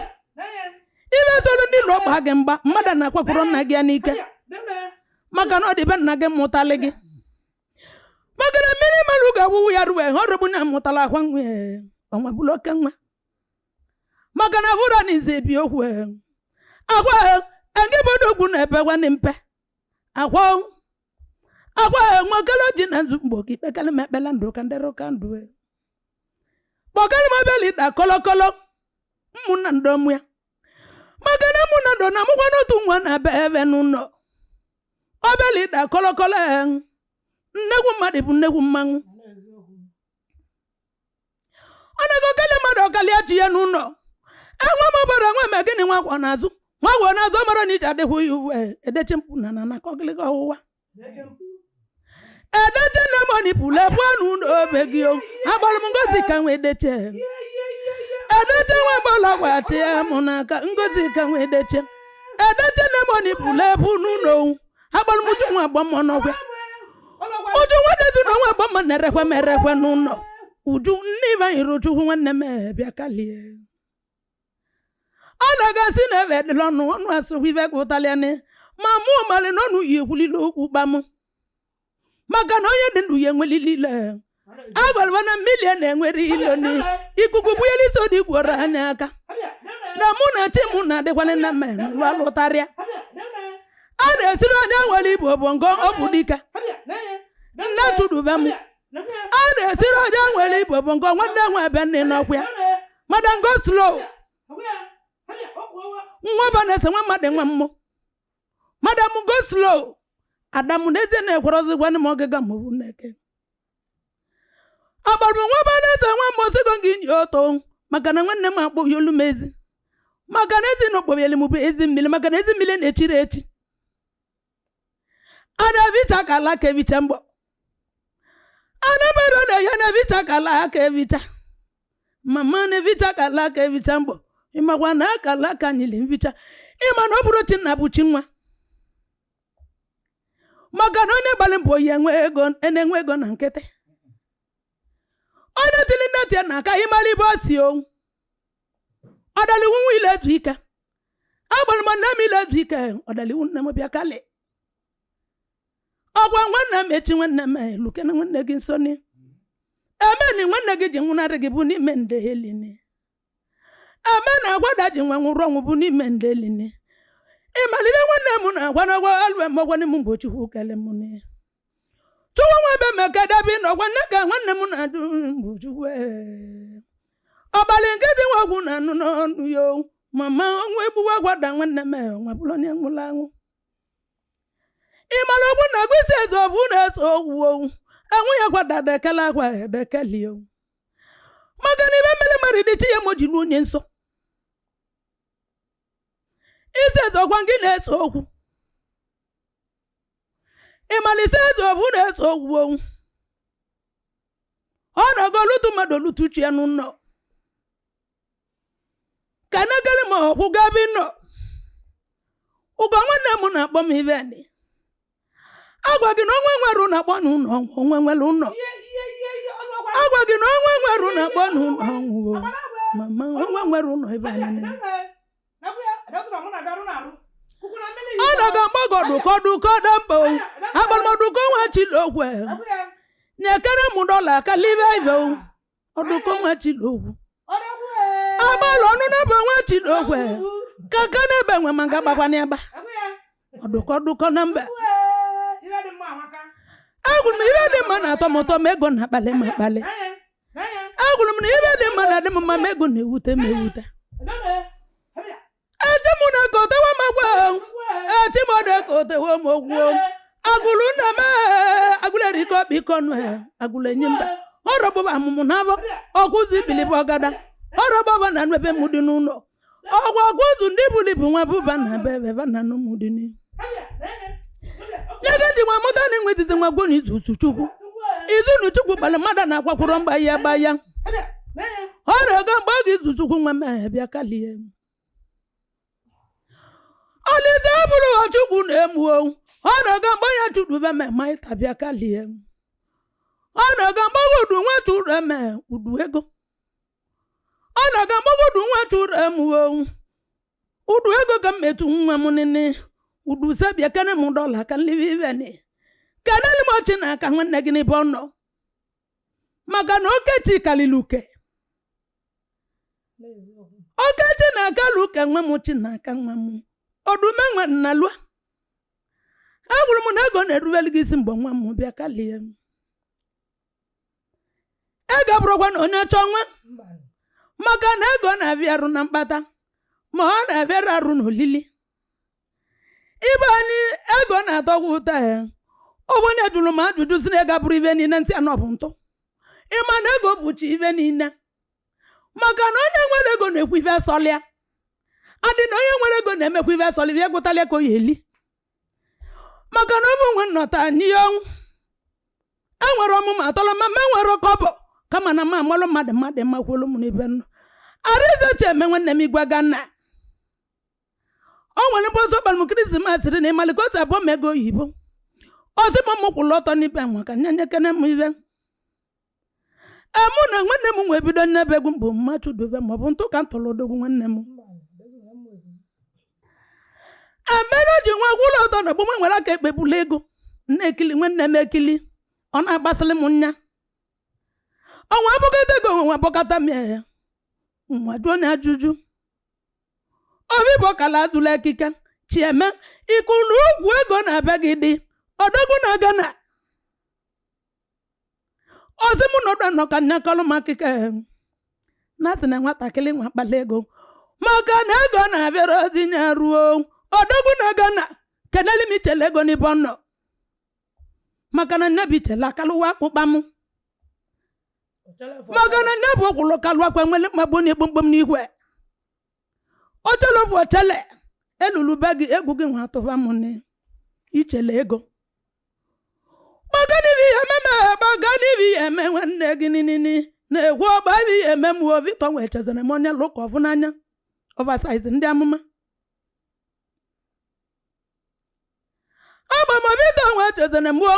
Ibe soro ndị ụlọ gbaa gị mgba mmadụ na-akwakwụrụ nna gị ya n'ike. Maka na ọ dị be nna gị mụtalị gị. Maka na mmiri mmanụ ga-awụwụ ya ruwe ọrụgbu na mụtala akwa nwe ọnwa bụrụ oke nwa. Maka na bụrụ na ize bi okwu agwa nke bụ odogwu na-ebe nwanne mpe. Agwa agwa nwekele ji na nzu mgbo ka ikpekele m ekpele ndụ ka ndịrụ ka ndụ. Kpọkere m ọbịa lida kọlọkọlọ ụmụnna ndo mụ ya. Maka na mụ na ndo na mụkwa n'otu nwa na-ebe ebe n'ụlọ. Ọbịa lida kọlọkọlọ nnegwu mmadụ bụ nnegwu mmanwụ. Ọ na-ego kele mmadụ ọkalịa ji ya n'ụlọ. Enwe m obere nwe m gịnị nwa gwọ n'azụ. Nwa gwọ n'azụ ọ mara na iji adịghị ya uwe edechi mpụ na na ka ọgịlịga ọwụwa. Edeche nne m onipụlụ ebu n'ụlọ obe gị o. Agbara m ngozi ka nwee deche. Edeche nwa gbọla gwachi ya mụ n'aka ngozi ka nwee deche. Edeche nne m onipụlụ ebu n'ụlọ o. Agbara m uju nwa agbọmmọ n'ọgwa. Uju nwanne ezi na nwa agbọmmọ na-erekwe m erekwe n'ụlọ. Uju nne Ibe Chukwu nwanne m bịa kalie. Ọ na-agasị na ebe dịla ọnụ ọnụ asụkwa ibe ka ụtalịanị ma mụ mali na ọnụ yi ekwulile okwu kpamụ. Maka na onye dị ndụ ya enwelili ile. Agwara na mmiri na-enwere ilo ni. Ikuku bunyere isi odi gworo anya aka. Na mụ na chi mụ na-adịkwana na mme alụtarịa. A na-esiri onye nwere igbo bụ ngo ọ bụ dike. Nne chudube m. A na-esiri onye nwere igbo bụ ngo nwanne nwe ebe nne n'ọkwa ya. Madam go slow. Nwa ọba na-ese nwa mmadụ nwe mmụọ. Madam go slow. Adamu n'ezie na-ekwere gwanụ m ọgịga ma ọ bụ nneke. Agbara m nwa ọba na-ese nwa mmụọ sigo gị nyi ọtọ maka na nwanne m akpọghị olu m ezi. Maka na ezi na okpobelu m bụ ezi mmiri, maka na ezi mmiri na-echiri echi. A na-evicha ka ala ka evicha mgbọ. Anabaro na ya na-evicha ka ala aka evicha. Mama na-evicha ka ala aka evicha mgbọ. Ịmakwa na aka ala aka nyili mvicha. Ịma na ọ bụrụ chi nna bụ chi nwa. Maka na onye gbalị mbọ ya enwe ego na-enwe ego na nkịtị. Onye tili nne tie na aka ịmara ibe o si o. Ọdaliwu nwa ile ezu ike. Agbara m nne m ile ezu ike. Ọdaliwu nne m bịa kalị. Ọgwa nwanne m echi nwanne m elukene nwanne gị nso ni. Emeni nwanne gị ji nwụnarị gị bụ n'ime nde elini. Eme na agwada ji nwe nwụrụ ọnwụ bụ n'ime nde elini. Ịmalibe nwanne m na-agwa n'ọgwa alụ emọgwa n'ime mgbochukwu kele m ni. Tụwa nwa ebe mekedebe n'ọgwa nne ka nwanne m na-adụ mgbochukwu. Ọbalị nkịtị nwa ọgwụ na-anụ n'ọnụ yo. Mama ọnwụ egbuwa agwada nwanne m nwa bụrụ onye nwụrụ anwụ. Ịmara ogbu na agụsi eze ọbụ na-eso ogwu owu. Enwe ya gwada dekele akwa edekeli o. Maka na ibe mere mmadụ dị chi ya ma o ji luo onye nsọ. Isi eze ọgwa gị na-eso okwu. Ịmalise eze ọbụ na-eso okwu owu. Ọ na-aga olutu mmadụ olutu chi ya n'ụlọ. Ka negere ma ọkwụ gabi nọ. Ụgọ nwanne m na-akpọ m iveni. Agwa gị na onwe nwere ụlọ akpọ n'ụlọ ọnwụ, onwe nwere ụlọ. Agwa gị na onwe nwere ụlọ akpọ n'ụlọ ọnwụ. Mama onwe nwere ụlọ ebe a niile. Ọ na-aga mgbagọ dụkọ dụkọ dọmbo. Agbalụmọdụkọ nwa chilokwe. Nyekere m dọla kalibe ibe o. Ọdụkọ nwa chilokwu. Agbalụ ọnụ na-ebe nwa chilokwe. Kaka na-ebe nwe ma nga gbakwa n'ebe. Ọdụkọ dụkọ na mba. Agwụrụ m ibe dị mma na-atọ m ụtọ ma ego na-akpali m akpali. Agwụrụ m na ibe dị mma na-adị m mma ma ego na-ewute m ewute. Echi m na-ekotewe m agwa. Echi m na-ekotewe m ogwu. Agụrụ nna m agụrụ erike ọkpa ike ọnụ agụrụ enyi mba. Ọrọbụba amụmụ n'afọ ọkwụzi bilibe ọgada. Ọrọbụba na ebe m dị n'ụlọ. Ọgwụ ọkwụzụ ndị buru ibu nwa bụba na be ebe na nụ m dị n'ihu. N'ego ji nwa mụta na enwe izizi nwa gwụ na izuzu chukwu. Izunu chukwu gbara mmadụ na-akwakwụrụ mgba ya gba ya. Ọ na-ego mgbe ọ ga-izu chukwu nwa mee bịa kalie. Olise bụrụ chukwu na-emu owu. Ọ na-ego mgbe ya churu be mee ma ịta bịa kalie. Ọ na-ego mgbe udu nwa churu eme udu ego. Ọ na-ego mgbe udu nwa churu emu owu. Udu ego ka m metụ nwa m nene. Udu sebịa kene m dọla ka nlibe iveni. Keneli m ọchị na aka nwanne gị n'ebe ọ nọ. Maka na okechi kalili uke. Okechi na-aka luke nwe m chi na aka nwa m. Odume nwe nna lụa. Agwụrụ m na ego na-erubelu gị isi mgbe nwa m bịa kalie m. Ego bụrụkwa na onye chọọ nwa. Maka na ego na-abịa arụ na mkpata. Ma ọ na-abịara arụ n'olili. Ibe anyị ego na-atọkwa ụtọ ya. Onye jụrụ m ajụjụ si na ego abụrụ ibe niile ntị anọ bụ ntụ. Ịma na ego bụchi ibe niile. Maka na onye nwere ego na-ekwu ife sọlịa. Adị na onye nwere ego na-emekwa ife sọlịa ife gwụtalịa ka o ya eli. Maka na ọ bụ nwe nnọta n'ihe ọnwụ. Enwere ọmụma atọlọ ma ma enwere kọbọ. Kama na ma amalụ mmadụ mmadụ makwolu m n'ibe nnọ. Arịze che eme nwanne m igwe ga nna. O nwere mgbe ọzọ kpara m krismas dị na ịmalị ka o si abụọ m ego oyibo. Ozi m mụ kwụrụ ọtọ n'ibe nwa ka nye nyekene m ibe. Mụ na nwanne m nwee bido nnebe egwu mbụ mma chudobe maọbụ ntụ ka m tụrụ odogwu nwanne m. Emere ji nwa gwụlọ ọtọ na ogbugbe nwere aka ekpebula ego. Na-ekili nwanne m ekili. Ọ na-agbasịrị m nya. Ọnwa abụkata ego nwa abụkata m ya. Nwa jụọ na ajụjụ. Obi bụ ọkala azụla ekike. Chieme ikulu ugwu ego na-abịa gị dị. Odogwu na Ghana. Ozi mụ nọdụ anọ ka nyakọlụ m akịka. Na sị na nwatakịrị nwa akpala ego. Maka na ego na-abịara ozi nya ruo odogwu na ego na keneli m ichele ego n'ibe ọ nọ. Maka na nne bụ ichele akalụwa akpụkpa m. Maka na nne bụ okwulu kalụ akwa nwere mkpagbu na ekpomkpom n'igwe. Ochele ofu ochele elulu be gị egwu gị nwa atụfa m ne ichele ego. Gbaganibi ya ememe gbaganibi ya eme nwanne gị ninini na-egwu ọgba ibi ya eme mụọ Victor wee chezere m onye lụka ọfụnanya oversize ndị amụma. Agba m Victor wee chezere mụọ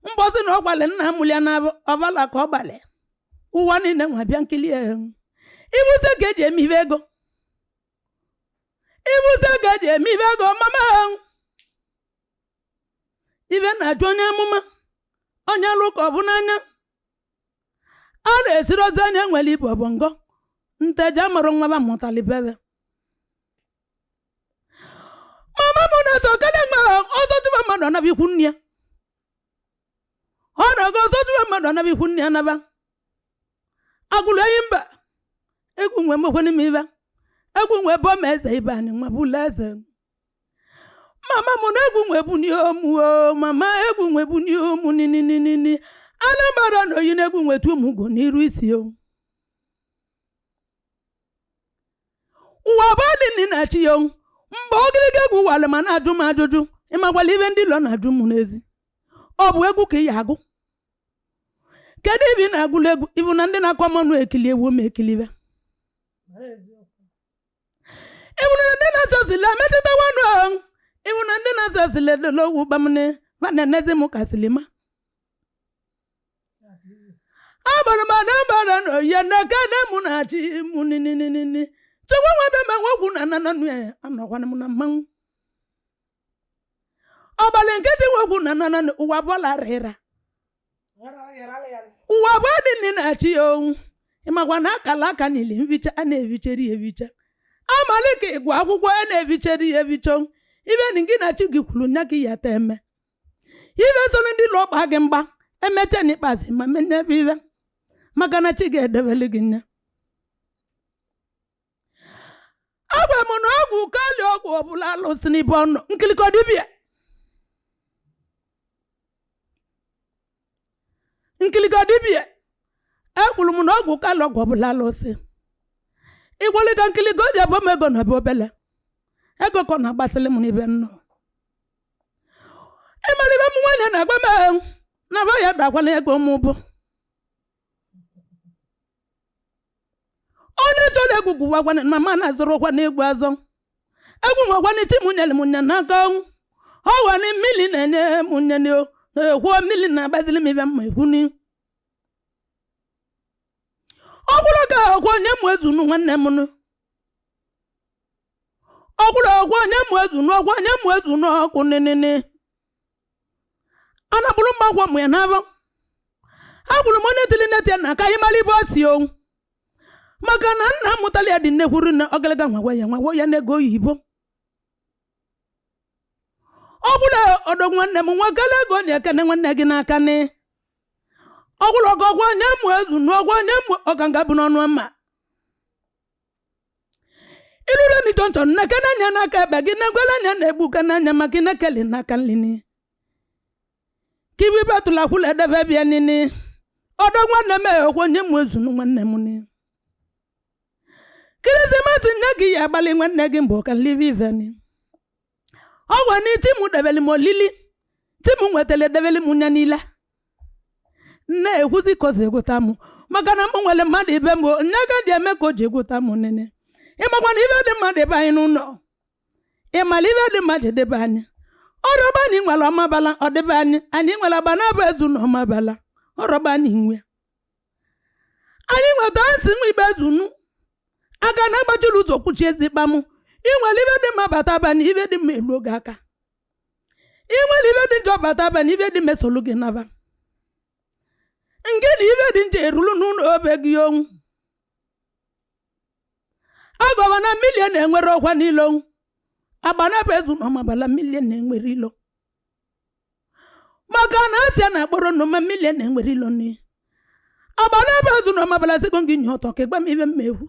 mgbọsị na ọgbalị nna m ya na ọvala ka ọ gbalị ụwa niile nwa bịa nkili ya. Ibuse ka eji eme ibe ego. Ibuse ka eji eme ibe ego mama. Ibe na-ajụ onye amụma onye lụka ọfụnanya a na-esiri ozi onye nwere ibu ọbọngọ nteja mụrụ nwa ba mụtali bebe. Mama m na-eso kele mgbe ọzọ tụba mmadụ anaba ikwu nne ya. Ọ na-aga ọzọ tụba mmadụ anaba ikwu nne ya naba. Agụlụ enyi mba egwu nwe mokwe n'ime ibe egwu nwe bụ ma eze ibe anyị nwa bụla eze. Mama m na egwu nwe bụ n'omu o mama egwu nwe bụ n'omu ninini Anambra na oyi na egwu nwe tu ụmụ ugo n'iru isi o. Ụwa bụ adị na chi ya mgbe ogologo egwu walị ma na-ajụ m ajụjụ ịmakwala ibe ndị lọ na-ajụ m n'ezi. Ọ bụ egwu ka ị ya agụ? Kedu ibe ị na-agụlụ egwu ịbụ na ndị na-akọ mọnụ ekili ewu ma ekilibe? Ịbụ na ndị na-asọ sile metụtawanụ ahụ ịbụ na ndị na-asọ sile dolo owu gbamne ma na-enezi m ka silima. Agbara m Anambra na oyi na kene mụ na chi mụ ninini chukwu nwa bịa ma nwekwu na nananụ ya anọkwana m na mmanwụ. Ọgbalị nkịtị nwekwu na nananụ ụwa bọla rịra. Ụwa bụ adị nne na-achị ya onwu ịmakwa na akala aka niile mvicha a na-evicheri evicha. Amalị ka ịgụ akwụkwọ a na-evicheri ya evicha ibe na gị na chi gị kwuru nya ka ya ta eme. Ibe soro ndị ụlọ ọkpa gị mgba emecha n'ikpeazụ ma menebe ibe maka na chi ga-edebele gị nne. Agwa m na ọgwụ kali ọgwụ ọbụla alụsị n'ibe ọnụ nkilikọ dibịa nkilikọ dibịa ekwuru m na ọgwụ kali ọgwụ ọbụla alụsị ịgwalịka nkilikọ ji abụ m ego na ebe obele ego ka ọ na-agbasịlị m n'ibe nnọọ. Ịmara ibe m nwanyị na-agba m na ba ya dakwana ego m bụ onye chọrọ egwu gwụwa gwana mama na-azụrụ ụkwa na egwu azọ egwu nwekwana chi m nyere m nya n'aka ọnwụ ọwani mmiri na-enye m nye na-ekwu mmiri na-agbaziri m ibe mma ekwu ni. Ọ gwụrụ ka ọgwụ onye mụ ezunu nwanne m nụ. Ọ gwụrụ ọgwụ onye mụ ezunu ọgwụ onye mụ ezunu ọkụ nịnịnị. A na-agbụrụ mgbagwọ mụ ya n'abọ. Agbụrụ m onye tili nete na aka anyị mara ibe o si o. Maka na nna m mụtara ya dị nnekwuru na ọgịlịga nwa ya nwa ya na ego oyibo. Ọ gwụrụ ọdọ nwanne m nwa gala ego na-ekene nwanne gị n'aka nị. Ọ gwụrụ ọgụ ọgwụ onye mụ ezunu ọgwụ onye mụ ọganga bụ n'ọnụ mma. Iluru ni tonton na kana anya n'aka ekpe gị na-egwele anya na-egbu ka n'anya maka ị na-ekele n'aka nlini. Ka ibu batụla kwụla edebe bịa nini. Ọdọ nwanne m ekwe onye mụ ezunu nwanne m ni. Kirisimasi nne gị ya agbalị nwanne gị mbụ ka nlive iveni. Ọ gwa ni chi mụ debeli m olili. Chi mụ nwetara edebeli m nya niile. Nne ekwuzi ka o si egwuta mụ maka na mụ nwere mmadụ ibe m nne ga ji eme ka o ji egwuta mụ nene. Ịmakwa na ibe dị mmadụ ebe anyị n'ụlọ. Ịmala ibe dị mmadụ edebe anyị. Ọrọba anyị nwere ọmabala ọdịbe anyị anyị nwere agba na-abụ ezu na ọmabala ọrọba anyị nwe. Anyị nweta ntị nwa ibe ezunu aka na-agbachiri ụzọ kwuchi ezikpa mụ. Inwere ibe dị mma bata abalị ibe dị mma elu oge aka. Inwere ibe dị njọ bata abalị ibe dị mma esolu gị naba. Nke na ibe dị njọ erulu n'ụlọ obe gị onwu. Agọba na mmiri na-enwere ọkwa n'ilo. Agba na bụ ezu na ọmabala mmiri na-enwere ilo. Maka na asị a na-akpọrọ nnụma mmiri na-enwere ilo ni. Agba na bụ ezu na ọmabala sịgo gị nye ọtọ ka ịgba m ibe mma egwu.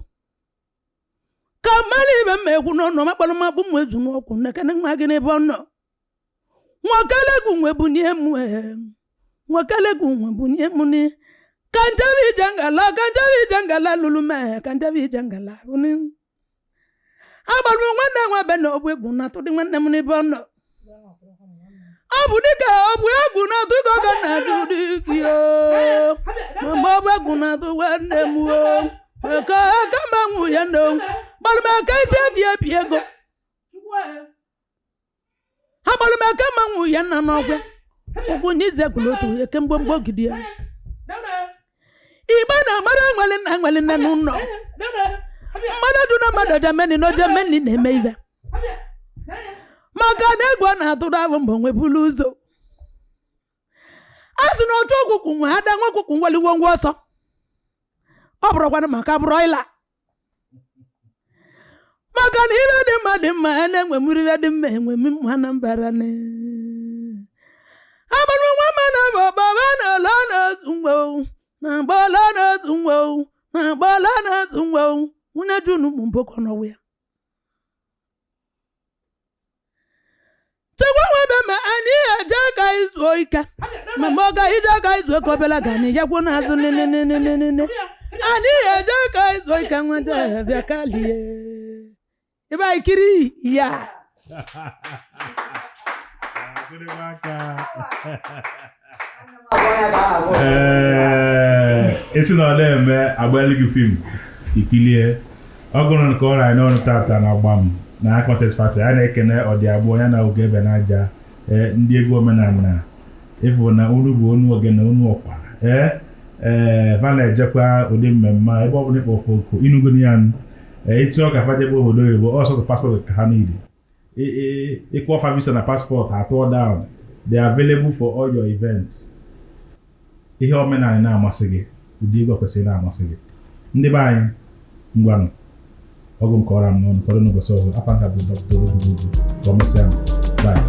Kama Mmadụ ibe m egwu n'ọnụ makpọrọ mmakpụ m ezu n'ọkwụ nnekene nwa gị n'ebe ọ nọ. Nwokelegwu nwe bunye m nwokelegwu nwe bunye m ni ka njebi ije ngala ka njebi ije ngala lulu mee ka njebi ije ngala ni agbara m nwanne nwa be na ọbụ egwu na-atụ dị nwanne m n'ebe ọ nọ. Ọ bụ dịka ọ bụ egwu na-atụ ka ọ ga na-atụ dịka mgbe ọ bụ egwu na-atụ nwanne m o eke aka mba nwụ ya na gbalụmaka isi eji ebi ego ha gbalụmaka ma nwụ ya nna n'ọgwa ụkwụ nye ize gwụrụ otu eke mgbomgbo ogidi ya igbe na mmadụ nwere nna nwere nne n'ụlọ mmadụ dị na mmadụ jemeni na ojemeni na-eme ibe maka na egwu ọ na-atụrụ ahụ mbọ nwebulu ụzọ a sị na otu ọkwụkwụ nwe ada nwa ọkwụkwụ nwere ngwongwo ọsọ ọ bụrụkwanụ maka broila maka na ibe dị mma dị mma a na-enwe mmiri ibe dị mma enwe mma na mbara agbarụ nwa mma na bụ ọgbaba na ọla na-azụ nwe na agbala na-azụ nwe na agbala na-azụ nwe nwunye junu ụmụ mbokọ n'ọwụ ya chekwa nwebe ma anyị eje ka izuo ike ma ma ọ ga ije ka izuo ike obele ga na ijekwu n'azụ nenenenenene anyị eje ka izuo ike nweta bịa kalie ebe anyị kiri ya. Ee, esi na ọ na-eme agbalị gị fim ikilie ọ gụrụ nke ọrụ anyị n'ọnụ tata na agba m na Content Factory. A na-ekene ọdịagbụ ya na oge ebe n'aja ndị egwu omenala ịfụ na unu bụ onu ogene onu ọkwa ee ee fa na-ejekwa ụdị mmemme a ebe ọ bụla ịkpọ oku inugo ya nụ ịchọọ ka fa jebe obodo oyibo ọsọsọ paspọtụ ka ha niile ịkwụ fa visa na paspọtụ ha tụọ down. They are available for all your events. Ihe omenala na-amasị gị, ụdị egwu kwesịrị na-amasị gị. Ndị be anyị, ngwanụ ọgụ nke ọra m n'ọnụ kọrọ n'ụbọchị ọzọ. Afa nka bụ Dr. Odogwu. Ka o mesịa. Bye.